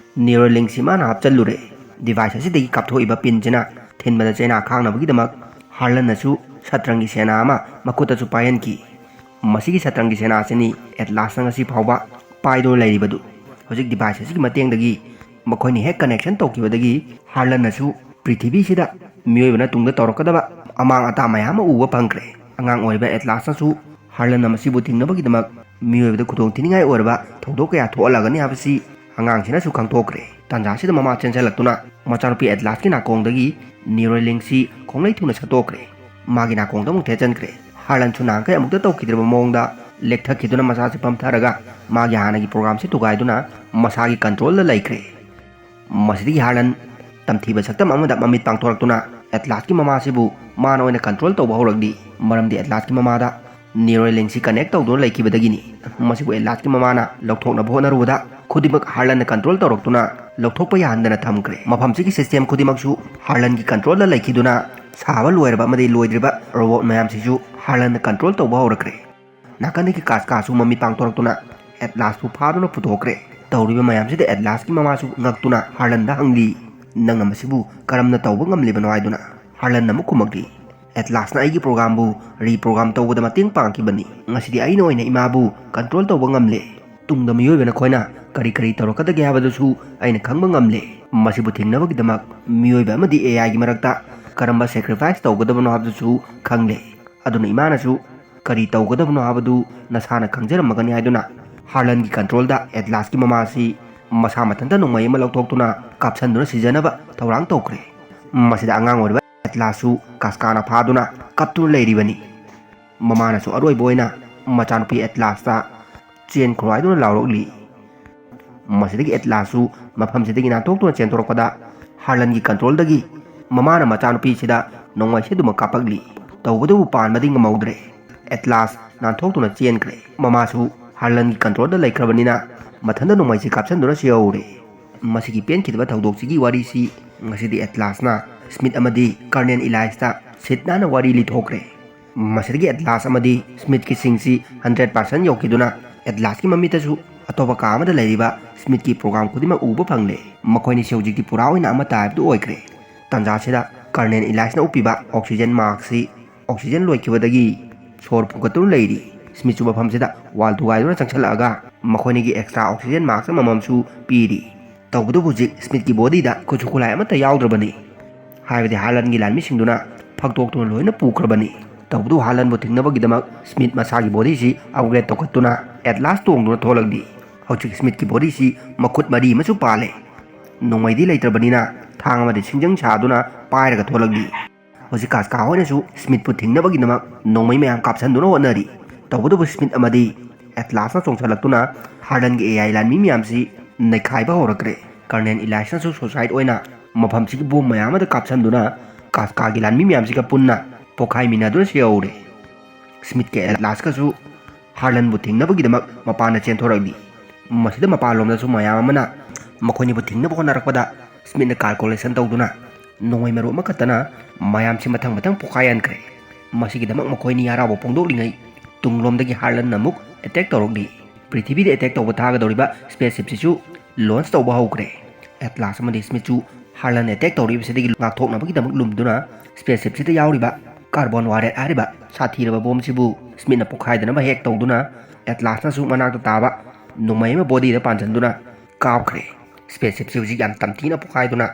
Neuralinkꯁꯤ ꯃꯥꯅ ꯍꯥꯞꯆꯜꯂꯨꯔꯦ꯫ ꯗꯤꯚꯥꯏꯁ ꯑꯁꯤꯗꯒꯤ ꯀꯥꯞꯊꯣꯛꯏꯕ ꯄꯤꯟꯁꯤꯅ ꯊꯤꯟꯕꯗ ꯆꯩꯅꯥ ꯈꯥꯡꯅꯕꯒꯤꯗꯃꯛ ꯍꯥꯔꯂꯟꯅꯁꯨ ꯁꯠꯇ꯭ꯔꯪꯒꯤ ꯁꯦꯅꯥ ꯑꯃ ꯃꯈꯨꯠꯇꯁꯨ ꯄꯥꯏꯍꯟꯈꯤ꯫ ꯃꯁꯤꯒꯤ ꯁꯠꯇ꯭ꯔꯪꯒꯤ ꯁꯦꯅꯥ ꯑꯁꯤꯅꯤ ꯑꯦꯠꯂꯥꯁꯅ ꯉꯁꯤ ꯐꯥꯎꯕ ꯄꯥꯏꯗꯨꯅ ꯂꯩꯔꯤꯕꯗꯨ꯫ ꯍꯧꯖꯤꯛ ꯗꯤꯚꯥꯏꯁ ꯑꯁꯤꯒꯤ ꯃꯇꯦꯡꯗꯒꯤ ꯃꯈꯣꯏꯅ ꯍꯦꯛ ꯀꯅꯦꯛꯁꯟ ꯇꯧꯈꯤꯕꯗꯒꯤ ꯍꯥꯔꯂꯟꯅꯁꯨ ꯄ꯭ꯔꯤꯊꯤꯕꯤꯁꯤꯗ ꯃꯤꯑꯣꯏꯕꯅ ꯇꯨꯡꯗ ꯇꯧꯔꯛꯀꯗꯕ ꯑꯃꯥꯡ ꯑꯇꯥ ꯃꯌꯥꯝ ꯑꯃ ꯎꯕ ꯐꯪꯈ꯭ꯔꯦ꯫ ꯑꯉꯥꯡ ꯑꯣꯏꯔꯤꯕ ꯑꯦꯠꯂꯥꯁꯅꯁꯨ ꯍꯥꯔꯂꯟꯅ ꯃꯁꯤꯕꯨ ꯊꯤꯡꯅꯕꯒꯤꯗꯃꯛ ꯃꯤꯑꯣꯏꯕꯗ ꯈꯨꯗꯣꯡ ꯊꯤꯅꯤꯡꯉꯥꯏ ꯑꯣꯏꯔꯕ ꯊꯧꯗꯣꯛ ꯀꯌꯥ ꯊꯣꯛꯍꯜꯂꯒꯅꯤ ꯍꯥꯏꯕꯁꯤ ꯑꯉꯥꯡꯁꯤꯅꯁꯨ ꯈꯪꯗꯣꯛꯈ꯭ꯔꯦ꯫ ꯇꯥꯟꯖꯥꯁꯤꯗ ꯃꯃꯥ ꯆꯦꯟꯁꯤꯜꯂꯛꯇꯨꯅ ꯃꯆꯥꯅꯨꯄꯤ ꯑꯦꯠꯂꯥꯁꯀꯤ ꯅꯥꯀꯣꯡꯗꯒꯤ Neuralinkꯁꯤ ꯈꯣꯡꯂꯩ ꯊꯨꯅ ꯁꯠꯇꯣꯛꯈ꯭ꯔꯦ꯫ ꯃꯥꯒꯤ ꯅꯥꯀꯣꯡꯗ ꯑꯃꯨꯛ ꯊꯦꯠꯆꯟꯈ꯭ꯔꯦ꯫ ꯍꯥꯔꯂꯟꯁꯨ ꯅꯍꯥꯟꯈꯩ ꯑꯃꯨꯛꯇ ꯇꯧꯈꯤꯗ꯭ꯔꯤꯕ ꯃꯑꯣꯡꯗ ꯂꯦꯛꯊꯈꯤꯗꯨꯅ ꯃꯁꯥꯁꯤ ꯄꯝꯊꯔꯒ ꯃꯥꯒꯤ ꯍꯥꯟꯅꯒꯤ ꯄ꯭ꯔꯣꯒ꯭ꯔꯥꯝꯁꯤ ꯊꯨꯒꯥꯏꯗꯨꯅ ꯃꯁꯥꯒꯤ ꯀꯟꯇ꯭ꯔꯣꯜꯗ ꯂꯩꯈ꯭ꯔꯦ꯫ ꯃꯁꯤꯗꯒꯤ ꯍꯥꯔꯂꯟ ꯇꯝꯊꯤꯕ ꯁꯛꯇꯝ ꯑꯃꯗ ꯃꯃꯤꯠ ꯄꯥꯡꯊꯣꯔꯛꯇꯨꯅ ꯑꯦꯠꯂꯥꯁꯀꯤ ꯃꯃꯥꯁꯤꯕꯨ ꯃꯥꯅ ꯑꯣꯏꯅ ꯀꯟꯇ꯭ꯔꯣꯜ ꯇꯧꯕ ꯍꯧꯔꯛꯂꯤ꯫ ꯃꯔꯝꯗꯤ ꯑꯦꯠꯂꯥꯁꯀꯤ ꯃꯃꯥꯗ Neuralinkꯁꯤ ꯀꯅꯦꯛ ꯇꯧꯗꯨꯅ ꯂꯩꯈꯤꯕꯗꯒꯤꯅꯤ꯫ ꯃꯁꯤꯕꯨ ꯑꯦꯠꯂꯥꯁꯀꯤ ꯃꯃꯥꯅ ꯂꯧꯊꯣꯛꯅꯕ ꯍꯣꯠꯅꯔꯨꯕꯗ ꯈꯨꯗꯤꯡꯃꯛ ꯍꯥꯔꯂꯟꯅ ꯀꯟꯇ꯭ꯔꯣꯜ ꯇꯧꯔꯛꯇꯨꯅ ꯂꯧꯊꯣꯛꯄ ꯌꯥꯍꯟꯗꯅ ꯊꯝꯈ꯭ꯔꯦ꯫ ꯃꯐꯝꯁꯤꯒꯤ ꯁꯤꯁꯇꯦꯝ ꯈꯨꯗꯤꯡꯃꯛꯁꯨ ꯍꯥꯔꯂꯟꯒꯤ ꯀꯟꯇ꯭ꯔꯣꯜꯗ ꯂꯩꯈꯤꯗꯨꯅ ꯁꯥꯕ ꯂꯣꯏꯔꯕ ꯑꯃꯗꯤ ꯂꯣꯏꯗ꯭ꯔꯤꯕ ꯔꯣꯕꯣꯠ ꯃꯌꯥꯝꯁꯤꯁꯨ ꯍꯥꯔꯂꯟꯅ ꯀꯟꯇ꯭ꯔꯣꯜ ꯇꯧꯕ ꯍꯧꯔꯛꯈ꯭ꯔꯦ꯫ ꯅꯥꯀꯟꯗꯒꯤ ꯀꯥꯁꯀꯥꯁꯨ ꯃꯃꯤꯠ ꯄꯥꯡꯊꯣꯔꯛꯇꯨꯅ ꯑꯦꯠꯂꯥꯁꯄꯨ ꯐꯥꯗꯨꯅ ꯄꯨꯊꯣꯛꯈ꯭ꯔꯦ꯫ ꯇꯧꯔꯤꯕ ꯃꯌꯥꯝꯁꯤꯗ ꯑꯦꯠꯂꯥꯁꯀꯤ ꯃꯃꯥꯁꯨ ꯉꯛꯇꯨꯅ ꯍꯥꯔꯂꯟꯗ ꯍꯪꯂꯤ, "ꯅꯪꯅ ꯃꯁꯤꯕꯨ ꯀꯔꯝꯅ ꯇꯧꯕ ꯉꯝꯂꯤꯕꯅꯣ?" ꯍꯥꯏꯗꯨꯅ꯫ ꯍꯥꯔꯂꯟꯅ ꯑꯃꯨꯛ ꯈꯨꯝꯃꯛꯂꯤ, "ꯑꯦꯠꯂꯥꯁꯅ ꯑꯩꯒꯤ ꯄ꯭ꯔꯣꯒ꯭ꯔꯥꯝꯕꯨ ꯔꯤꯄ꯭ꯔꯣꯒ꯭ꯔꯥꯝ ꯇꯧꯕꯗ ꯃꯇꯦꯡ ꯄꯥꯡꯈꯤꯕꯅꯤ꯫ ꯉꯁꯤꯗꯤ ꯑꯩꯅ ꯑꯣꯏꯅ ꯏꯃꯥꯕꯨ ꯀꯟꯇ꯭ꯔꯣꯜ ꯇꯧꯕ ꯉꯝꯂꯦ꯫ ꯇꯨꯡꯗ ꯃꯤꯑꯣꯏꯕ ꯅꯈꯣꯏꯅ ꯀꯔꯤ ꯀꯔꯤ ꯇꯧꯔꯛꯀꯗꯒꯦ ꯍꯥꯏꯕꯗꯨꯁꯨ ꯑꯩꯅ ꯈꯪꯕ ꯉꯝꯂꯦ꯫ ꯃꯁꯤꯕꯨ ꯊꯤꯡꯅꯕꯒꯤꯗꯃꯛ ꯃꯤꯑꯣꯏꯕ ꯑꯃꯗꯤ ꯑꯦ ꯑꯥꯏꯒꯤ ꯃꯔꯛꯇ ꯀꯔꯝꯕ ꯁꯦꯀ꯭ꯔꯤꯐꯥꯏꯁ ꯇꯧꯒꯗꯕꯅꯣ ꯍꯥꯏꯕꯗꯨꯁꯨ ꯈꯪꯂꯦ꯫ ꯑꯗꯨꯅ ꯏꯃꯥꯅꯁꯨ ꯀꯔꯤ ꯇꯧꯒꯗꯕꯅꯣ ꯍꯥꯏꯕꯗꯨ ꯅꯁꯥꯅ ꯈꯪꯖꯔꯝꯃꯒꯅꯤ" ꯍꯥꯏꯗꯨꯅ ꯍꯥꯔꯂꯟꯒꯤ ꯀꯟꯇ꯭ꯔꯣꯜꯗ ꯑꯦꯠꯂꯥꯁꯀꯤ ꯃꯃꯥ ꯑꯁꯤ ꯃꯁꯥ ꯃꯊꯟꯇ ꯅꯣꯡꯃꯩ ꯑꯃ ꯂꯧꯊꯣꯛꯇꯨꯅ ꯀꯥꯞꯁꯟꯗꯨꯅ ꯁꯤꯖꯅꯕ ꯊꯧꯔꯥꯡ ꯇꯧꯈ꯭ꯔꯦ꯫ ꯃꯁꯤꯗ ꯑꯉꯥꯡ ꯑꯣꯏꯔꯤꯕ ꯑꯦꯠꯂꯥꯁꯁꯨ ꯀꯥꯁꯀꯥꯅ ꯐꯥꯗꯨꯅ ꯀꯞꯇꯨꯅ ꯂꯩꯔꯤꯕꯅꯤ꯫ ꯃꯃꯥꯅꯁꯨ ꯑꯔꯣꯏꯕ ꯑꯣꯏꯅ ꯃꯆꯥꯅꯨꯄꯤ ꯑꯦꯠꯂꯥꯁꯇ ꯆꯦꯟꯈ꯭ꯔꯣ ꯍꯥꯏꯗꯨꯅ ꯂꯥꯎꯔꯛꯂꯤ꯫ ꯃꯁꯤꯗꯒꯤ ꯑꯦꯠꯂꯥꯁꯁꯨ ꯃꯐꯝꯁꯤꯗꯒꯤ ꯅꯥꯟꯊꯣꯛꯇꯨꯅ ꯆꯦꯟꯊꯣꯔꯛꯄꯗ ꯍꯥꯔꯂꯟꯒꯤ ꯀꯟꯇ꯭ꯔꯣꯜꯗꯒꯤ ꯃꯃꯥꯅ ꯃꯆꯥꯅꯨꯄꯤꯁꯤꯗ ꯅꯣꯡꯃꯩꯁꯦ ꯑꯗꯨꯃꯛ ꯀꯥꯞꯄꯛꯂꯤ꯫ ꯇꯧꯕꯇꯕꯨ ꯄꯥꯟꯕꯗꯤ ꯉꯝꯍꯧꯗ꯭ꯔꯦ꯫ ꯑꯦꯠꯂꯥꯁ ꯅꯥꯟꯊꯣꯛꯇꯨꯅ ꯆꯦꯟꯈ꯭ꯔꯦ꯫ ꯃꯃꯥꯁꯨ ꯍꯥꯔꯂꯟꯒꯤ ꯀꯟꯇ꯭ꯔꯣꯜꯗ ꯂꯩꯈ꯭ꯔꯕꯅꯤꯅ ꯃꯊꯟꯇ ꯅꯣꯡꯃꯩꯁꯦ ꯀꯥꯞꯁꯤꯟꯗꯨꯅ ꯁꯤꯍꯧꯔꯦ꯫ ꯃꯁꯤꯒꯤ ꯄꯦꯟꯈꯤꯗꯕ ꯊꯧꯗꯣꯛꯁꯤꯒꯤ ꯋꯥꯔꯤꯁꯤ ꯉꯁꯤꯗꯤ ꯑꯦꯠꯂꯥꯁꯅ ꯁ꯭ꯃꯤꯠ ꯑꯃꯗꯤ ꯀꯔꯅꯦꯜ ꯏꯂꯥꯏꯁꯇ ꯁꯤꯠ ꯅꯥꯟꯅ ꯋꯥꯔꯤ ꯂꯤꯊꯣꯛꯈ꯭ꯔꯦ꯫ ꯃꯁꯤꯗꯒꯤ ꯑꯦꯠꯂꯥꯁ ꯑꯃꯗꯤ ꯁ꯭ꯃꯤꯠꯀꯤ ꯁꯤꯡꯁꯤ ꯍꯟꯗ꯭ꯔꯦꯠ ꯄꯥꯔꯁꯦꯟ ꯌꯧꯈꯤꯗꯨꯅ ꯑꯦꯠꯂꯥꯁꯀꯤ ꯃꯃꯤꯠꯇꯁꯨ ꯑꯇꯣꯞꯄ ꯀꯥ ꯑꯃꯗ ꯂꯩꯔꯤꯕ ꯁ꯭ꯃꯤꯠꯀꯤ ꯄ꯭ꯔꯣꯒ꯭ꯔꯥꯝ ꯈꯨꯗꯤꯡꯃꯛ ꯎꯕ ꯐꯪꯂꯦ꯫ ꯃꯈꯣꯏꯅꯤꯁꯤ ꯍꯧꯖꯤꯛꯇꯤ ꯄꯨꯔꯥ ꯑꯣꯏꯅ ꯑꯃꯠꯇ ꯍꯥꯏꯕꯗꯨ ꯑꯣꯏꯈ꯭ꯔꯦ꯫ ꯇꯥꯟꯖꯥꯁꯤꯗ ꯀꯔꯅꯦꯜ ꯏꯂꯥꯏꯁꯅ ꯎꯞꯄꯤꯕ ꯑꯣꯛꯁꯤꯖꯦꯟ ꯃꯥꯁꯛꯁꯤ ꯑꯣꯛꯁꯤꯖꯦꯟ ꯂꯣꯏꯈꯤꯕꯗꯒꯤ ꯁꯣꯔ ꯐꯨꯟꯒꯠꯇꯨꯅ ꯂꯩꯔꯤ꯫ ꯁ꯭ꯃꯤꯠꯁꯨ ꯃꯐꯝꯁꯤꯗ ꯋꯥꯜ ꯊꯨꯒꯥꯏꯗꯨꯅ ꯆꯪꯁꯤꯜꯂꯛꯑꯒ ꯃꯈꯣꯏꯅꯤꯒꯤ ꯑꯦꯛꯁꯇ꯭ꯔꯥ ꯑꯣꯛꯁꯤꯖꯦꯟ ꯃꯥꯁꯛ ꯑꯃꯃꯝꯁꯨ ꯄꯤꯔꯤ꯫ ꯇꯧꯕꯇꯕꯨ ꯍꯧꯖꯤꯛ ꯁ꯭ꯃꯤꯠꯀꯤ ꯕꯣꯗꯤꯗ ꯈꯨꯠꯁꯨ ꯈꯨꯠꯂꯥꯏ ꯑꯃꯠꯇ ꯌꯥꯎꯗ꯭ꯔꯕꯅꯤ꯫ ꯍꯥꯏꯕꯗꯤ ꯍꯥꯔꯂꯟꯒꯤ ꯂꯥꯟꯃꯤꯁꯤꯡꯗꯨꯅ ꯐꯛꯇꯣꯛꯇꯨꯅ ꯂꯣꯏꯅ ꯄꯨꯈ꯭ꯔꯕꯅꯤ꯫ ꯇꯧꯕꯇꯕꯨ ꯍꯥꯔꯂꯟꯕꯨ ꯊꯤꯡꯅꯕꯒꯤꯗꯃꯛ ꯁ꯭ꯃꯤꯠ ꯃꯁꯥꯒꯤ ꯕꯣꯗꯤꯁꯤ ꯑꯞꯒ꯭ꯔꯦꯗ ꯇꯧꯈꯠꯇꯨꯅ ꯑꯦꯠꯂꯥꯁ ꯇꯣꯡꯗꯨꯅ ꯊꯣꯛꯂꯛꯂꯤ꯫ ꯍꯧꯖꯤꯛ ꯁ꯭ꯃꯤꯠꯀꯤ ꯕꯣꯗꯤꯁꯤ ꯃꯈꯨꯠ ꯃꯔꯤ ꯑꯃꯁꯨ ꯄꯥꯜꯂꯦ꯫ ꯅꯣꯡꯃꯩꯗꯤ ꯂꯩꯇ꯭ꯔꯕꯅꯤꯅ ꯊꯥꯡ ꯑꯃꯗꯤ ꯁꯤꯡꯖꯪ ꯁꯥꯗꯨꯅ ꯄꯥꯏꯔꯒ ꯊꯣꯛꯂꯛꯂꯤ꯫ ꯍꯧꯖꯤꯛ ꯀꯥꯁꯀꯥ ꯍꯣꯏꯅꯁꯨ ꯁ꯭ꯃꯤꯠꯄꯨ ꯊꯤꯡꯅꯕꯒꯤꯗꯃꯛ ꯅꯣꯡꯃꯩ ꯃꯌꯥꯝ ꯀꯥꯞꯁꯤꯟꯗꯨꯅ ꯍꯣꯠꯅꯔꯤ꯫ ꯇꯧꯕꯇꯕꯨ ꯁ꯭ꯃꯤꯠ ꯑꯃꯗꯤ ꯑꯦꯠꯂꯥꯁꯅ ꯆꯣꯡꯁꯤꯜꯂꯛꯇꯨꯅ ꯍꯥꯔꯂꯟꯒꯤ ꯑꯦ ꯑꯥꯏ ꯂꯥꯟꯃꯤ ꯃꯌꯥꯝꯁꯤ ꯅꯩꯈꯥꯏꯕ ꯍꯧꯔꯛꯈ꯭ꯔꯦ꯫ ꯀꯔꯅꯦꯜ ꯏꯂꯥꯏꯁꯅꯁꯨ ꯁꯨꯁꯥꯏꯠ ꯑꯣꯏꯅ ꯃꯐꯝꯁꯤꯒꯤ ꯕꯣꯝ ꯃꯌꯥꯝ ꯑꯃꯗ ꯀꯥꯞꯁꯤꯟꯗꯨꯅ ꯀꯥꯁꯀꯥꯒꯤ ꯂꯥꯟꯃꯤ ꯃꯌꯥꯝꯁꯤꯒ ꯄꯨꯟꯅ ꯄꯣꯈꯥꯏꯃꯤꯟꯅꯗꯨꯅ ꯁꯤꯍꯧꯔꯦ꯫ ꯁ꯭ꯃꯤꯠꯀ ꯑꯦꯠꯂꯥꯁꯀꯁꯨ ꯍꯥꯔꯂꯟꯕꯨ ꯊꯤꯡꯅꯕꯒꯤꯗꯃꯛ ꯃꯄꯥꯟꯗ ꯆꯦꯟꯊꯣꯔꯛꯂꯤ꯫ ꯃꯁꯤꯗ ꯃꯄꯥꯟꯂꯣꯝꯗꯁꯨ ꯃꯌꯥꯝ ꯑꯃꯅ ꯃꯈꯣꯏꯅꯤꯕꯨ ꯊꯤꯡꯅꯕ ꯍꯣꯠꯅꯔꯛꯄꯗ ꯁ꯭ꯃꯤꯠꯅ ꯀꯥꯜꯀꯨꯂꯦꯁꯟ ꯇꯧꯗꯨꯅ ꯅꯣꯡꯃꯩ ꯃꯔꯨ ꯑꯃꯈꯛꯇꯅ ꯃꯌꯥꯝꯁꯤ ꯃꯊꯪ ꯃꯊꯪ ꯄꯣꯈꯥꯏꯍꯟꯈ꯭ꯔꯦ꯫ ꯃꯁꯤꯒꯤꯗꯃꯛ ꯃꯈꯣꯏꯅꯤ ꯍꯔꯥꯎꯕ ꯐꯣꯡꯗꯣꯛꯂꯤꯉꯩ ꯇꯨꯡꯂꯣꯝꯗꯒꯤ ꯍꯥꯔꯂꯟꯅ ꯑꯃꯨꯛ ꯑꯦꯇꯦꯛ ꯇꯧꯔꯛꯂꯤ꯫ ꯄ꯭ꯔꯤꯊꯤꯕꯤꯗ ꯑꯦꯇꯦꯛ ꯇꯧꯕ ꯊꯥꯒꯗꯧꯔꯤꯕ ꯁ꯭ꯄꯦꯁ ꯁꯤꯞꯁꯤꯁꯨ ꯂꯣꯟꯆ ꯇꯧꯕ ꯍꯧꯈ꯭ꯔꯦ꯫ ꯑꯦꯠꯂꯥꯁ ꯑꯃꯗꯤ ꯁ꯭ꯃꯤꯠꯁꯨ ꯍꯥꯔꯂꯟ ꯑꯦꯇꯦꯛ ꯇꯧꯔꯤꯕꯁꯤꯗꯒꯤ ꯉꯥꯛꯊꯣꯛꯅꯕꯒꯤꯗꯃꯛ ꯂꯨꯝꯗꯨꯅ ꯁ꯭ꯄꯦꯁ ꯁꯤꯞꯁꯤꯗ ꯌꯥꯎꯔꯤꯕ ꯀꯥꯔꯕꯣꯟ ꯋꯥꯔꯦꯠ ꯍꯥꯏꯔꯤꯕ ꯁꯥꯊꯤꯔꯕ ꯕꯣꯝꯁꯤꯕꯨ ꯁ꯭ꯃꯤꯠꯅ ꯄꯣꯈꯥꯏꯗꯅꯕ ꯍꯦꯛ ꯇꯧꯗꯨꯅ ꯑꯦꯠꯂꯥꯁꯅꯁꯨ ꯃꯅꯥꯛꯇ ꯇꯥꯕ ꯅꯣꯡꯃꯩ ꯑꯃ ꯕꯣꯗꯤꯗ ꯄꯥꯟꯁꯤꯟꯗꯨꯅ ꯀꯥꯞꯈ꯭ꯔꯦ꯫ ꯁ꯭ꯄꯦꯁ ꯁꯤꯞꯁꯤ ꯍꯧꯖꯤꯛ ꯌꯥꯝ ꯇꯝꯊꯤꯅ ꯄꯣꯈꯥꯏꯗꯨꯅ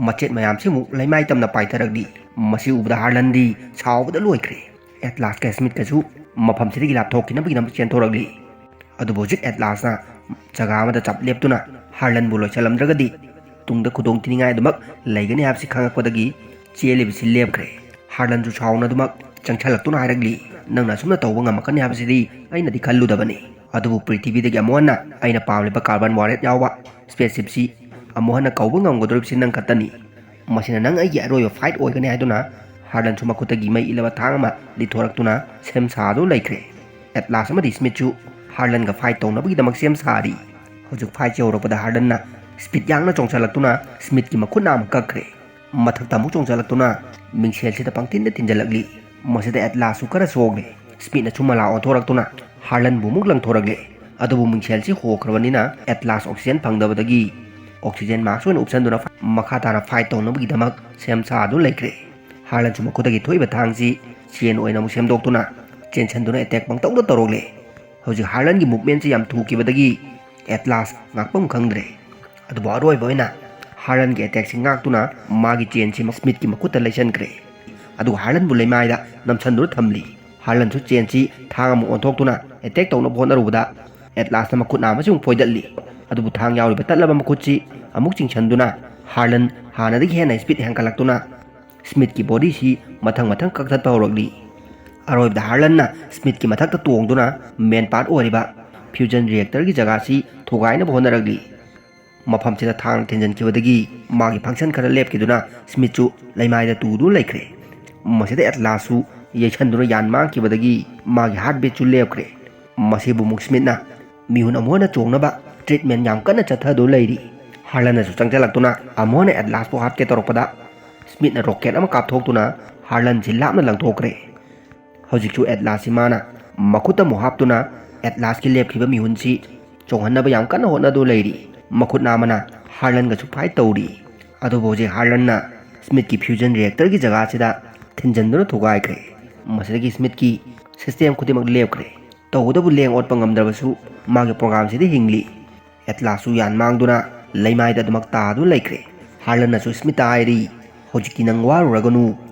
ꯃꯆꯦꯠ ꯃꯌꯥꯝꯁꯤꯃꯨꯛ ꯂꯩꯃꯥꯏ ꯇꯝꯅ ꯄꯥꯏꯊꯔꯛꯂꯤ꯫ ꯃꯁꯤ ꯎꯕꯗ ꯍꯥꯔꯂꯟꯗꯤ ꯁꯥꯎꯕꯗ ꯂꯣꯏꯈ꯭ꯔꯦ꯫ ꯑꯦꯠꯂꯥꯁꯀ ꯁ꯭ꯃꯤꯠꯀꯁꯨ ꯃꯐꯝꯁꯤꯗꯒꯤ ꯂꯥꯞꯊꯣꯛꯈꯤꯅꯕꯒꯤꯗꯃꯛ ꯆꯦꯟꯊꯣꯔꯛꯂꯤ꯫ ꯑꯗꯨꯕꯨ ꯍꯧꯖꯤꯛ ꯑꯦꯠꯂꯥꯁꯅ ꯖꯒꯥ ꯑꯃꯗ ꯆꯞ ꯂꯦꯞꯇꯨꯅ ꯍꯥꯔꯂꯟꯕꯨ ꯂꯣꯏꯁꯤꯜꯂꯝꯗ꯭ꯔꯒꯗꯤ ꯇꯨꯡꯗ ꯈꯨꯗꯣꯡ ꯊꯤꯅꯤꯡꯉꯥꯏ ꯑꯗꯨꯃꯛ ꯂꯩꯒꯅꯤ ꯍꯥꯏꯕꯁꯤ ꯈꯪꯉꯛꯄꯗꯒꯤ ꯆꯦꯜꯂꯤꯕꯁꯤ ꯂꯦꯞꯈ꯭ꯔꯦ꯫ ꯍꯥꯔꯂꯟꯁꯨ ꯁꯥꯎꯅꯗꯨꯃꯛ ꯆꯪꯁꯜꯂꯛꯇꯨꯅ ꯍꯥꯏꯔꯛꯂꯤ, "ꯅꯪꯅ ꯑꯁꯨꯝꯅ ꯇꯧꯕ ꯉꯝꯃꯛꯀꯅꯤ ꯍꯥꯏꯕꯁꯤꯗꯤ ꯑꯩꯅꯗꯤ ꯈꯜꯂꯨꯗꯕꯅꯤ꯫ ꯑꯗꯨꯕꯨ ꯄ꯭ꯔꯤꯊꯤꯕꯤꯗꯒꯤ ꯑꯃꯨꯛ ꯍꯟꯅ ꯑꯩꯅ ꯄꯥꯝꯂꯤꯕ ꯀꯥꯔꯕꯟ ꯋꯥꯔꯦꯠ ꯌꯥꯎꯕ ꯁ꯭ꯄꯦꯁꯁꯤꯞꯁꯤ ꯑꯃꯨꯛ ꯍꯟꯅ ꯀꯧꯕ ꯉꯝꯒꯗꯧꯔꯤꯕꯁꯤ ꯅꯪ ꯈꯛꯇꯅꯤ꯫ ꯃꯁꯤꯅ ꯅꯪ ꯑꯩꯒꯤ ꯑꯔꯣꯏꯕ ꯐꯥꯏꯠ ꯑꯣꯏꯒꯅꯤ" ꯍꯥꯏꯗꯨꯅ ꯍꯥꯔꯂꯟꯁꯨ ꯃꯈꯨꯠꯇꯒꯤ ꯃꯩ ꯏꯜꯂꯕ ꯊꯥꯡ ꯑꯃ ꯂꯤꯊꯣꯔꯛꯇꯨꯅ ꯁꯦꯝ ꯁꯥꯗꯨꯅ ꯂꯩꯈ꯭ꯔꯦ꯫ ꯑꯦꯠꯂꯥꯁ ꯑꯃꯗꯤ ꯁ꯭ꯃꯤꯠꯁꯨ ꯍꯥꯔꯂꯟꯒ ꯐꯥꯏꯠ ꯇꯧꯅꯕꯒꯤꯗꯃꯛ ꯁꯦꯝ ꯁꯥꯔꯤ꯫ ꯍꯧꯖꯤꯛ ꯐꯥꯏꯠꯁꯤ ꯍꯧꯔꯛꯄꯗ ꯍꯥꯔꯂꯟꯅ ꯁ꯭ꯄꯤꯠ ꯌꯥꯡꯅ ꯆꯣꯡꯁꯤꯜꯂꯛꯇꯨꯅ ꯁ꯭ꯃꯤꯠꯀꯤ ꯃꯈꯨꯠ ꯅꯥꯝꯃ ꯀꯛꯈ꯭ꯔꯦ꯫ ꯃꯊꯛꯇ ꯑꯃꯨꯛ ꯆꯣꯡꯁꯤꯜꯂꯛꯇꯨꯅ ꯃꯤꯡꯁꯦꯜꯁꯤꯗ ꯄꯪꯊꯤꯟꯗ ꯊꯤꯟꯖꯤꯜꯂꯛꯂꯤ꯫ ꯃꯁꯤꯗ ꯑꯦꯠꯂꯥꯁꯁꯨ ꯈꯔ ꯆꯣꯛꯂꯦ꯫ ꯁ꯭ꯃꯤꯠꯅꯁꯨ ꯃꯂꯥ ꯑꯣꯟꯊꯣꯔꯛꯇꯨꯅ ꯍꯥꯔꯂꯟꯕꯨ ꯑꯃꯨꯛ ꯂꯪꯊꯣꯔꯛꯂꯦ꯫ ꯑꯗꯨꯕꯨ ꯃꯤꯡꯁꯦꯜꯁꯤ ꯍꯣꯈ꯭ꯔꯕꯅꯤꯅ ꯑꯦꯠꯂꯥꯁ ꯑꯣꯛꯁꯤꯖꯦꯟ ꯐꯪꯗꯕꯗꯒꯤ ꯑꯣꯛꯁꯤꯖꯦꯟ ꯃꯥꯛꯁ ꯑꯣꯏꯅ ꯎꯞꯁꯟꯗꯨꯅ ꯃꯈꯥ ꯇꯥꯅ ꯐꯥꯏꯠ ꯇꯧꯅꯕꯒꯤꯗꯃꯛ ꯁꯦꯝ ꯁꯥꯗꯨꯅ ꯂꯩꯈ꯭ꯔꯦ꯫ ꯍꯥꯔꯂꯟꯁꯨ ꯃꯈꯨꯠꯇꯒꯤ ꯊꯣꯛꯏꯕ ꯊꯥꯡꯁꯤ ꯆꯦꯟ ꯑꯣꯏꯅ ꯑꯃꯨꯛ ꯁꯦꯝꯗꯣꯛꯇꯨꯅ ꯆꯦꯟꯁꯤꯟꯗꯨꯅ ꯑꯦꯇꯦꯛ ꯄꯪꯇꯧꯗ ꯇꯧꯔꯛꯂꯦ꯫ ꯍꯧꯖꯤꯛ ꯍꯥꯔꯂꯟꯒꯤ ꯃꯨꯞꯃꯦꯟꯁꯤ ꯌꯥꯝ ꯊꯨꯈꯤꯕꯗꯒꯤ ꯑꯦꯠꯂꯥꯁ ꯉꯥꯛꯄꯝ ꯈꯪꯗ꯭ꯔꯦ꯫ ꯑꯗꯨꯕꯨ ꯑꯔꯣꯏꯕ ꯑꯣꯏꯅ ꯍꯥꯔꯂꯟꯒꯤ ꯑꯦꯇꯦꯛꯁꯤ ꯉꯥꯛꯇꯨꯅ ꯃꯥꯒꯤ ꯆꯦꯟꯁꯤ ꯁ꯭ꯃꯤꯠꯀꯤ ꯃꯈꯨꯠꯇ ꯂꯩꯁꯟꯈ꯭ꯔꯦ꯫ ꯑꯗꯨꯒ ꯍꯥꯔꯂꯟꯕꯨ ꯂꯩꯃꯥꯏꯗ ꯅꯝꯁꯟꯗꯨꯅ ꯊꯝꯂꯤ꯫ ꯍꯥꯔꯂꯟꯁꯨ ꯆꯦꯟꯁꯤ ꯊꯥꯡ ꯑꯃꯨꯛ ꯑꯣꯟꯊꯣꯛꯇꯨꯅ ꯑꯦꯇꯦꯛ ꯇꯧꯅꯕ ꯍꯣꯠꯅꯔꯨꯕꯗ ꯑꯦꯠꯂꯥꯁꯅ ꯃꯈꯨꯠ ꯅꯥꯝꯃꯁꯤ ꯑꯃꯨꯛ ꯐꯣꯏꯗꯠꯂꯤ꯫ ꯑꯗꯨꯕꯨ ꯊꯥꯡ ꯌꯥꯎꯔꯤꯕ ꯇꯠꯂꯕ ꯃꯈꯨꯠꯁꯤ ꯑꯃꯨꯛ ꯆꯤꯡꯁꯟꯗꯨꯅ ꯍꯥꯔꯂꯟ ꯍꯥꯟꯅꯗꯒꯤ ꯍꯦꯟꯅ ꯁ꯭ꯄꯤꯠ ꯍꯦꯟꯒꯠꯂꯛꯇꯨꯅ ꯁ꯭ꯃꯤꯠꯀꯤ ꯕꯣꯗꯤꯁꯤ ꯃꯊꯪ ꯃꯊꯪ ꯀꯛꯊꯠꯄ ꯍꯧꯔꯛꯂꯤ꯫ ꯑꯔꯣꯏꯕꯗ ꯍꯥꯔꯂꯟꯅ ꯁ꯭ꯃꯤꯠꯀꯤ ꯃꯊꯛꯇ ꯇꯣꯡꯗꯨꯅ ꯃꯦꯟ ꯄꯥꯔꯠ ꯑꯣꯏꯔꯤꯕ ꯐ꯭ꯌꯨꯖꯟ ꯔꯤꯌꯦꯛꯇꯔꯒꯤ ꯖꯒꯥꯁꯤ ꯊꯨꯒꯥꯏꯅꯕ ꯍꯣꯠꯅꯔꯛꯂꯤ꯫ ꯃꯐꯝꯁꯤꯗ ꯊꯥꯡꯅ ꯊꯤꯟꯖꯤꯟꯈꯤꯕꯗꯒꯤ ꯃꯥꯒꯤ ꯐꯪꯁꯟ ꯈꯔ ꯂꯦꯞꯈꯤꯗꯨꯅ ꯁ꯭ꯃꯤꯠꯁꯨ ꯂꯩꯃꯥꯏꯗ ꯇꯨꯗꯨꯅ ꯂꯩꯈ꯭ꯔꯦ꯫ ꯃꯁꯤꯗ ꯑꯦꯠꯂꯥꯁꯁꯨ ꯌꯩꯁꯟꯗꯨꯅ ꯌꯥꯟ ꯃꯥꯡꯈꯤꯕꯗꯒꯤ ꯃꯥꯒꯤ ꯍꯥꯔꯠ ꯕꯤꯠꯁꯨ ꯂꯦꯞꯈ꯭ꯔꯦ꯫ ꯃꯁꯤꯕꯨ ꯑꯃꯨꯛ ꯁ꯭ꯃꯤꯠꯅ ꯃꯤꯍꯨꯟ ꯑꯃꯨꯛ ꯍꯟꯅ ꯆꯣꯡꯅꯕ ꯇ꯭ꯔꯤꯠꯃꯦꯟ ꯌꯥꯝ ꯀꯟꯅ ꯆꯠꯊꯗꯨꯅ ꯂꯩꯔꯤ꯫ ꯍꯥꯔꯂꯟꯅꯁꯨ ꯆꯪꯁꯤꯜꯂꯛꯇꯨꯅ ꯑꯃꯨꯛ ꯍꯟꯅ ꯑꯦꯠꯂꯥꯁꯄꯨ ꯍꯥꯠꯀꯦ ꯇꯧꯔꯛꯄꯗ ꯁ꯭ꯃꯤꯠꯅ ꯔꯣꯀꯦꯠ ꯑꯃ ꯀꯥꯞꯊꯣꯛꯇꯨꯅ ꯍꯥꯔꯂꯟꯁꯤ ꯂꯥꯞꯅ ꯂꯪꯊꯣꯛꯈ꯭ꯔꯦ꯫ ꯍꯧꯖꯤꯛꯁꯨ ꯑꯦꯠꯂꯥꯁꯁꯤ ꯃꯥꯅ ꯃꯈꯨꯠꯇ ꯑꯃꯨꯛ ꯍꯥꯞꯇꯨꯅ ꯑꯦꯠꯂꯥꯁꯀꯤ ꯂꯦꯞꯈꯤꯕ ꯃꯤꯍꯨꯟꯁꯤ ꯆꯣꯡꯍꯟꯅꯕ ꯌꯥꯝ ꯀꯟꯅ ꯍꯣꯠꯅꯗꯨꯅ ꯂꯩꯔꯤ꯫ ꯃꯈꯨꯠ ꯅꯥꯝꯃꯅ ꯍꯥꯔꯂꯟꯒꯁꯨ ꯐꯥꯏꯠ ꯇꯧꯔꯤ꯫ ꯑꯗꯨꯕꯨ ꯍꯧꯖꯤꯛ ꯍꯥꯔꯂꯟꯅ ꯁ꯭ꯃꯤꯠꯀꯤ ꯐ꯭ꯌꯨꯖꯟ ꯔꯤꯌꯦꯛꯇꯔꯒꯤ ꯖꯒꯥꯁꯤꯗ ꯊꯤꯟꯖꯟꯗꯨꯅ ꯊꯨꯒꯥꯏꯈ꯭ꯔꯦ꯫ ꯃꯁꯤꯗꯒꯤ ꯁ꯭ꯃꯤꯠꯀꯤ ꯁꯤꯁꯇꯦꯝ ꯈꯨꯗꯤꯡꯃꯛ ꯂꯦꯞꯈ꯭ꯔꯦ꯫ ꯇꯧꯕꯇꯕꯨ ꯂꯦꯡ ꯑꯣꯠꯄ ꯉꯝꯗ꯭ꯔꯕꯁꯨ ꯃꯥꯒꯤ ꯄ꯭ꯔꯣꯒ꯭ꯔꯥꯝꯁꯤꯗꯤ ꯍꯤꯡꯂꯤ꯫ ꯑꯦꯠꯂꯥꯁꯁꯨ ꯌꯥꯟ ꯃꯥꯡꯗꯨꯅ ꯂꯩꯃꯥꯏꯗ ꯑꯗꯨꯃꯛ ꯇꯥꯗꯨꯅ ꯂꯩꯈ꯭ꯔꯦ꯫ ꯍꯥꯔꯂꯟꯅꯁꯨ ꯁ꯭ꯃꯤꯠꯇ ꯍꯥꯏꯔꯤ, "ꯍꯧꯖꯤꯛꯇꯤ ꯅꯪ ꯋꯥꯔꯨꯔꯒꯅꯨ,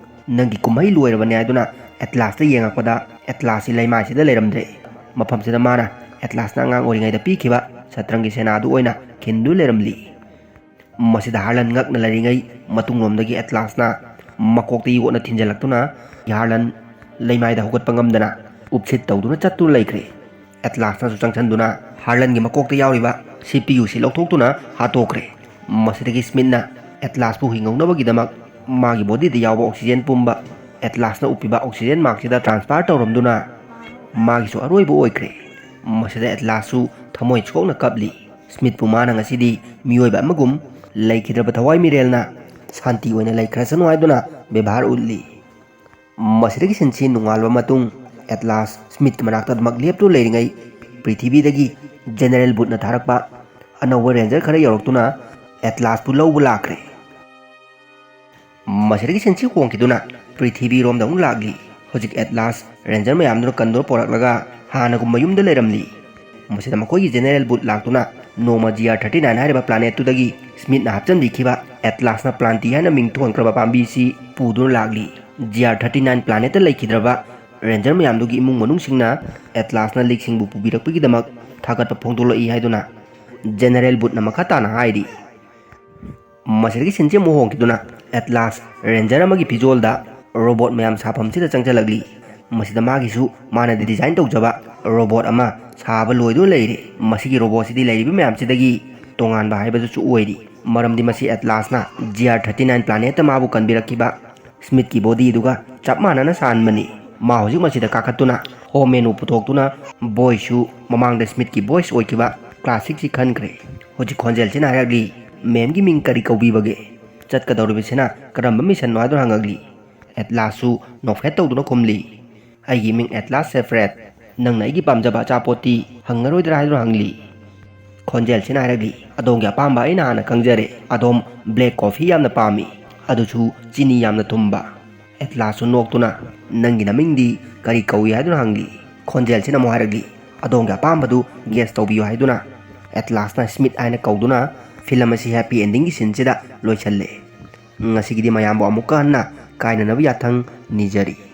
ꯅꯪꯒꯤ ꯀꯨꯝꯍꯩ ꯂꯣꯏꯔꯕꯅꯤ" ꯍꯥꯏꯗꯨꯅ ꯑꯦꯠꯂꯥꯁꯇ ꯌꯦꯡꯉꯛꯄꯗ ꯑꯦꯠꯂꯥꯁꯁꯤ ꯂꯩꯃꯥꯏꯁꯤꯗ ꯂꯩꯔꯝꯗ꯭ꯔꯦ꯫ ꯃꯐꯝꯁꯤꯗ ꯃꯥꯅ ꯑꯦꯠꯂꯥꯁꯅ ꯑꯉꯥꯡ ꯑꯣꯏꯔꯤꯉꯩꯗ ꯄꯤꯈꯤꯕ ꯁꯇ꯭ꯔꯪꯒꯤ ꯁꯦꯅꯥꯗꯨ ꯑꯣꯏꯅ ꯈꯤꯟꯗꯨ ꯂꯩꯔꯝꯂꯤ꯫ ꯃꯁꯤꯗ ꯍꯥꯔꯂꯟ ꯉꯛꯅ ꯂꯩꯔꯤꯉꯩ ꯃꯇꯨꯡꯂꯣꯝꯗꯒꯤ ꯑꯦꯠꯂꯥꯁꯅ ꯃꯀꯣꯛꯇ ꯌꯣꯠꯅ ꯊꯤꯟꯖꯤꯜꯂꯛꯇꯨꯅ ꯍꯥꯔꯂꯟ ꯂꯩꯃꯥꯏꯗ ꯍꯧꯒꯠꯄ ꯉꯝꯗꯅ ꯎꯞꯁꯤꯠ ꯇꯧꯗꯨꯅ ꯆꯠꯇꯨꯅ ꯂꯩꯈ꯭ꯔꯦ꯫ ꯑꯦꯠꯂꯥꯁꯅꯁꯨ ꯆꯪꯁꯤꯟꯗꯨꯅ ꯍꯥꯔꯂꯟꯒꯤ ꯃꯀꯣꯛꯇ ꯌꯥꯎꯔꯤꯕ ꯁꯤ ꯄꯤ ꯌꯨꯁꯤ ꯂꯧꯊꯣꯛꯇꯨꯅ ꯍꯥꯠꯇꯣꯛꯈ꯭ꯔꯦ꯫ ꯃꯁꯤꯗꯒꯤ ꯁ꯭ꯃꯤꯠꯅ ꯑꯦꯠꯂꯥꯁꯄꯨ ꯍꯤꯡꯍꯧꯅꯕꯒꯤꯗꯃꯛ ꯃꯥꯒꯤ ꯕꯣꯗꯤꯗ ꯌꯥꯎꯕ ꯑꯣꯛꯁꯤꯖꯦꯟ ꯄꯨꯝꯕ ꯑꯦꯠꯂꯥꯁꯅ ꯎꯞꯄꯤꯕ ꯑꯣꯛꯁꯤꯖꯦꯟ ꯃꯥꯛꯁꯤꯗ ꯇ꯭ꯔꯥꯟꯁꯐꯔ ꯇꯧꯔꯝꯗꯨꯅ ꯃꯥꯒꯤꯁꯨ ꯑꯔꯣꯏꯕ ꯑꯣꯏꯈ꯭ꯔꯦ꯫ ꯃꯁꯤꯗ ꯑꯦꯠꯂꯥꯁꯁꯨ ꯊꯃꯣꯏ ꯁꯣꯛꯅ ꯀꯞꯂꯤ꯫ ꯁ꯭ꯃꯤꯠꯄꯨ ꯃꯥꯅ ꯉꯁꯤꯗꯤ ꯃꯤꯑꯣꯏꯕ ꯑꯃꯒꯨꯝ ꯂꯩꯈꯤꯗ꯭ꯔꯕ ꯊꯋꯥꯏ ꯃꯤꯔꯦꯜꯅ ꯁꯥꯟꯇꯤ ꯑꯣꯏꯅ ꯂꯩꯈ꯭ꯔꯁꯅꯨ ꯍꯥꯏꯗꯨꯅ ꯕꯦꯕꯥꯔ ꯎꯠꯂꯤ꯫ ꯃꯁꯤꯗꯒꯤ ꯁꯤꯟꯁꯤ ꯅꯣꯡꯉꯥꯜꯕ ꯃꯇꯨꯡ ꯑꯦꯠꯂꯥꯁ ꯁ꯭ꯃꯤꯠꯀꯤ ꯃꯅꯥꯛꯇ ꯑꯗꯨꯃꯛ ꯂꯦꯞꯇꯨꯅ ꯂꯩꯔꯤꯉꯩ ꯄ꯭ꯔꯤꯊꯤꯕꯤꯗꯒꯤ ꯖꯦꯅꯦꯔꯦꯜ ꯕꯨꯠꯅ ꯊꯥꯔꯛꯄ ꯑꯅꯧꯕ ꯔꯦꯟꯖꯔ ꯈꯔ ꯌꯧꯔꯛꯇꯨꯅ ꯑꯦꯠꯂꯥꯁꯄꯨ ꯂꯧꯕ ꯂꯥꯛꯈ꯭ꯔꯦ꯫ ꯃꯁꯤꯗꯒꯤ ꯁꯤꯟꯁꯤ ꯍꯣꯡꯈꯤꯗꯨꯅ ꯄ꯭ꯔꯤꯊꯤꯕꯤꯔꯣꯝꯗ ꯑꯃꯨꯛ ꯂꯥꯛꯂꯤ꯫ ꯍꯧꯖꯤꯛ ꯑꯦꯠꯂꯥꯁ ꯔꯦꯟꯖꯔ ꯃꯌꯥꯝꯗꯨꯅ ꯀꯟꯗꯨꯅ ꯄꯣꯔꯛꯂꯒ ꯍꯥꯟꯅꯒꯨꯝꯕ ꯌꯨꯝꯗ ꯂꯩꯔꯝꯂꯤ꯫ ꯃꯁꯤꯗ ꯃꯈꯣꯏꯒꯤ ꯖꯦꯅꯦꯔꯦꯜ ꯕꯨꯠ ꯂꯥꯛꯇꯨꯅ ꯅꯣꯡꯃ ꯖꯤ ꯑꯥꯔ ꯊꯥꯔꯇꯤ ꯅꯥꯏꯟ ꯍꯥꯏꯔꯤꯕ ꯄ꯭ꯂꯥꯅꯦꯠꯇꯨꯗꯒꯤ ꯁ꯭ꯃꯤꯠꯅ ꯍꯥꯞꯆꯤꯟꯕꯤꯈꯤꯕ ꯑꯦꯠꯂꯥꯁꯅ ꯄ꯭ꯂꯥꯟꯇꯤ ꯍꯥꯏꯅ ꯃꯤꯡ ꯊꯣꯟꯈ꯭ꯔꯕ ꯄꯥꯝꯕꯤꯁꯤ ꯄꯨꯗꯨꯅ ꯂꯥꯛꯂꯤ꯫ ꯖꯤ ꯑꯥꯔ ꯊꯥꯔꯇꯤ ꯅꯥꯏꯟ ꯄ꯭ꯂꯥꯅꯦꯠꯇ ꯂꯩꯈꯤꯗ꯭ꯔꯕ ꯔꯦꯟꯖꯔ ꯃꯌꯥꯝꯗꯨꯒꯤ ꯏꯃꯨꯡ ꯃꯅꯨꯡꯁꯤꯡꯅ ꯑꯦꯠꯂꯥꯁꯅ ꯂꯤꯛꯁꯤꯡꯕꯨ ꯄꯨꯕꯤꯔꯛꯄꯒꯤꯗꯃꯛ ꯊꯥꯒꯠꯄ ꯐꯣꯡꯗꯣꯛꯂꯛꯏ ꯍꯥꯏꯗꯨꯅ ꯖꯦꯅꯦꯔꯦꯜ ꯕꯨꯠꯅ ꯃꯈꯥ ꯇꯥꯅ ꯍꯥꯏꯔꯤ꯫ ꯃꯁꯤꯗꯒꯤ ꯁꯤꯟꯁꯤ ꯑꯃꯨꯛ ꯍꯣꯡꯈꯤꯗꯨꯅ ꯑꯦꯠꯂꯥꯁ ꯔꯦꯟꯖꯔ ꯑꯃꯒꯤ ꯐꯤꯖꯣꯜꯗ ꯔꯣꯕꯣꯠ ꯃꯌꯥꯝ ꯁꯥꯐꯝꯁꯤꯗ ꯆꯪꯁꯤꯜꯂꯛꯂꯤ꯫ ꯃꯁꯤꯗ ꯃꯥꯒꯤꯁꯨ ꯃꯥꯅ ꯗꯤꯖꯥꯏꯟ ꯇꯧꯖꯕ ꯔꯣꯕꯣꯠ ꯑꯃ ꯁꯥꯕ ꯂꯣꯏꯗꯨꯅ ꯂꯩꯔꯦ꯫ ꯃꯁꯤꯒꯤ ꯔꯣꯕꯣꯠꯁꯤꯗꯤ ꯂꯩꯔꯤꯕ ꯃꯌꯥꯝꯁꯤꯗꯒꯤ ꯇꯣꯉꯥꯟꯕ ꯍꯥꯏꯕꯗꯨꯁꯨ ꯑꯣꯏꯔꯤ, ꯃꯔꯝꯗꯤ ꯃꯁꯤ ꯑꯦꯠꯂꯥꯁꯅ ꯖꯤ ꯑꯥꯔ ꯊꯥꯔꯇꯤ ꯅꯥꯏꯟ ꯄ꯭ꯂꯥꯅꯦꯠꯇ ꯃꯥꯕꯨ ꯀꯟꯕꯤꯔꯛꯈꯤꯕ ꯁ꯭ꯃꯤꯠꯀꯤ ꯕꯣꯗꯤꯗꯨꯒ ꯆꯞ ꯃꯥꯟꯅꯅ ꯁꯥꯍꯟꯕꯅꯤ꯫ ꯃꯥ ꯍꯧꯖꯤꯛ ꯃꯁꯤꯗ ꯀꯥꯈꯠꯇꯨꯅ ꯍꯣꯝ ꯃꯦꯅꯨ ꯄꯨꯊꯣꯛꯇꯨꯅ ꯕꯣꯏꯁꯁꯨ ꯃꯃꯥꯡꯗ ꯁ꯭ꯃꯤꯠꯀꯤ ꯕꯣꯏꯁ ꯑꯣꯏꯈꯤꯕ ꯀ꯭ꯂꯥꯁꯤꯛꯁꯤ ꯈꯟꯈ꯭ꯔꯦ꯫ ꯍꯧꯖꯤꯛ ꯈꯣꯟꯖꯦꯜꯁꯤꯅ ꯍꯥꯏꯔꯛꯂꯤ, "ꯃꯦꯝꯒꯤ ꯃꯤꯡ ꯀꯔꯤ ꯀꯧꯕꯤꯕꯒꯦ? ꯆꯠꯀꯗꯧꯔꯤꯕꯁꯤꯅ ꯀꯔꯝꯕ ꯃꯤꯁꯟꯅꯣ?" ꯍꯥꯏꯗꯨꯅ ꯍꯪꯉꯛꯂꯤ꯫ ꯑꯦꯠꯂꯥꯁꯁꯨ ꯅꯣꯛꯐꯦꯠ ꯇꯧꯗꯨꯅ ꯈꯨꯝꯂꯤ, "ꯑꯩꯒꯤ ꯃꯤꯡ ꯑꯦꯠꯂꯥꯁ ꯁꯦꯐ꯭ꯔꯦꯠ꯫ ꯅꯪꯅ ꯑꯩꯒꯤ ꯄꯥꯝꯖꯕ ꯑꯆꯥꯄꯣꯠꯇꯤ ꯍꯪꯉꯔꯣꯏꯗ꯭ꯔꯥ?" ꯍꯥꯏꯗꯨꯅ ꯍꯪꯂꯤ꯫ ꯈꯣꯟꯖꯦꯜꯁꯤꯅ ꯍꯥꯏꯔꯛꯂꯤ, "ꯑꯗꯣꯝꯒꯤ ꯑꯄꯥꯝꯕ ꯑꯩꯅ ꯍꯥꯟꯅ ꯈꯪꯖꯔꯦ꯫ ꯑꯗꯣꯝ ꯕ꯭ꯂꯦꯛ ꯀꯣꯐꯤ ꯌꯥꯝꯅ ꯄꯥꯝꯃꯤ, ꯑꯗꯨꯁꯨ ꯆꯤꯅꯤ ꯌꯥꯝꯅ ꯊꯨꯝꯕ꯫" ꯑꯦꯠꯂꯥꯁꯁꯨ ꯅꯣꯛꯇꯨꯅ, "ꯅꯪꯒꯤ ꯅꯃꯤꯡꯗꯤ ꯀꯔꯤ ꯀꯧꯏ?" ꯍꯥꯏꯗꯨꯅ ꯍꯪꯂꯤ꯫ ꯈꯣꯟꯖꯦꯜꯁꯤꯅ ꯑꯃꯨꯛ ꯍꯥꯏꯔꯛꯂꯤ, "ꯑꯗꯣꯝꯒꯤ ꯑꯄꯥꯝꯕꯗꯨ ꯒꯦꯁ ꯇꯧꯕꯤꯌꯨ" ꯍꯥꯏꯗꯨꯅ꯫ ꯑꯦꯠꯂꯥꯁꯅ ꯁ꯭ꯃꯤꯠ ꯍꯥꯏꯅ ꯀꯧꯗꯨꯅ ꯐꯤꯂꯝ ꯑꯁꯤ ꯍꯦꯄꯤ ꯑꯦꯟꯗꯤꯡꯒꯤ ꯁꯤꯟꯁꯤꯗ ꯂꯣꯏꯁꯜꯂꯦ꯫ ꯉꯁꯤꯒꯤꯗꯤ ꯃꯌꯥꯝꯕꯨ ꯑꯃꯨꯛꯀ ꯍꯟꯅ ꯀꯥꯏꯅꯅꯕ ꯌꯥꯊꯪ ꯅꯤꯖꯔꯤ꯫